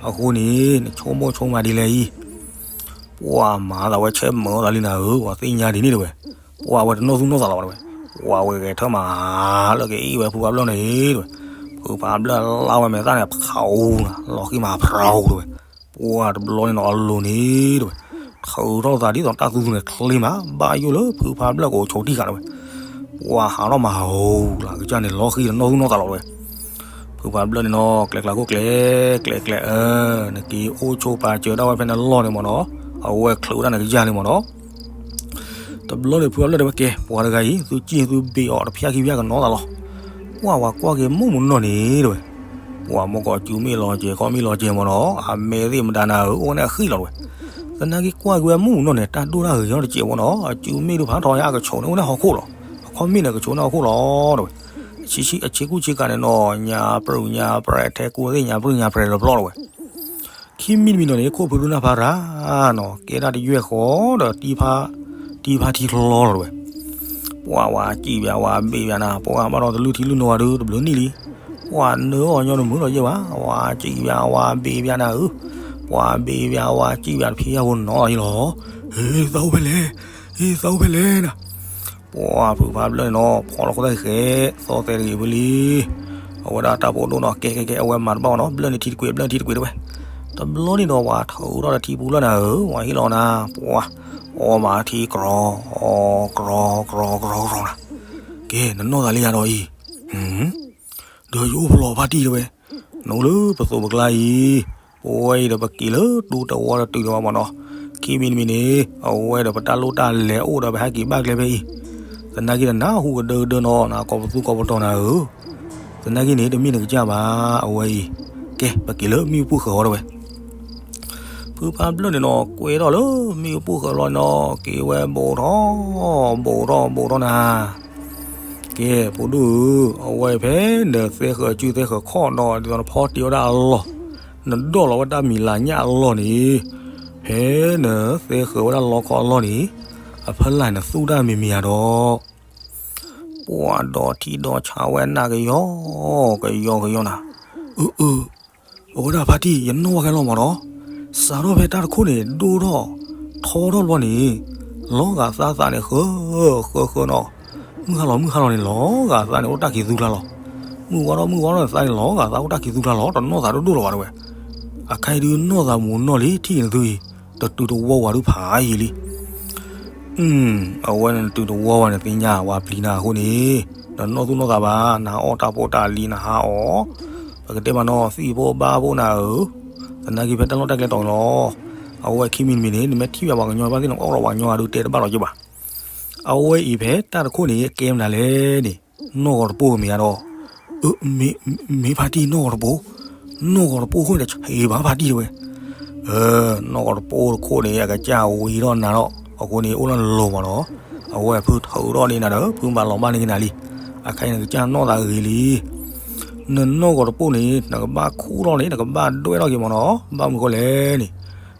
အဃိန့ၣ် နဆိကမိၣ်ဆိကမးဒ်လဲၣ်အံၤ ပှၤမၤသးဝဲဆဲးမၢသးလံနၤဧၢ, ပှၤသ့ၣ်ညါဒ်န့ၣ်တဝဲ, ပှၤဝဲတနီၢ်သူၣ်နီၢ်သးလီၤဝဲတဝဲ, ပှၤဝဲဂဲၤထၢၣ်မး လၢကအ့ၣ်ဝဲဖုဖးဘျၢၣ်န့ၣ်တဝဲ, ဖုဖးဘျၢၣ်လါဝဲမဲာ်သၣ်န့ၣ် ဖးအူနၤ လီၤဃံမးဖးအူတဝဲ, ပှၤတဘျီန့ၣ်နီၤအလိၤန့ၣ်တဝဲ, ထုးထီၣ်သးဒ်သိးတၢ်သူသူန့ၣ်ချ့မး ဘၣ်ယိၣ်လၢဖုဖးဘျၢၣ်ကအိၣ်ဆိးတံၢ်ဃာ်တဝဲ, ပှၤဟးထီၣ်မးဟိလၢကစၢ်န့ၣ် လီၤဃံတနီၢ်သူၣ်နီၢ်သးလီၤတဝဲ, ဖု ဖုဖးဘျၢၣ်န့ၣ်နီၤ ကျဲကျါခိၣ်ကျဲ ကျဲကျဲအၢ နက့ၤအိၣ်ဆိးပာ်စၢၤဒၣ်ဝဲဖဲနလီၢ်န့ၣ်မ့ၢ်နီၤ, အဝဲချုးဝဲဒၣ်နကစၢ်လံမ့ၢ်နီၤ. တဘျီန့ၣ် ဖုဖးဘျၢၣ်တဲဝဲကဲ ပှၤတဂၤအံၤ သုစံၣ်သုဘ့ၣ်အီၤ တဖျၢၣ်ခံဖျၢၣ်ကနီသးလီၤ. ပှၤဝဲကွၢ်က့ၤမုၢ်မနီၤန့ၣ်တဲဝဲ, ပှၤမ့ၢ်ကီးစုမ့ၣ်လီၤကဲၤ ခီၣ်မ့ၣ်လီၤကဲၤမ့ၢ်နီၤ အမဲာ်သ့ၣ်မတၤနၤဧၢ အိၣ်ဝဲန့ၣ်အဃံလီၤတဲဝဲ. သနာ်က့ကွၢ်က့ၤဝဲမုၢ်မနီၤန့ၣ် တၢ်ဒိၣ်တၢ်ဂ့ၤထီၣ်တစဲးဖိနီၤ အစုမ့ၣ်ဒုးဖးထီယါ အကဆိးန့ၣ်အိၣ်န့ၣ်ဟီၣ်ခိၣ်လီၤ, အခီၣ်မ့ၣ်န့ၣ် ကဆိးန့ၣ်ဟီၣ်ခိၣ်လီၤတဲဝဲ. အဆ့ကူဆ့ကၤန့ၣ်နီၤ ညါပြူၢ်ညါပြဲး ထဲကူသ့ၣ်ညါပြူၢ်ညါပြဲးတဘျီတဲဝဲ. ခံမံၤတမံၤနီၤန့ၣ် ခိၣ်ဖုဒုးနၢ်ဖးရၤနီၤ ကဲဒၣ်တယွဲၢ်ဃီဒီး တံဖါထံချီလီၤတဲဝဲ. ပှၤဝဲစံၣ်ဘၣ်ဝဲဘ့ၣ်ဘၣ်နၤ ပှၤဘၣ်ဒီးတလုၢ်ထံလုၢ်နိဝဲဒုး တဘျုးနံၣ်လံ. ပှၤနၢအီၤညီနမုာ်လီၤယဲၢ်ဘၣ် ဝဲစံၣ်ဘၣ်ဝဲဘ့ၣ်ဘၣ်နၤဧၢ, ပှၤဘ့ၣ်ဘၣ်ဝဲစံၣ်ဘၣ်တဖံးယၢ်ဖိနီၤလီၤယဲၢ်လီၤ. ဟ့ၣ်သးအိၣ်ဖဲလဲၣ်, ဟ့ၣ်သးအိၣ်ဖဲလဲၣ်နၤ. ပှၤဖုဖးဘျၢၣ်န့ၣ်နီၤ ဖီလီၤခိၣ်သၣ်ဃဲ သီသဲတဂ့ၤဖုလံ. အဝဲဒၣ်တၢ်ဖိဒိၣ်နီၤ ကဲကဲကဲ အဝဲမၤတဘၣ်နီၤ ဘျၢၣ်န့ၢ်ထံတကွံာ် ဘျၢၣ်န့ၢ်ထံတကွံာ်တဲဝဲ. တဘျီန့ၣ်ဒီးပှၤထုးထီၣ်ဒီးထံပူၤလီၤနၤဧၢ ပှၤဟ့ၣ်လီၤနၤ ပှၤ အီမးထံကြီ ကြီကြီကြီကြီနၤ. ကဲ နနီၢ်သးလံယၤဒီးအံၤ ဒီးယအိၣ်ဖျိဖါတံၢ်တဲဝဲ, နအိၣ်လၢပသိးပကျါအံၤ, ပဝဲအံၤဒီးပက့ၤလၢတူၢ်တဝီတတုၤဒီးဘၣ်မ့ၢ်နီၤ, ခံမံၤတမံၤန့ၣ် အဝဲဒီးပတၢ်လိၣ်တၢ်လဲၤအိၣ်ဒီးပဟဲက့ၤဘၣ်ကျဲဖဲအံၤ, သနာ်က့ဒီးနၢ်ဟူကဒၢကဒၢနီၤ နကိးပသူကိးပတီၤနၤဧၢ, သနာ်က့န့ၣ် တမ့ၢ်နကစၢ်ဘၣ် အဝဲအံၤ, ကဲ ပက့ၤလၢမ့ၣ်အူပူၤဃၢၤအီၤတဲဝဲ ဖုဖးဘျၢၣ်န့ၣ်နီၤ ကွဲထီၣ်လၢမ့ၣ်အူပူၤဃၢၤလီၤနီၤ က့ၤဝဲဘူးထီၣ်, ဘူးထီၣ်ဘူးထီၣ်နၤ, ကဲ ဖိဒိၣ်ဧၢ, အဝဲဖဲနသဲဃၢၤစုသဲဃၢၤခီၣ်ဒီး ဒ်သိးနဖီတ့ၢ်ဝဲဒၣ်အလီၢ်, နဒိးလီၤဝဲတၢ်မံၤလၤညၣ်အလီၢ်န့ၣ်, ဖဲနသဲဃၢၤဝဲဒၣ်လီခီအလီၢ်န့ၣ်, အဖီလာ်နသူၣ်တၢ်မံၤမံၤဧါဒီး ပှၤဒီးထံဒီးဆးဝဲနၢ်ကယီ, ကယီကယီနၤ, အၢ အၢ, အဝဲဒၣ်ဖါတံၢ် ယနီၣ်ဝဲခဲလီၤမ့ၢ်နီၤ, စးထီၣ်ဖဲတၢ်တခိၣ်န့ၣ် ဒိၣ်ထီၣ်ထီထီၣ်ဘျီန့ၣ်, လီၤဂာ်သးသးန့ၣ် ဃၢ ဃၢ ဃၢနီၤ, မုၢ်ဟါလီၤ မုၢ်ဟါလီၤန့ၣ် လီၤဂာ်သးန့ၣ် အိၣ်တၢ်ခံးသူကျါလီၤ, မုၢ်ဝါထီၣ် မုၢ်ဝါထီၣ်န့ၣ် သးန့ၣ် လီၤဂာ်သးအိၣ်တၢ်ခံးသူကျါလီၤ, တနီၣ်သးဒိၣ်ဒိၣ်လီၤဘၣ်တဲဝဲ, အခါအံၤဒုးနီၣ်သးမူၤနီၣ်လံ ထံၣ်န့ၣ်သုအံၤ, တတုၤတဝီဝဲဒုးဖးယံာ်လံ အဝဲန့ၣ်နတုၤတဝီဝဲန့ၣ် သ့ၣ်ညါဝဲပျံၤနၤအဃိန့ၣ်, နနီၢ်သူၣ်နီၢ်သးဘၣ်, နဟးအီၣ်တၢ်ဖိတၢ်လံၤနဟးအီၣ်, ပကတဲမ့ၢ်နီၤ သံၣ်ဖိဘါဖိနၤဧၢ, သနာ်က့ဖဲတၢ်လီၢ်တၢ်ကျဲတီၤန့ၣ်လီၤ, အဝဲခံမံၤတမံၤန့ၣ် နမ့ၢ်ထံၣ်ဘၣ်ပှၤကညီဘၣ်သ့ၣ်န့ၣ် အီၣ်လီၤပှၤကညီဂၤဒုးတဲတဘၣ်လီၤက့ၤဘၣ်, အဝဲအံၤဖဲတၢ်တခိၣ်န့ၣ် ကဲမနုၤလဲၣ်န့ၣ်, နီၢ်ဂီၤတပိၢ်မ့ၢ်ဧါဒီး, မ့ၢ်ဖါတံၢ်နီၢ်ဂီၤတပိၢ်, နီၢ်ဂီၤတပိၢ်အဃိန့ၣ် ဆံးဘၣ်ဖါတံၢ်တဲဝဲ နီၢ်ဂီၤတပိၢ်တခိၣ်န့ၣ် အကစၢ်ဝံၤထီၣ်နၤထီၣ် အဃိန့ၣ် အိၣ်လၢနလိၤမ့ၢ်နီၤ, အဝဲဖုထုးထီၣ်န့ၢ်နၤဒီး ဖုမၤလီၤဘၣ်န့ၢ်ကနၤလံ, အခါအံၤနကစၢ်နီၣ်သးဂ့ၤလံ, နနီၢ်ဂီၤတပိၢ်န့ၣ် နကဘၣ်ခူၣ်ထီၣ်န့ၣ် နကဘၣ်ဒွဲၣ်ထီၣ်က့ၤမ့ၢ်နီၤ, ဘၣ်မနုၤဃိလဲၣ်န့ၣ်,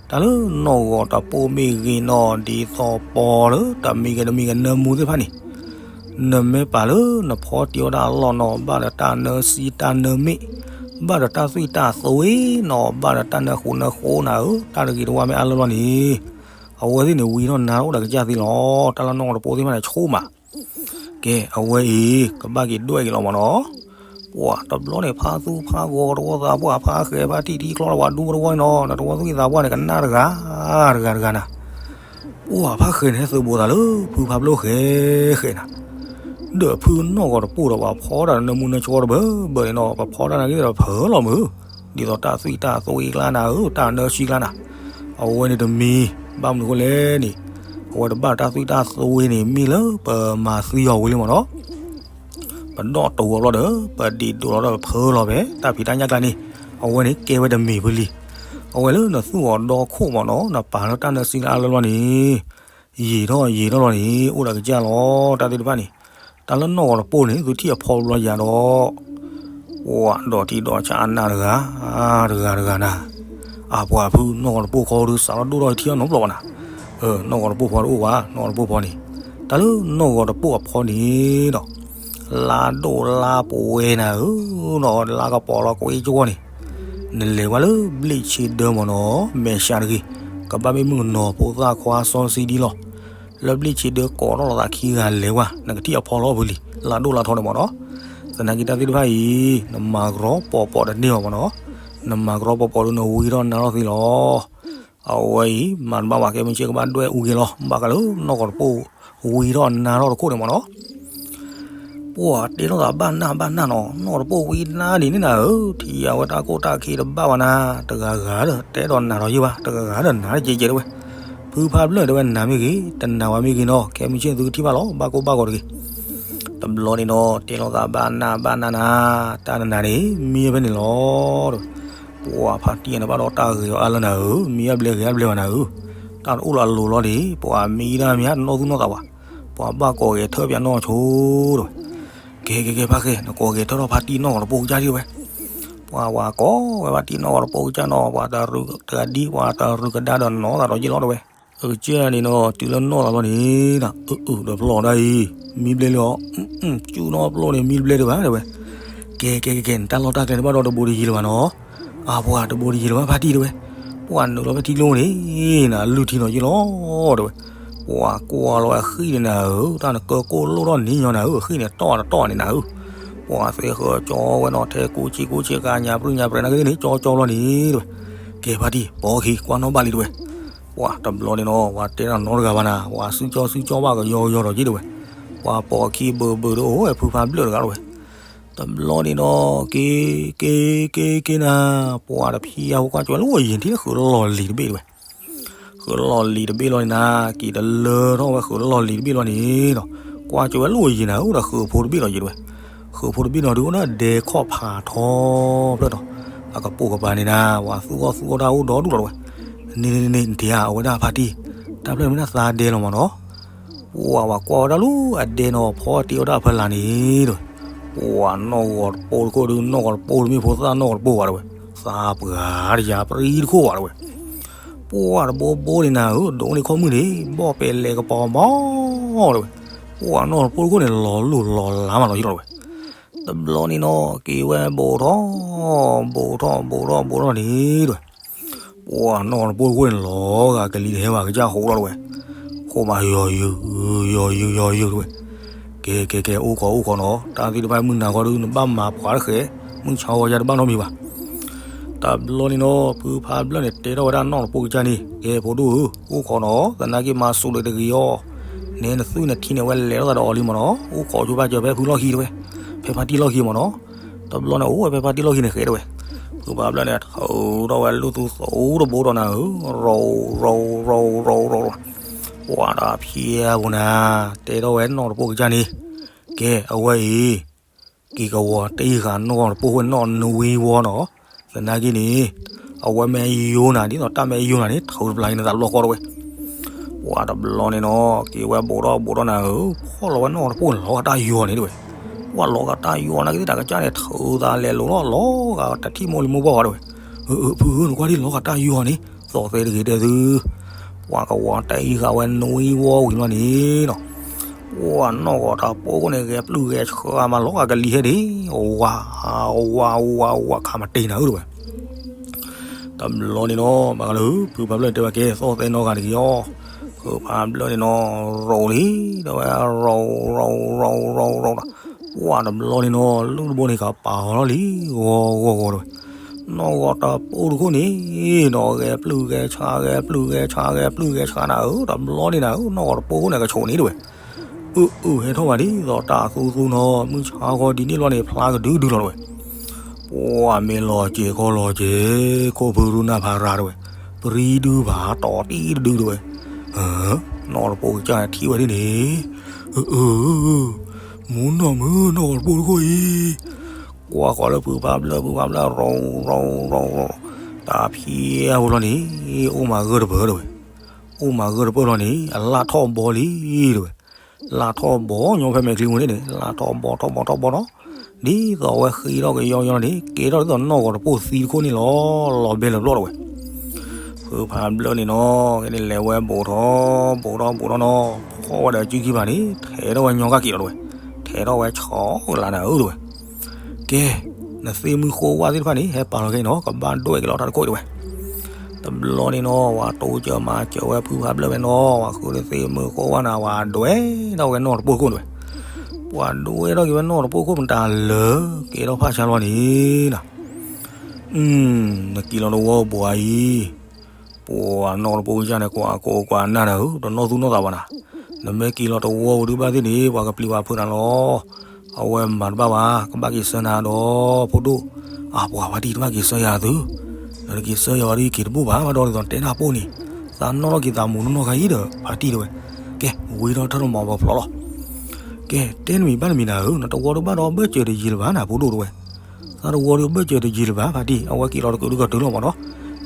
တၢ်လၢနီၢ်ဂီၤတပိၢ်မ့ၢ်ဂ့ၤနီၤ ဒ်သိးပီလၢတမံၤဂ့ၤတမံၤဂ့ၤနၢမူသ့ၣ်တဖၣ်န့ၣ် နမ့ၢ်ပာ်လၢနဖီတ့ၢ်ဝဲဒၣ်အလီၢ်နီၤ ဘၣ်ဒီးတၢ်နၢစံတၢ်နၢမ့ၣ်, ဘၣ်ဒီးတၢ်သွံၣ်တၢ်သွ့နီၤ ဘၣ်ဒီးတၢ်နၢဃူနၢဃိနၤဧၢ, တၢ်တဂ့ၤတဝါမ့ၢ်အါလၢလီၤန့ၣ်, အဝဲသ့ၣ်န့ၣ်ဝံၤထီၣ်နၤအိၣ်ဒီးကစၢ်သ့လီၤ, တၢ်လၢနီၢ်ဂီၤတပိၢ်သ့ၣ်တဖၣ်န့ၣ် ဆိကမိၣ်မး ကဲ အဝဲအံၤ ကဘၣ်က့ၤဒွဲၣ်က့ၤလီၤမ့ၢ်နီၤ, ပှၤတဘျီန့ၣ် ဖါသူဖါဂီၤတဝီသးပှၢ် ဖါဃဲၤဖါတံၢ်ထံချီလီၤ ပှၤဒူတဝီန့ၣ်နီၤ နတဝီသူၣ်က့ၤသးပှၢ်န့ၣ် ကနၣ်တဂၤ တဂၤတဂၤနၤ ပှၤဖါဃဲၤန့ၣ် ဟဲသုးဘူးသးလၢ ဖုဖးဘျၢၣ်ဃဲၤဃဲၤနၤ, ဒီးဖုနီၢ်ဂီၤတပိၢ်ဒီး ပှၤဖီတၢ်နၢမူနၢဆှီတဘၢဘၢန့ၣ်နီၤ ပှၤဖီတၢ်နာ်က့ဒီး ဖၢလီၤမုၢ်, ဒ်သိးတၢ်သွံၣ်တၢ်သွ့ကျါနၤဧၢ တၢ်နၢစံကျါနၤ, အဝဲန့ၣ်တမံၤ ဘၣ်မနုၤဃိလဲၣ်န့ၣ်, အဝဲတဘၣ်တၢ်သွံၣ်တၢ်သွ့န့ၣ် မ့ၢ်လၢပမၤသံအီၤဝံၤလံမ့ၢ်နီၤ ပဒီၣ်တူာ်အဘျီဒီး ပဒံးဒိၣ်လီၤဒီးပဖၢလီၤဖဲ တၢ်ဖံးတၢ်ညၣ်ကျါန့ၣ်, အဝဲန့ၣ်ကဲဝဲတမံၤဖုလံ. အဝဲလၢနသူၣ်အီၤဒီခိၣ်မ့ၢ်နီၤ နပာ်လၢတၢ်နၢစံလၢအလီၢ်လီၢ်န့ၣ်, ယံာ်ထီၣ်ယံာ်ထီၣ်လီၤန့ၣ် အိၣ်ဒီးကစၢ်လီၤ တၢ်သ့ၣ်တဖၣ်န့ၣ်, တၢ်လၢနီၢ်ဂီၤတပိၢ်န့ၣ် သုထံၣ်အဖီတဘျီယၤဒီး ပှၤဒီးထံဒီးဆးအနၢ်တဂၤ တဂၤတဂၤနၤ, အပှၤဖုနီၢ်ဂီၤတပိၢ်ခီဒု စးထီၣ်ဒိၣ်ထီၣ်ထံအီၤနီတဘျီဘၣ်နၤ, နီၢ်ဂီၤတပိၢ်ဖီတအိၣ်ဘၣ် နီၢ်ဂီၤတပိၢ်ဖီန့ၣ်, တၢ်လၢနီၢ်ဂီၤတပိၢ်အဖီန့ၣ်ဒီး, လါဒိၣ်လါပှဲၤနၤဧၢ, လါကပီၤလီၤကွ့ကဝီၤန့ၣ်, နလဲၤဝဲလၢဘျ့ၣ်ဆ့ဒၢမ့ၢ်နီၤ မဲာ်ဆှးတဂ့ၤ, ကဘၣ်မ့ၢ်မုၣ်ကနီၤဖိသၣ်ခွါစီဆှံဒ်လီၤ. လၢဘျ့ၣ်ဆ့ဒၢကိးထီၣ်လိာ်သးခံဂၤလဲၤဝဲ, နကထံၣ်အဖီလီၤဖုလံ, လါဒိၣ်လါထီန့ၣ်မ့ၢ်နီၤ. သနာ်က့တၢ်သ့ၣ်တဖၣ်အံၤ, နမၤကရီပီၤပီၤတန့ၢ်ဘၣ်မ့ၢ်နီၤ, နမၤကရီပီၤပီၤဒီးနဝံထီၣ်နါထီၣ်သ့လီၤ. အဝဲအံၤ မၤတဘၣ်ဘၣ် ကဲမ့ၢ်ဆ့ကဘၣ်ဒွဲၣ်အူက့ၤလီၤ, ဘၣ်ဃးလၢနီၢ်ဂီၤတပိၢ်ဝံထီၣ်နါထီၣ်တခိၣ်န့ၣ်မ့ၢ်နီၤ. ပှၤတဲထီၣ်သးဘၣ်နၢ်ဘၣ်နၢ်နီၤ, နီၢ်တပိၢ်ဝံနၢ်ဒံးန့ၣ်နၤဧၢ, ထံၣ်အဝဲတၢ်ကိၢ်တၢ်ခံတဘၣ်ဘၣ်နၤ, တဂၤဂၤဒီး တဲဒီးနၤဒီးယ့ၢ်ဘၣ်, တဂၤဂၤဒီးနၤတကဲးကဲးတဝဲ, ဖုဖးဘျၢၣ်တဲဝဲနၤမ့ၢ်ဂ့ၤ, တနၤဝဲမ့ၢ်ဂ့ၤနီၤ, ခဲမုၢ်ဆ့ၣ်သုကထံၣ်ဘၣ်လီၤ, ဘၣ်ကိၢ်ဘၣ်ဂီၤတဂ့ၤ. တဘျီန့ၣ်နီၤ တဲထီၣ်သးဘၣ်နၢ်ဘၣ်နၢ်နၤ, တၢ်နနၤန့ၣ် မံဖဲန့ၣ်လီၤ တဝဲ. ပှၤဖါတံၢ်န့ၣ်ဘၣ်ဒီးတၢ်ဂ့ၤအီၤအါလၢနၤဧၢ, မံအါဘျဲဂ့ၤအါဘျဲဘၣ်နၤဧၢ, တၢ်တအိၣ်လၢအလိၤလီၤဒံး, ပှၤမံဒၣ်မ့ၢ်တနီၣ်သူၣ်နီၣ်သးဘၣ်, ပှၤဘၣ်ကိးဂဲၤထၢၣ်ပၠးနီၢ်ဆိတဝဲ. ကဲကဲကဲဖါဃဲ, နကိးဂဲၤထၢၣ်ထီၣ်ဖါတံၢ်နီၢ်ဂီၤတပိၢ်ကစၢ်ဒံးတဝဲ. ပှၤဝၤကိးဝဲဖါတံၢ်နီၢ်ဂီၤတပိၢ်ကစၢ်နီၤ, ပှၤတရူးတဂၤဒံး, ပှၤတရူးကဒါဒီးနီၤသးဒီးယ့ၢ်လီၤတဝဲ. အကစၢ်န့ၣ်နီၤ တုၤလၢနီၢ်သးလီၤန့ၣ်, အအုးဒီးဖျီၣ်ဒၣ်အံၤ, မံဘျဲလံအီၤ, စုနီၢ်ဖျီၣ်န့ၣ် မံတဘျဲဒံးဘၣ်တဝဲ. ကဲကဲကဲကဲ, နတၢ်လီၢ်တၢ်ကျဲန့ၣ်ဘၣ်ဒီးတဘိတယံၤလၢၤဘၣ်နီၤ. အပှၤတဘိတယံၤလၢၤဘၣ်ဖါတံၢ်တဝဲ. ပှၤနုာ်လီၤဖဲထံကျိန့ၣ်, နလုၢ်ထံနီၤယ့ၢ်လီၤတဝဲ. ပှၤကွၢ်လီၤဝဲအဃံၣ်န့ၣ်နၤဧၢ, တၢ်နကၢကိၢ်လိၣ်ထီၣ်နံၤညီနၤဧၢ, အဃံၣ်န့ၣ်တီၢ်တတီၢ်န့ၣ်နၤဧၢ. ပှၤသ့ဃၢကၠီဝဲနီၤ, ထဲကူဆံကူဆံကါညါပြံညါပြဲၤနာ်က့န့ၣ် ကၠီကၠီလီၤန့ၣ်တဝဲ. ကဲဖါတံၢ်, ပိာ်ခံကွၢ်နီၣ်ဘၣ်လံတဝဲ. ပှၤတဘျီန့ၣ်နီၤ ပှၤတဲတၢ်နီတဂၤဘၣ်နၤ, ပှၤစုကၠီစုကၠီဘၣ်ကယီကယီဒီးက့တဝဲ. ပှၤပိာ်ခံဘၢဘၢဒီးအိၣ်ဝဲဖုဖးဘျၢၣ်တဂၤတဝဲ. တဘျီန့ၣ်နီၤ က့က့က့က့နၤ, ပှၤတဖံအါဖိကွၢ်ကၠီဝဲလၢယံၤထံၣ်ဃုာ်လီၢ်လံၤတဘ့ၣ်တဝဲ. ဃုာ်လီၢ်လံၤတဘ့ၣ်လီၤန့ၣ်နၤ, က့ၤတလၢထီၣ်ဝဲဃုာ်လီၢ်လံၤတဘ့ၣ်လီၤန့ၣ်နီၤ, ကွၢ်ကၠီဝဲလၢယံၤနၤဧၢ, ဒီးဃုာ်ဖိတဘ့ၣ်ဒီးယ့ၢ်တဝဲ. ဃုာ်ဖိတဘ့ၣ်နီၤဒုးအိၣ်ဒၣ်ဒဲခီၣ်ဖးထီဖျၢၣ်နီၤ, အကပိာ်ကပၤန့ၣ်နၤ, ပှၤသူၣ်အီၣ်သူၣ်အီတၢ်အိၣ်ဒီဒူၣ်လီၤတဝဲ. န့ၣ်န့ၣ်န့ၣ် နထံၣ်ဧါ, အဝဲဒၣ်ဖါတံၢ်, တၢ်ဖျၢၣ်မ့ၢ်ဒၣ်သါဒဲလီၤမးနီၤ. ပှၤဝၤကွၢ်ဝဲဒၣ်လၢအဒဲနီၤ ဖီတ့အီၣ်တၢ်ဖီလာ်န့ၣ်တဝဲ. ပှၤနီၢ်ဂီၤတပိၢ်တခိၣ်ဒုး နီၢ်ဂီၤတပိၢ်တမ့ၢ်ဖိသၣ်နီၢ်ဂီၤတပိၢ်ဘၣ်တဝဲ, သးပှၢ်တယၤပြံတခိၣ်ဘၣ်တဝဲ. ပှၤတဘိဘိန့ၣ်နၤဧၢ, ဒိးန့ၢ်ခီၣ်မုၢ်န့ၣ် ဘီၣ်ပဲလဲၤကပီၤမီတဝဲ. ပှၤနီၢ်ဂီၤတပိၢ်တခိၣ်န့ၣ် လီၤလိၢ်လီၤလးမးလီၤယ့ၢ်လီၤတဝဲ. တဘျီန့ၣ်နီၤ က့ၤဝဲဘိးထီၣ်, ဘိးထီၣ်ဘိးထီၣ်ဘိးထီၣ်န့ၣ်တဝဲ. ပှၤနီၢ်ဂီၤတပိၢ်တခိၣ်န့ၣ် လီၤဂာ်ကလံၤတဟဲဘၣ်ကစၢ်ဃိးလီၤတဝဲ. ဃိးမးယီၤယုာ်, ယီၤယုာ်ယီၤယုာ်တဝဲ. ကဲကဲကဲ အိၣ်ခိးအိၣ်ခိးနီၤ, တၢ်သ့ၣ်တဖၣ်မုၢ်နၤခီဒုး နဘၣ်မၤပှၤတဃဲ, မုၢ်ဆါဂီၤယၤတဘၣ်နီတမံၤဘၣ်. တဘျီန့ၣ်နီၤ ဖုဖးဘျၢၣ်န့ၣ် တဲထီၣ်ဝဲဒၣ်နီၢ်တပိၢ်ကစၢ်န့ၣ်, ကဲဖိဒိၣ်ဧၢ, အိၣ်ခိးနီၤ, သနာ်က့မၤစူးလၢတဂ့ၤအီၤ, နဲနသွံၣ်နထံန့ၣ် အဝဲလဲၤထီၣ်သးဒီးအီၤလံမးနီၤ, အိၣ်ခိးဆိဘၣ်စၢၤဖဲဖုလီၢ်ခံတဝဲ, ဖဲဖါတံၢ်လီၢ်ခံမးနီၤ. တဘျီန့ၣ် အိၣ်ဝဲဖဲဖါတံၢ်လီၢ်ခံန့ၣ်ဃဲတဝဲ. ဖုဖးဘျၢၣ်န့ၣ် ထုးထီၣ်ဝဲလၢသူသိတဘိဒီးနၤဧၢ, ရိၤရိၤရိၤရိၤရိၤ, ပှၤတဖံအါဖိနၤ, တဲထီၣ်ဝဲနီၢ်တပိၢ်ကစၢ်န့ၣ်, ကဲအဝဲအံၤ က့ၤကဝီၤတ့ၢ်ဃာ်နီၢ်တပိၢ်ဃိနီၢ်နွံဝီနီၤ, သနာ်က့န့ၣ် အဝဲမ့ၢ်ယိနၤ ဒ်သိးတၢ်မ့ၢ်ယိနၤန့ၣ် ထုးတပျၢ်က့ၤနသးလီၢ်ဃီတဝဲ. ပှၤတဘျီန့ၣ်နီၤ က့ၤဝဲဘိးထီၣ်ဘိးထီၣ်နၤဧၢ, ဖီၣ်လီၤဝဲနီၢ်တပိၢ်န့ၣ်လီၤဂာ်တၢ်ယိၤန့ၣ်တဝဲ. ပှၤလီၤဂာ်တၢ်ယိၤနာ်က့သ့ၣ်တၢ်ကစၢ်န့ၣ် ထုးသးလဲၤလိၤလီၤ လီၤဂာ်တထံၣ်မိၢ်လံၤမိၢ်ပှၢ်ဃီတဝဲ. အၢ အၢ ဖုဧၢ နကွၢ်ဒ်လီၤဂာ်တၢ်ယိၤန့ၣ် သီၣ်သဲတဂ့ၤတဲသု ပှၤကဝီၤတ့ၢ်ဃာ်ဝဲနွံဝီဝံၤလီၤန့ၣ်နီၤ, ပှၤနီၢ်ဂီၤတပိၢ်ခိၣ်န့ၣ် ဂဲၤပျုၢ်ဂဲၤဆှါမးလီၤဂာ်ကလံၤဟဲဒၣ်, ဝါ ဝါ ဝါ ဝါ ခးမတ့ၢ်နၤဧၢတဝဲ. တဘျီန့ၣ်နီၤ ဘၣ်ဃးလၢ ဖုဖးဘျၢၣ်တဲဝဲကဲ သီၣ်သဲနီတဂၤတဂ့ၤအီၤ, ဖုဖးဘျၢၣ်န့ၣ်နီၤ ရိၤလံ တဲဝဲ ရိၤ ရိၤ ရိၤ ရိၤ ရိၤဒီး ပှၤတဘျီန့ၣ်နီၤ လုၢ်တဘိန့ၣ်ကပာ်အီၤလီၤလံ ဂီၤဂီၤဂီၤတဝဲ. နီၢ်ဂီၤတပိၢ်တခိၣ်န့ၣ်နီၤ ဂဲၤပျုၢ်ဂဲၤဆှါ ဂဲၤပျုၢ်ဂဲၤဆှါ ဂဲၤပျုၢ်ဂဲၤဆှါနၤဧၢ, တဘျီန့ၣ်နၤဧၢ နီၢ်ဂီၤတပိၢ်ခိၣ်န့ၣ်ကဆိးန့ၣ်တဝဲ. အၢ အၢ ဟဲထီၣ်ဘၣ်ဒ်သိးတၢ်သူသူနီၤ မုၢ်ဆါခီဒ်န့ၣ်ဘျီန့ၣ် ဖျါကဒုဒုလီၤတဝဲ. ပှၤမ့ၢ်လီၤစဲၤခီလီၤစဲၤ ခိၣ်ဖုရူနၢ်ဖးရၤတဝဲ, ပြံဒုဘၣ်တီၤတံၢ်တဒုတဝဲ. နီၢ်တပိၢ်ကစၢ်ထံၣ်ဝဲဒ်န့ၣ်, အၢ အၢ မူနီၢ်မုၢ်နီၢ်ဂီၤတပိၢ်တခိၣ်အံၤ, ကွၢ်ဃီၤလၢဖုဖးဘျၢၣ် ဖုဖးဘျၢၣ် ရိၤ ရိၤ ရိၤ ရိၤ, တၢ်ဖံးအါဖိလီၤန့ၣ် အိၣ်မၤဂၢၢ်တပၢၢ်တဝဲ. အိၣ်မၤဂၢၢ်တပၢၢ်လီၤန့ၣ် အလၢ်ထီၣ်ဘီလံတဝဲ. လၢ်ထီၣ်ဘီညီဖဲမဲာ်ချံဝဲန့ၣ်န့ၣ် လၢ်ထီၣ်ဘီထီၣ်ဘီထီၣ်ဘီနီၤ, ဒ်သိးအဝဲဃ့ထီၣ်ကယီယီန့ၣ် ကဲထီၣ်ဒ်သိးနီၢ်ဂီၤတပိၢ်သံတခိၣ်န့ၣ်လီၤ. လီၤဘဲလၢၤဘျီတဝဲ. ဖုဖးဘျၢၣ်န့ၣ်နီၤ ကဲန့ၣ်လဲၤဝဲဘူးထီၣ်ဘူးထီၣ်ဘူးထီၣ်နီၤ, ဖီၣ်ဝဲဒီးစုခံဘၣ်န့ၣ် ထဲးထီၣ်ဝဲညီကၢ်က့ၤလီၤတဝဲ, ထဲးထီၣ်ဝဲဆီကလးနၤဧၢတဝဲ. ကဲ, နသ့ၣ်မုၢ်ဃိဝၣ်သ့ၣ်တဖၣ်န့ၣ် ဟဲပာ်လီၤခဲအံၤနီၤ, ကဘၣ်ဒွဲၣ်က့ၤလီၤတၢ်တခိၣ်အံၤတဝဲ. တဘျီန့ၣ်နီၤ ပှၤတိစၢၤမၤစၢၤဝဲဖုဖးဘျၢၣ်ဝဲနီၤ, ပှၤဃုာ်လၢသ့ၣ်မုၢ်ဃိဝၣ်နၤ ပှၤဒွဲၣ်ထီၣ်ဝဲနီၢ်တပိၢ်ခိၣ်တဝဲ. ပှၤဒွဲၣ်ထီၣ်က့ၤဝဲနီၢ်တပိၢ်ခိၣ်မတၤလၢ ကဲထီၣ်ဖးဆါလီၤန့ၣ်နီၤ. နက့ၤလီၤတဝီပှၤအံၤ, ပှၤနီၢ်တပိၢ်ကစၢ်န့ၣ် ကွၢ်ကိးကွၢ်နၢ်နၤဧၢ, တနီၣ်သူၣ်နီၣ်သးဘၣ်နၤ. နမ့ၢ်က့ၤလီၤတဝီပဒုဘၣ်သ့ၣ်န့ၣ် ပှၤကပျံၤပှၤဖုးနၤလီၤ. အဝဲမၤတဘၣ်ဘၣ်, ကဘၣ်က့ၤဆၢနၤဒီးဖိဒိၣ်. အပှၤဖါတံၢ်တဘၣ်က့ၤဆၢယၤသု, နတက့ၤဆၢယၤဝဲဒ်က့ၤတဘူၣ်ဘၣ် ဘၣ်ဒီးဒ်သိးတဲနၢ်ပိၢ်န့ၣ်, သးနီၣ်ထီၣ်က့ၤသးမူးနီၢ်နီၢ်ခါအံၤဒီး ဖါတံၢ်တဲဝဲ. ကဲ ဝံထီၣ်ထၢၣ်တမီၤပဖျီလီၤ. ကဲ တဲနမံၤဘၣ်နမံၤနၤဧၢ, နတဝီတဘၣ်ဒီးဘၢၣ်စၢၤတယံာ်လၢၤဘၣ်နၤ ဖိဒိၣ်တဲဝဲ. သးတဝီဒီးဘၢၣ်စၢၤတယံာ်လၢၤဘၣ် ဖါတံၢ်, အဝဲက့ၤလီၤတကုးတကတုၤလီၤမၢ်နီၤ,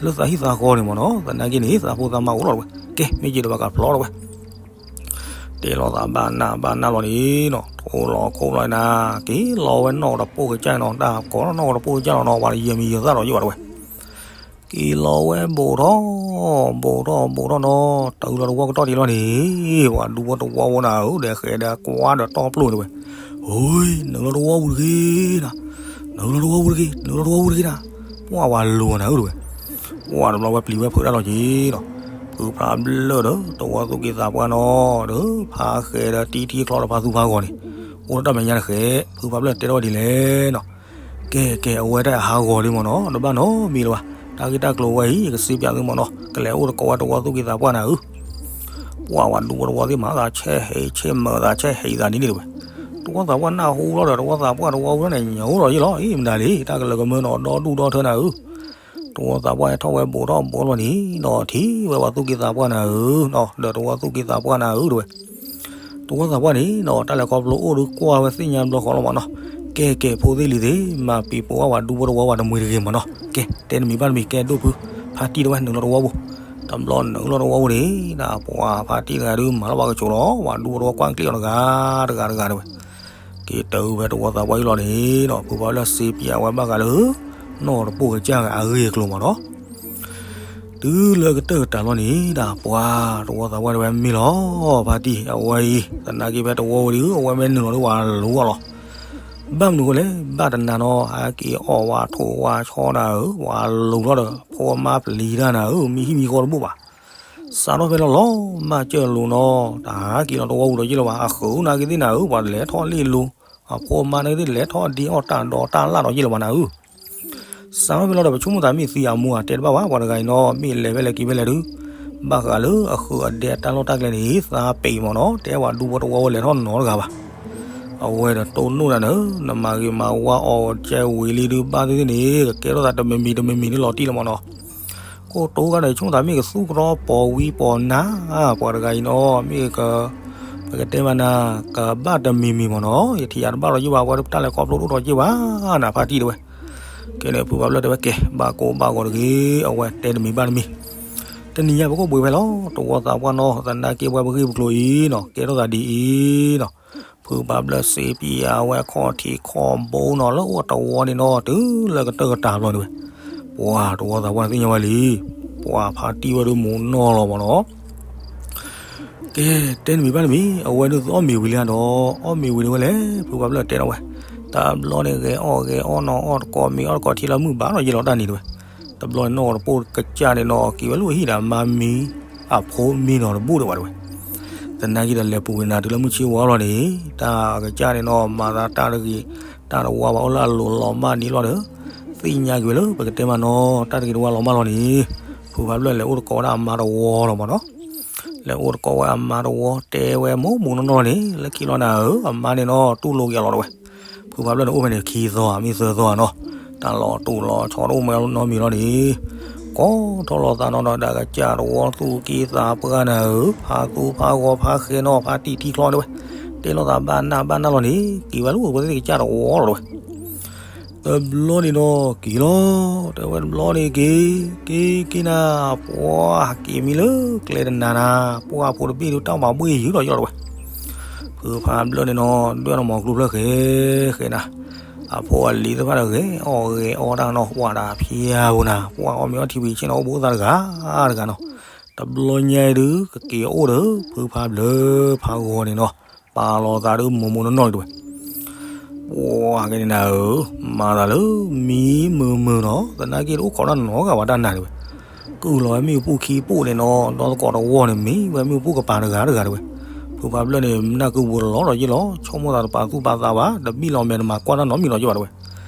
လၢသးဟံၣ်သးဃီန့ၣ်မၢ်နီၤ, သနာ်က့န့ၣ် သးဖိသးမါအိၣ်လီၤတဲဝဲ. ကဲ မ့ၢ်က့ၤဒီးဘၣ်ကဖျီတဲဝဲ. တဲလိာ်သးဘၣ်နၢ်ဘၣ်နၢ်လီၤန့ၣ်နီၤ, ထိလီၤခိၣ်လီၤနၤ, က့ၤလီၤဝဲနီၢ်ကတပိၢ်ကစၢ်နီၤ, တၢ်ကိးနီၢ်ကတပိၢ်ကစၢ်လီၤနီၤ, ပှၤတယဲၢ်မံၤယဲၢ်သၣ်ဒီးယဲၢ်ဘၣ်တဲဝဲ. က့ၤလီၤဝဲဘူးထီၣ်, ဘူးထီၣ်ဘူးထီၣ်နီၤ, တုၤလီၤတဝီကတီၢ်ဒံးလီၤန့ၣ်, ပှၤဒူဖိတဝီဖိနၤဧၢ, ဒီးဃဲၤဒီးကွၢ်ဒီးတီၢ်ပျိၢ်တဲဝဲ. ဟူ, နုာ်လီၤတဝီပူၤတဂ့ၤနၤ, နုာ်လီၤတဝီပူၤတဂ့ၤ, နုာ်လီၤတဝီပူၤတဂ့ၤနၤ. ပှၤဝဲလူၤနၤဧၢတဲဝဲ. ပှၤတဘျီဝဲပျံၤဝဲဖုးတၢ်လီၤက့ၤနီၤ, ဖုဖးဘျၢၣ်ဒီးတဝီသူၣ်က့သးပှၢ်နီၤ, ဒီးဖးဃဲၤဒီးတံထံချီဒီးဖးသူဖးဂီၤန့ၣ်, အိၣ်ဒီးတၢ်မဲာ်ညါတဃဲၤ, ဖုဖးဘျၢၣ်တဲထီၣ်ဝဲဒ်လဲၣ်နီၤ. ကဲ ကဲ အဝဲတၢ်ဟးဂီၤလံမၢ်နီၤ, တဘၣ်နီတမံၤလၢၤဘၣ်, တၢ်ဂ့ၢ်တၢ်ကျိၤဝဲအံၤ ယကစံးပၠးသုမၢ်နီၤ, ကလဲၤအိၣ်သကိးဝဲတဝီသူၣ်က့သးပှၢ်နၤဧၢ. ပှၤဝဲဒူဖိတဝီသ့ၣ်မၤသးဆဲးဟဲဆဲးမၤသးဆဲးဟဲသးန့ၣ်တဲဝဲ. တဝီသးပှၢ်နၢ်ဟူလီၤဒီး တဝီသးပှၢ်တဝီဝဲန့ၣ် ညၣ်အိၣ်လီၤယ့ၣ်လီၤ, အံၤမတၤလံ, တၢ်ကလၢၤကမၢနီၤ ဒီဒူၣ်ဒီထၢနၤဧၢ. တဝီသးပှၢ်ဟဲထီၣ်ဝဲဘူးထီၣ်ဘူးလီၤန့ၣ်နီၤ, ထံၣ်ဝဲပှၤသူၣ်က့သးပှၢ်နၤဧၢ, ဒီးတဝီသူၣ်က့သးပှၢ်နၤဧၢတဲဝဲ. တဝီသးပှၢ်န့ၣ်နီၤ တၢ်လဲၤခီဖျိအိၣ်ဒီးကွၢ်ဝဲသ့ၣ်ညါဘျီဃီလီၤမၢ်နီၤ. ကဲ ကဲ ဖိသ့ၣ်လံၤသ့ၣ်, မၤပံၤပိာ်ဝဲပှၤဒူဖိတဝီဝဲတမှံၤတဂ့ၤမၢ်နီၤ. ကဲ တဲနမံၤဘၣ်နမံၤ ကဲဒိၣ်ဖု, ဖါတံၢ်တဲဝဲ နုာ်လီၤတဝီပူၤ. တဘျီနုာ်လီၤတဝီပူၤန့ၣ် ဒ်ပှၤဖါတံၢ်တဂၤဒုး မၤလီၤပှၤကဆိးလီၤ, ပှၤဒူဖိတဝီကွၢ်ကျံၣ်အီၤတဂၤတဂၤတဂၤတဲဝဲ. က့ၤတုၤဖဲတဝီသးပှၢ်အံၤလီၤန့ၣ်နီၤ, ဖုဖးဘျၢၣ်စံးပၠးဝဲဘၣ်ဃးလၢ နီၢ်တပိၢ်ကစၢ်အဂ့ၢ်အကျိၤမၢ်နီၤ. တုၤလၢကတၢၢ်ကတၢၢ်လီၤန့ၣ် ဒ်ပှၤတဝီသးပှၢ်တဲဝဲမ့ၢ်လီၤ, ဖါတံၢ်အဝဲအံၤ သနာ်က့ဖဲတဝီဝဲဒုး အဝဲမ့ၢ်နုာ်လီၤဒီးပှၤလူၤအီၤလီၤ. ဘၣ်မနုၤအဃိလဲၣ်, ဘၣ်တနၤနီၤ ဟဲက့ၤအီၣ်ဝဲထိၣ်ဝဲဆီနၤဧၢ, ပှၤလူၤထီၣ်ဒီး ဖိမါပျံၤတၢ်နၤဧၢ, မံဟံၣ်မံဃီတဘူၣ်ဘၣ်. စးထီၣ်ဖဲလီၤလီၤမၢ်စၢၤလိၤနီၤ, တဟဲက့ၤလီၤတဝီပူၤဒီးယ့ၢ်လၢၤဘၣ်, အဃုာ်နာ်က့သ့ၣ်နၤဧၢ, ပှၤလဲၤထီၣ်လ့ၢ်လိၤ, အဖိအမါနာ်က့သ့ၣ်လဲၤထီၣ်ဒ့အီၣ်တၢ်ဒီးတၢ်လၣ်ဒီးယ့ၢ်လၢၤဘၣ်နၤဧၢ. စးထီၣ်ဖဲလီၤဒီး ပဆိကမိၣ်သးမ့ၢ်သံအမူအတဲတဘၣ်ဘၣ်, ပှၤတဂၤအံၤနီၤ မ့ၢ်လဲၤဖဲလဲၣ်က့ၤဖဲလဲၣ်ဒုး, ဘၣ်ဃးလၢအဃုာ်အဒဲတၢ်လီၢ်တၢ်ကျဲန့ၣ် သးပ့ၤမၢ်နီၤ, တဲပှၤဒူဖိတဝီဝဲလဲၤထီၣ်နီတဂၤဘၣ်. အဝဲဒီးတိၢ်နီၣ်တၢ်န့ၣ်, နမၤဂ့ၤမၤဝါအီၤကဲဝံၤလံဒုး ဘၣ်သ့ၣ်သ့ၣ်န့ၣ် ကကဲထီၣ်သးတမံၤမံၤတမံၤမံၤဒုးလီၤတံၢ်လီၤမၢ်နီၤ. ကိတိၤဂၤဒီး ဆိကမိၣ်သးမ့ၢ်ကသူၣ်ကဒီပီၤဝံပီၤနါ, ပှၤတဂၤအံၤနီၤ မ့ၢ်က, ပကတဲမးနၤ, ကဘၣ်တမံၤမံၤမၢ်နီၤ, ယထံၣ်ယၤတဘၣ်ဒီးယ့ၢ်ဘၣ်, အဝဲတၢ်လဲၤခီဖျိတအိၣ်ဒီးယ့ၢ်ဘၣ်နၤ ဖါတံၢ်တဲဝဲ. ကဲန့ၣ် ဖုဖးဘျၢၣ်တဲဝဲ ကဲ ဘၣ်ကိၢ်ဘၣ်ဂီၤတဂ့ၤ, အဝဲတဲတမံၤဘၣ်တမံၤ. တနံၤညါပကိၣ်ပှ့ၤဖဲလီၤ တဝီသးပှၢ်နီၤ, သနာ်က့ပှၤပဂ့ၢ်ပကျိၤအံၤနီၤ ကဲထီၣ်သးဒ်အံၤနီၤ. ဖုဖးဘျၢၣ်စံးပၠးဝဲခီၣ်ထံးခီၣ်ဘိနီၤ လၢအိၣ်တဝီန့ၣ်နီၤ တုၤလၢကတၢၢ်ကတၢၢ်ဘျီန့ၣ်ဝဲ, ပှၤတဝီသးပှၢ်န့ၣ်သ့ၣ်ညါဝဲလံ, ပှၤဖါတံၢ်ဝဲဒုးမူနီၢ်လီၤမၢ်နီၤ. ကဲ တဲနမံၤဘၣ်နမံၤ, အဝဲဒုးသးအီၣ်မ့ၤဝံၤလံဒီး, အီၣ်မ့ၤဝံၤန့ၣ်ဝဲလဲၣ်, ဖုဖးဘျၢၣ်တဲထီၣ်ဝဲ, တဘျီန့ၣ်ဂဲၤအီၣ်ဂဲၤအီၣ်နီၤ အီၣ်တကိးမ့ၤအီၣ်တကိးထံလၢမုၢ်ဘၣ်ဒီး ယလီၤတၢ်နံၤတဲဝဲ. တဘျီန့ၣ်နီၢ်တပိၢ်ကစၢ်န့ၣ်နီၤ က့ၤဝဲလၢဟံၣ်ဒီးမါမံ အဖိမံနီၤတဘူၣ်တဲဝဲတဲဝဲ. သနာ်က့ဒီးလဲၤပူၤဝဲနၤတုၤလၢမုၢ်ဆ့ဝါလီၤန့ၣ်, တၢ်ကစၢ်န့ၣ်နီၤ မၤသးတၢ်တဂ့ၤ, တၢ်တဝါဘၣ်အိၣ်လၢအလိၤလီၤမၢ်န့ၣ်လီၤဒီး, သ့ၣ်ညါက့ၤဝဲလၢပကတဲမးနီၤ တၢ်တဂ့ၤတဝါလီၤမၢ်လီၤန့ၣ်, ဖုဖးဘျၢၣ်လဲၤအိၣ်တကိးဝဲဒၣ်အမါတဝီလီၤမၢ်နီၤ. လဲၤအိၣ်တကိးဝဲအမါတဝီ တဲဝဲမိၢ်မိၢ်နီၢ်နီၢ်န့ၣ် လၢခံလီၤနၤဧၢ, အမါန့ၣ်နီၤ တူၢ်လိာ်က့ၤအလီၤတဲဝဲ. ဖုဖးဘျၢၣ်န့ၣ်အိၣ်ဖဲန့ၣ်ခံသီဧါ မ့ၢ်သၢသီဧါနီၤ, တၢ်လီၤတူၢ်လီၤဆီတအိၣ်မးနီတမံၤလီၤန့ၣ်, ကိးထီၣ်လီၤသးနီၤဒီး ဒၣ်ကစၢ်တဝီသူၣ်က့သးပှၢ်နၤဧၢ, ဖါသူဖါဂီၤဖါဃဲနီၤ ဖါတံၢ်ထံချီတဲဝဲ. တဲလိာ်သးဘၣ်နၢ်ဘၣ်နၢ်လီၤန့ၣ် က့ၤဝဲလၢပဝဲသ့ၣ်ကစၢ်တဝီလီၤတဲဝဲ. တဘျီန့ၣ်နီၤ က့ၤလီၤ, တဲဝဲတဘျီန့ၣ်က့ၤ, က့ၤက့ၤနၤ, ပှၤက့ၤမံလၢကျဲတနၤနၤ, ပှၤဖိတဘ့ၣ်ဒုးတၢ်မၤဘှ့ၣ်ယုာ်ဒီးယုာ်လီၤတဲဝဲ. ဖုဖးဘျၢၣ်န့ၣ်နီၤ ဒွဲၣ်နီၢ်မီၤကျိဖျၢၣ်ဃဲဃဲနၤ, အဖိအလံၤသ့ၣ်တဖၣ်ဒီးဂဲၤအီၣ်ဂဲၤအီတၢ်နီၤ ပှၤတၢ်ဖျါဝဲနၤ ပှၤအီၣ်မ့ၤအီထံဝံၤဆ့ၣ်နီၤအိၣ်ဘူးသးတဂၤတဂၤနီၤ. တဘျီညါအံၤဒုး ကက့ၤအိၣ်ဒီး ဖုဖးဘျၢၣ်ဖးဂီၤန့ၣ်နီၤ ပာ်လီၤသးဒုးမိၢ်မိၢ်နီၢ်နီၢ်တဲဝဲ. ပှၤကဲန့ၣ်နၤဧၢ, မၤသးလၢမံမုာ်မုာ်နီၤ, သနာ်က့တအိၣ်ခိးတၢ်နီတဂၤဘၣ်တၢ်နၤတဲဝဲ. ကုၢ်လီၤဝဲမ့ၣ်အူပူၤခံပူၤန့ၣ်နီၤ, ဒီသကိးတဝီန့ၣ် မ့ၢ်ဝဲမ့ၣ်အူပူၤကပၤတဂၤတဂၤတဲဝဲ. ဖုဖးဘျၢၣ်န့ၣ် မနၢ်ကုပူၤလီၤဒီးယ့ၢ်လီၤ, ဆိကမိၣ်သးတပာ်သူၣ်ပာ်သးဘၣ်, တဘံၣ်လီၤမဲာ်တမၤကွၢ်တၢ်နီတမံၤလီၤယ့ၢ်ဘၣ်တဲဝဲ.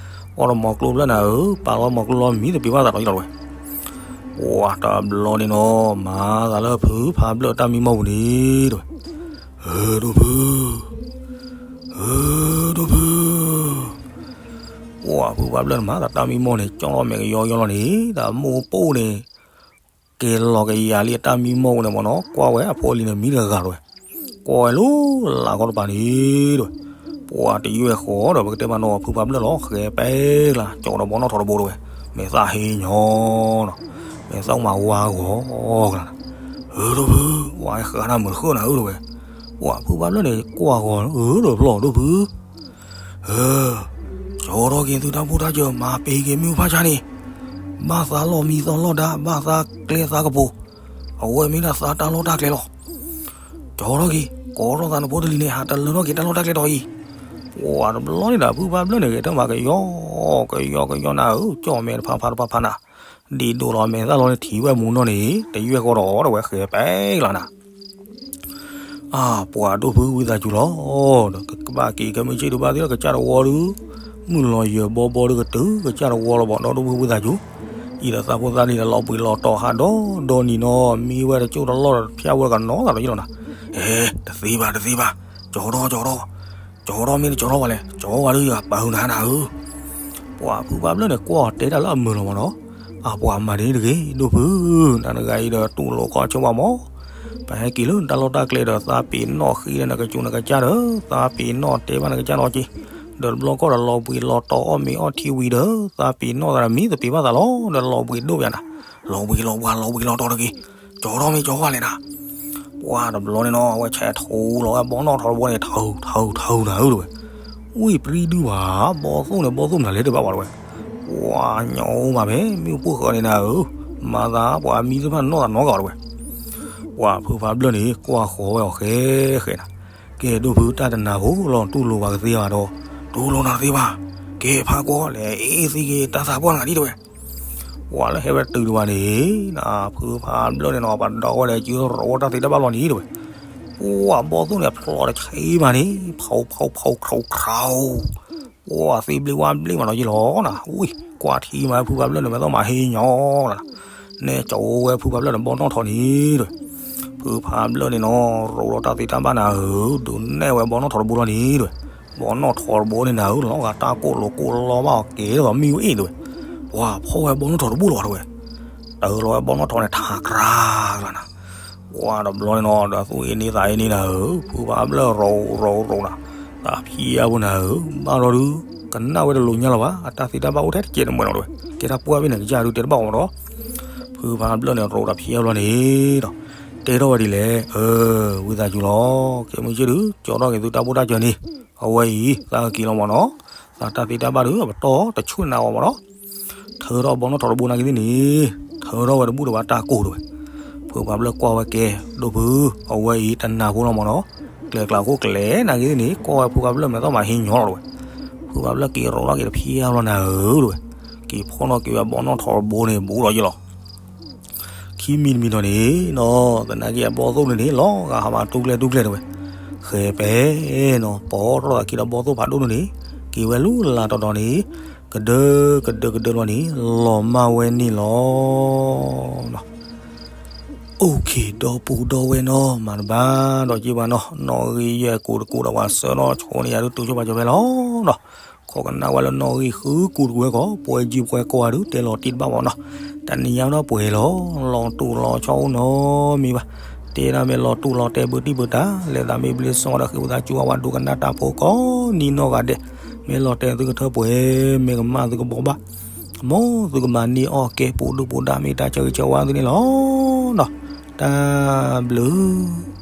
အီၣ်ဒီးမီၤကျိဖျၢၣ်နၤဧၢ, ပာ်လီၤမီၤကျိလီၤမံ တပ့ၤဘၣ်သးဒီးယ့ၢ်လီၤတဲဝဲ. ပှၤတဘျီန့ၣ်နီၤ မၤသးလၢဖုဖးဘျၢၣ်တၢ်မံမီၢ်ပူၤန့ၣ်တဲဝဲ. ဧၢ ဒိၣ်ဖု, ဧၢ ဒိၣ်ဖု ဖုဖးဘျၢၣ်န့ၣ်မၤသးတၢ်မံမီၢ်န့ၣ် ကၠီၣ်လီၤမဲာ်ကယီကယီလီၤန့ၣ် တၢ်မိၢ်ပိၢ်န့ၣ် က့ၤလီၤကယၤလံအတၢ်မံမီၢ်ဝဲန့ၣ်မ့ၢ်နီၤ ကွၢ်ဝဲအဖိအလံၤန့ၣ် မံတဂၤတဝဲ, ကွၢ်ဝဲလၢလၢ်ကီၢ်တပၤန့ၣ်တဝဲ, ပှၤတယွဲၢ်ဃီဒီး ပကတဲမးနီၤ ဖုဖးဘျၢၣ်လီၤ ဃဲၤပဲကျါ ကၠီဒီးဘီနီၣ်ထီၣ်တဘိတဝဲ, မဲာ်သၣ်ဟ့ညီနီၤ, မဲာ်သၣ်မၤဝါဂီၤကျါ, အၢ ဒိၣ်ဖု ဝဲဃးနၤမုာ်တဃၢနၤဧၢတဝဲ, ပှၤဖုဖးဘျၢၣ်န့ၣ် ကွၢ်ဂီၤ အၢ ဒီးဖျီၣ်ဒိၣ်ဖု အၢ ကၠီထီၣ်က့ၤသုတၢ်ဖိတၢ်စၢၤ မၤပ့ၤက့ၤမ့ၣ်အူဖးဆါန့ၣ်, ဘၣ်သးလီၢ်မံသီလီၢ်ဒါ ဘၣ်သးကျဲသးကပိၤ, အဝဲမ့ၢ်ဒၣ်သးတၢ်လီၢ်တၢ်ကျဲလီၤ. ကၠီထီၣ်က့ၤ ကိးထီၣ်သးနဖိတလံၤန့ၣ် ဟးတလၢထီၣ်က့ၤတၢ်လီၢ်တၢ်ကျဲဒီးအံၤ, ပှၤတဘျီန့ၣ်ဒီး ဖုဖးဘျၢၣ်န့ၣ် ဂဲၤတၢ်မၤကယီ ကယီကယီနၤဧၢ ကၠီၣ်မဲာ်တဖးဖးတဖးဖးနၤ, ဒ်ဒိၣ်လီၤမဲာ်သၣ်လီၤန့ၣ် ထံၣ်ဝဲမူနီၢ်န့ၣ် တယွဲၢ်ဃီဒီး ဒီးဝဲဃဲၤပဲကျါနၤ အၢ ပှၤဒိၣ်ဖုဝံသးစူၤလီၤ, ဒီးကဘၣ်က့ၤခဲမုၢ်ဆ့ၣ်ဒုးဘၣ်သ့ၣ်လီၤ ကစၢ်တဝီဒုး, မုၢ်လီၤယၢၤဘီဘီဒုးကတုၤ ကစၢ်တဝီလီၤဘၣ်ဒီးဒိၣ်ဖုဝံသးစူၤ, အံၤဒီးသးဖိသၣ်လံဒီးလီၤဘှံးလီၤတီၤဟးဒီးဒီနံၤနီၤ မံဝဲတကၠိၣ်တလီၢ်ဒီးဖၠၣ်ဝဲကနီၤသးဒီးယလီၤနၤ, အဲ တသ့ဘၣ် တသ့ဘၣ်, ကၠီထီၣ် ကၠီထီၣ်, ကၠီထီၣ်မ့ၢ်တကၠီထီၣ်ဘၣ်လဲၣ် ကၠီဝဲဒုးယပာ်ဟုနၤနၤဧၢ ပှၤဖုဖးဘျၢၣ်န့ၣ် ကွၢ်တဲတၢ်လၢအမုာ်လီၤမ့ၢ်နီၤ, အပှၤမၤဒ်န့ၣ်တဂ့ၤ ဒိၣ်ဖု, နၤတဂၤအံၤဒီးတူၢ်လိာ်ခီဆၢဘၣ်မး, ပဟဲက့ၤလၢနတၢ်လီၢ်တၢ်ကျဲဒီး သးပ့ၤနီၣ်ဃ့ဒီးနကစူးနကစၢ်ဒီး သးပ့ၤနီၣ်တဲဘၣ်နကစၢ်နီၤက့ၤ, ဒီးတဘျီကီၢ်ဒီးလီၤဘှံးလီၤတီၤအီၣ်မ့ၤအီထံဝံၤဒီး သးပ့ၤနီၣ်သးဒီးမံသပ့ၤဘၣ်သးလီၤ ဒီးလီၤဘှံးဒိၣ်ပယၤနၤ, လီၤဘှံးလီၤဘှါလီၤဘှံးလီၤတီၤတဂ့ၤ, ကၠီထီၣ်မ့ၢ်ကၠီဝဲလဲၣ်နၤ ပှၤတဘျီန့ၣ်နီၤ အဝဲဆဲးထိလီၤဝဲဘီနီၣ်ထီၣ်တဘိန့ၣ် ထီထီထီနၤဧၢတဝဲ, ဝံၣ်ပြံဒုဘၣ်, ဘီသိၣ်န့ၣ် ဘီသိၣ်မနုၤလဲၣ်တဘၣ်ဘၣ်တဝဲ, ပှၤညိမးဖဲ မ့ၣ်အူပိၢ်ဃၢၤန့ၣ်နၤဧၢ, မၤသးပှၤမံသ့ၣ်တဖၣ်နီၢ်သးနီၢ်ဂၤတဝဲ, ပှၤဖုဖးဘျၢၣ်န့ၣ် ကွၢ်ဃီၤဝဲအီၤဃဲဃဲနၤ, ကဲဒိၣ်ဖုတၢ်တနၢ်ဖိလီၤ တူၢ်လိာ်ဘၣ်ကသ့ဘၣ်ဒီး, တူၢ်လိာ်နၤတသ့ဘၣ်, ကဲဖးကွီၢ်လဲၤအ့ၣ်သံက့ၤတၢ်သးပှၢ်နၤဒ်တဝဲ ပှၤလၢဟဲဝဲတုၤတဝဲန့ၣ်, ဖုဖးဘျၢၣ်န့ၣ်နီၤ ပဒီဝဲဒီးစုရိၤတၢ်သ့တၢ်ဘၣ်လီၤန့ၣ်တဝဲ, ပှၤဘီသိၣ်န့ၣ် ဖျိးတဆံမးန့ၣ် ဖီဖီဖီခီခီ, ပှၤသ့ဘျ့ဝါဘျ့မးနီၤယလီၤနၤ, ဝံၣ်ကွၢ်ထံမးဖုဖးဘျၢၣ်န့ၣ် မဲာ်သၣ်မၤဟ့ညီလီၤနၤ, နဲကၠီဝဲဖုဖးဘျၢၣ်န့ၣ် ဘီနီၣ်ထီၣ်န့ၣ်တဝဲ, ဖုဖးဘျၢၣ်န့ၣ်နီၤ ရိၤဒီးတၢ်သ့တၢ်ဘၣ်နၤဧၢ, ဒုးနဲၣ်ဝဲဘီနီၣ်ထီၣ်တဘိလီၤန့ၣ်တဝဲ, ဘီနီၣ်ထီၣ်တဘိန့ၣ်နၤဧၢ လီၤဂာ်တၢ်ကိၢ်လိာ်ကိၢ်လီဘၣ်အီၤကဲဒီးမ့ၣ်အူအ့ၣ်တဝဲ, ပှၤဖီၣ်ဝဲဘီနီၣ်ထီၣ်တဘိလီၤတဝဲ, တၢ်လီၤဝဲဘီနီၣ်ထီၣ်န့ၣ် ထးကြၤကျါနၤ, ပှၤတဘျီန့ၣ်နီၤ ဒီးသူၣ်အ့န့သးအ့န့နၤဧၢ, ဖုဖးဘျၢၣ်ရိၤရိၤရိၤနၤ, တၢ်ဖံးအါဖိနၤဧၢ, ဘၣ်ဒီးဒုး ကနၣ်ဝဲတလိၤညါလီၤဘၣ်, အတၢ်သ့တၢ်ဘၣ်အိၣ်ထဲတကဲးတမှဲၤနီၤတဝဲ, ကဲတၢ်ပှၢ်ဘ့ၣ်န့ၣ် ကစၢ်ဒုးတဲတဘၣ်အီၤမးဒီး, ဖုဖးဘျၢၣ်န့ၣ်ရိၤဒီးဖံးအါဘျီန့ၣ်ဒီး, တဲထီၣ်ဝဲဒ်လဲၣ်, အၢ ဝံသးစူၤလီၤ, ခဲမုၢ်ဆ့ၣ်ဒုး ကၠီထီၣ်က့ၤသုတၢ်ဖိတၢ်စၢၤန့ၣ်, အဝဲအံၤ သးကက့ၤလီၤမးနီၤ, သးတၢ်သ့တၢ်ဘၣ်ဒုး အပတီၢ်တဆူၣ်နၤအီၤမးနီၤ ထၢထီၣ်ဘီနီၣ်ထီၣ်တဘိနာ်က့ၤသ့ၣ်န့ၣ်, ထၢထီၣ်ဝဲတဘူၣ်ဒီးဘၣ်တၢ်ကိၢ်တဝဲ, ဖုဖးဘျၢၣ်ကွၢ်ဝဲကဲ, ဒိၣ်ဖု, အဝဲအံၤတနၢ်ဖိလီၤမးနီၤ, ကျဲၤကျါခိၣ်ကျဲၤနာ်က့ၤသ့ၣ်န့ၣ် ကွၢ်ဝဲဖုဖးဘျၢၣ်မဲာ်သီၣ်မၤဟ့ညီလီၤတဝဲ, ဖုဖးဘျၢၣ်က့ၤရိၤထီၣ်က့ၤတဖံးအါလီၤနၤဧၢတဝဲ, က့ၤဖီၣ်နီၣ်က့ၤဝဲဘီနီၣ်ထီၣ်တဘိန့ၣ် ဘူးလီၤယလီၤ ခံမံၤတမံၤဒီးန့ၣ်နီၤ, သနာ်က့အဘီသိၣ်န့ၣ်န့ၣ် လီၤဂာ်ဟးမးတူၢ်ကျဲတူၢ်ကျဲတဝဲ, ဃဲၤပဲနီၤ ပိာ်ထီၣ်သးခံဒီးဘီသိၣ်ဖးဒိၣ်န့ၣ်န့ၣ်, က့ၤဝဲလူလၢ်တီၤတီၤန့ၣ်, ကဒၢကဒၢကဒၢလီၤန့ၣ် လီၤမၢ်ဝဲန့ၣ်လီၤ. အိၣ်ခ့ ဒီပုၢ်ဒီဝဲၢ်နီၤ မၤတဘၣ်ဒီးက့ၤဘၣ်နီၤ, နီၣ်ဂံၢ်ယဲၢ်ကူးတကူးဒီးပှၤဆှၢနီၤဆိန့ၣ်ယၤဒုးတုၤဆိပာ်စၢၤဖဲလီၤနီၤ. ခိးကနၣ်ဝဲလၢနီၣ်ဂံၢ်ဃုကူးတကူးဝဲကီး ပှဲၤကံပှဲၤကီးဝဲဒုး တဲလီၤတံၢ်တဘၣ်မးနီၤ. တနံၤညါဒီးပှဲၤလီၤ လီၤတူာ်လီၤဆီအိၣ်နီတမံၤဘၣ်. တဲဒၣ်မ့ၢ်လီၤတူာ်လီၤတဲာ်ဘုတံၢ်ဘုတၢ် လဲၤသးမ့ၢ်ဘျ့စီဒီးဃ့ဝံသးစူၤအဝဲဒိကနၣ်တၢ်ဖိကိးနံၤနီၢ်ဂၤဒဲး, မ့ၢ်လီၤတဲာ်သုကထၢပှဲၤ မ့ၢ်ကမၣ်သုကဘိးဘၣ်, မ်သုကမၤန့ၢ်အီၣ်ကဲပူၤဒုၣ်ပူၤဒါ မ့ၢ်တၢ်ဆၢဂ့ၤဆၢဝါသုန့ၣ်လီၤနီၤ. တၢ်ဘျုး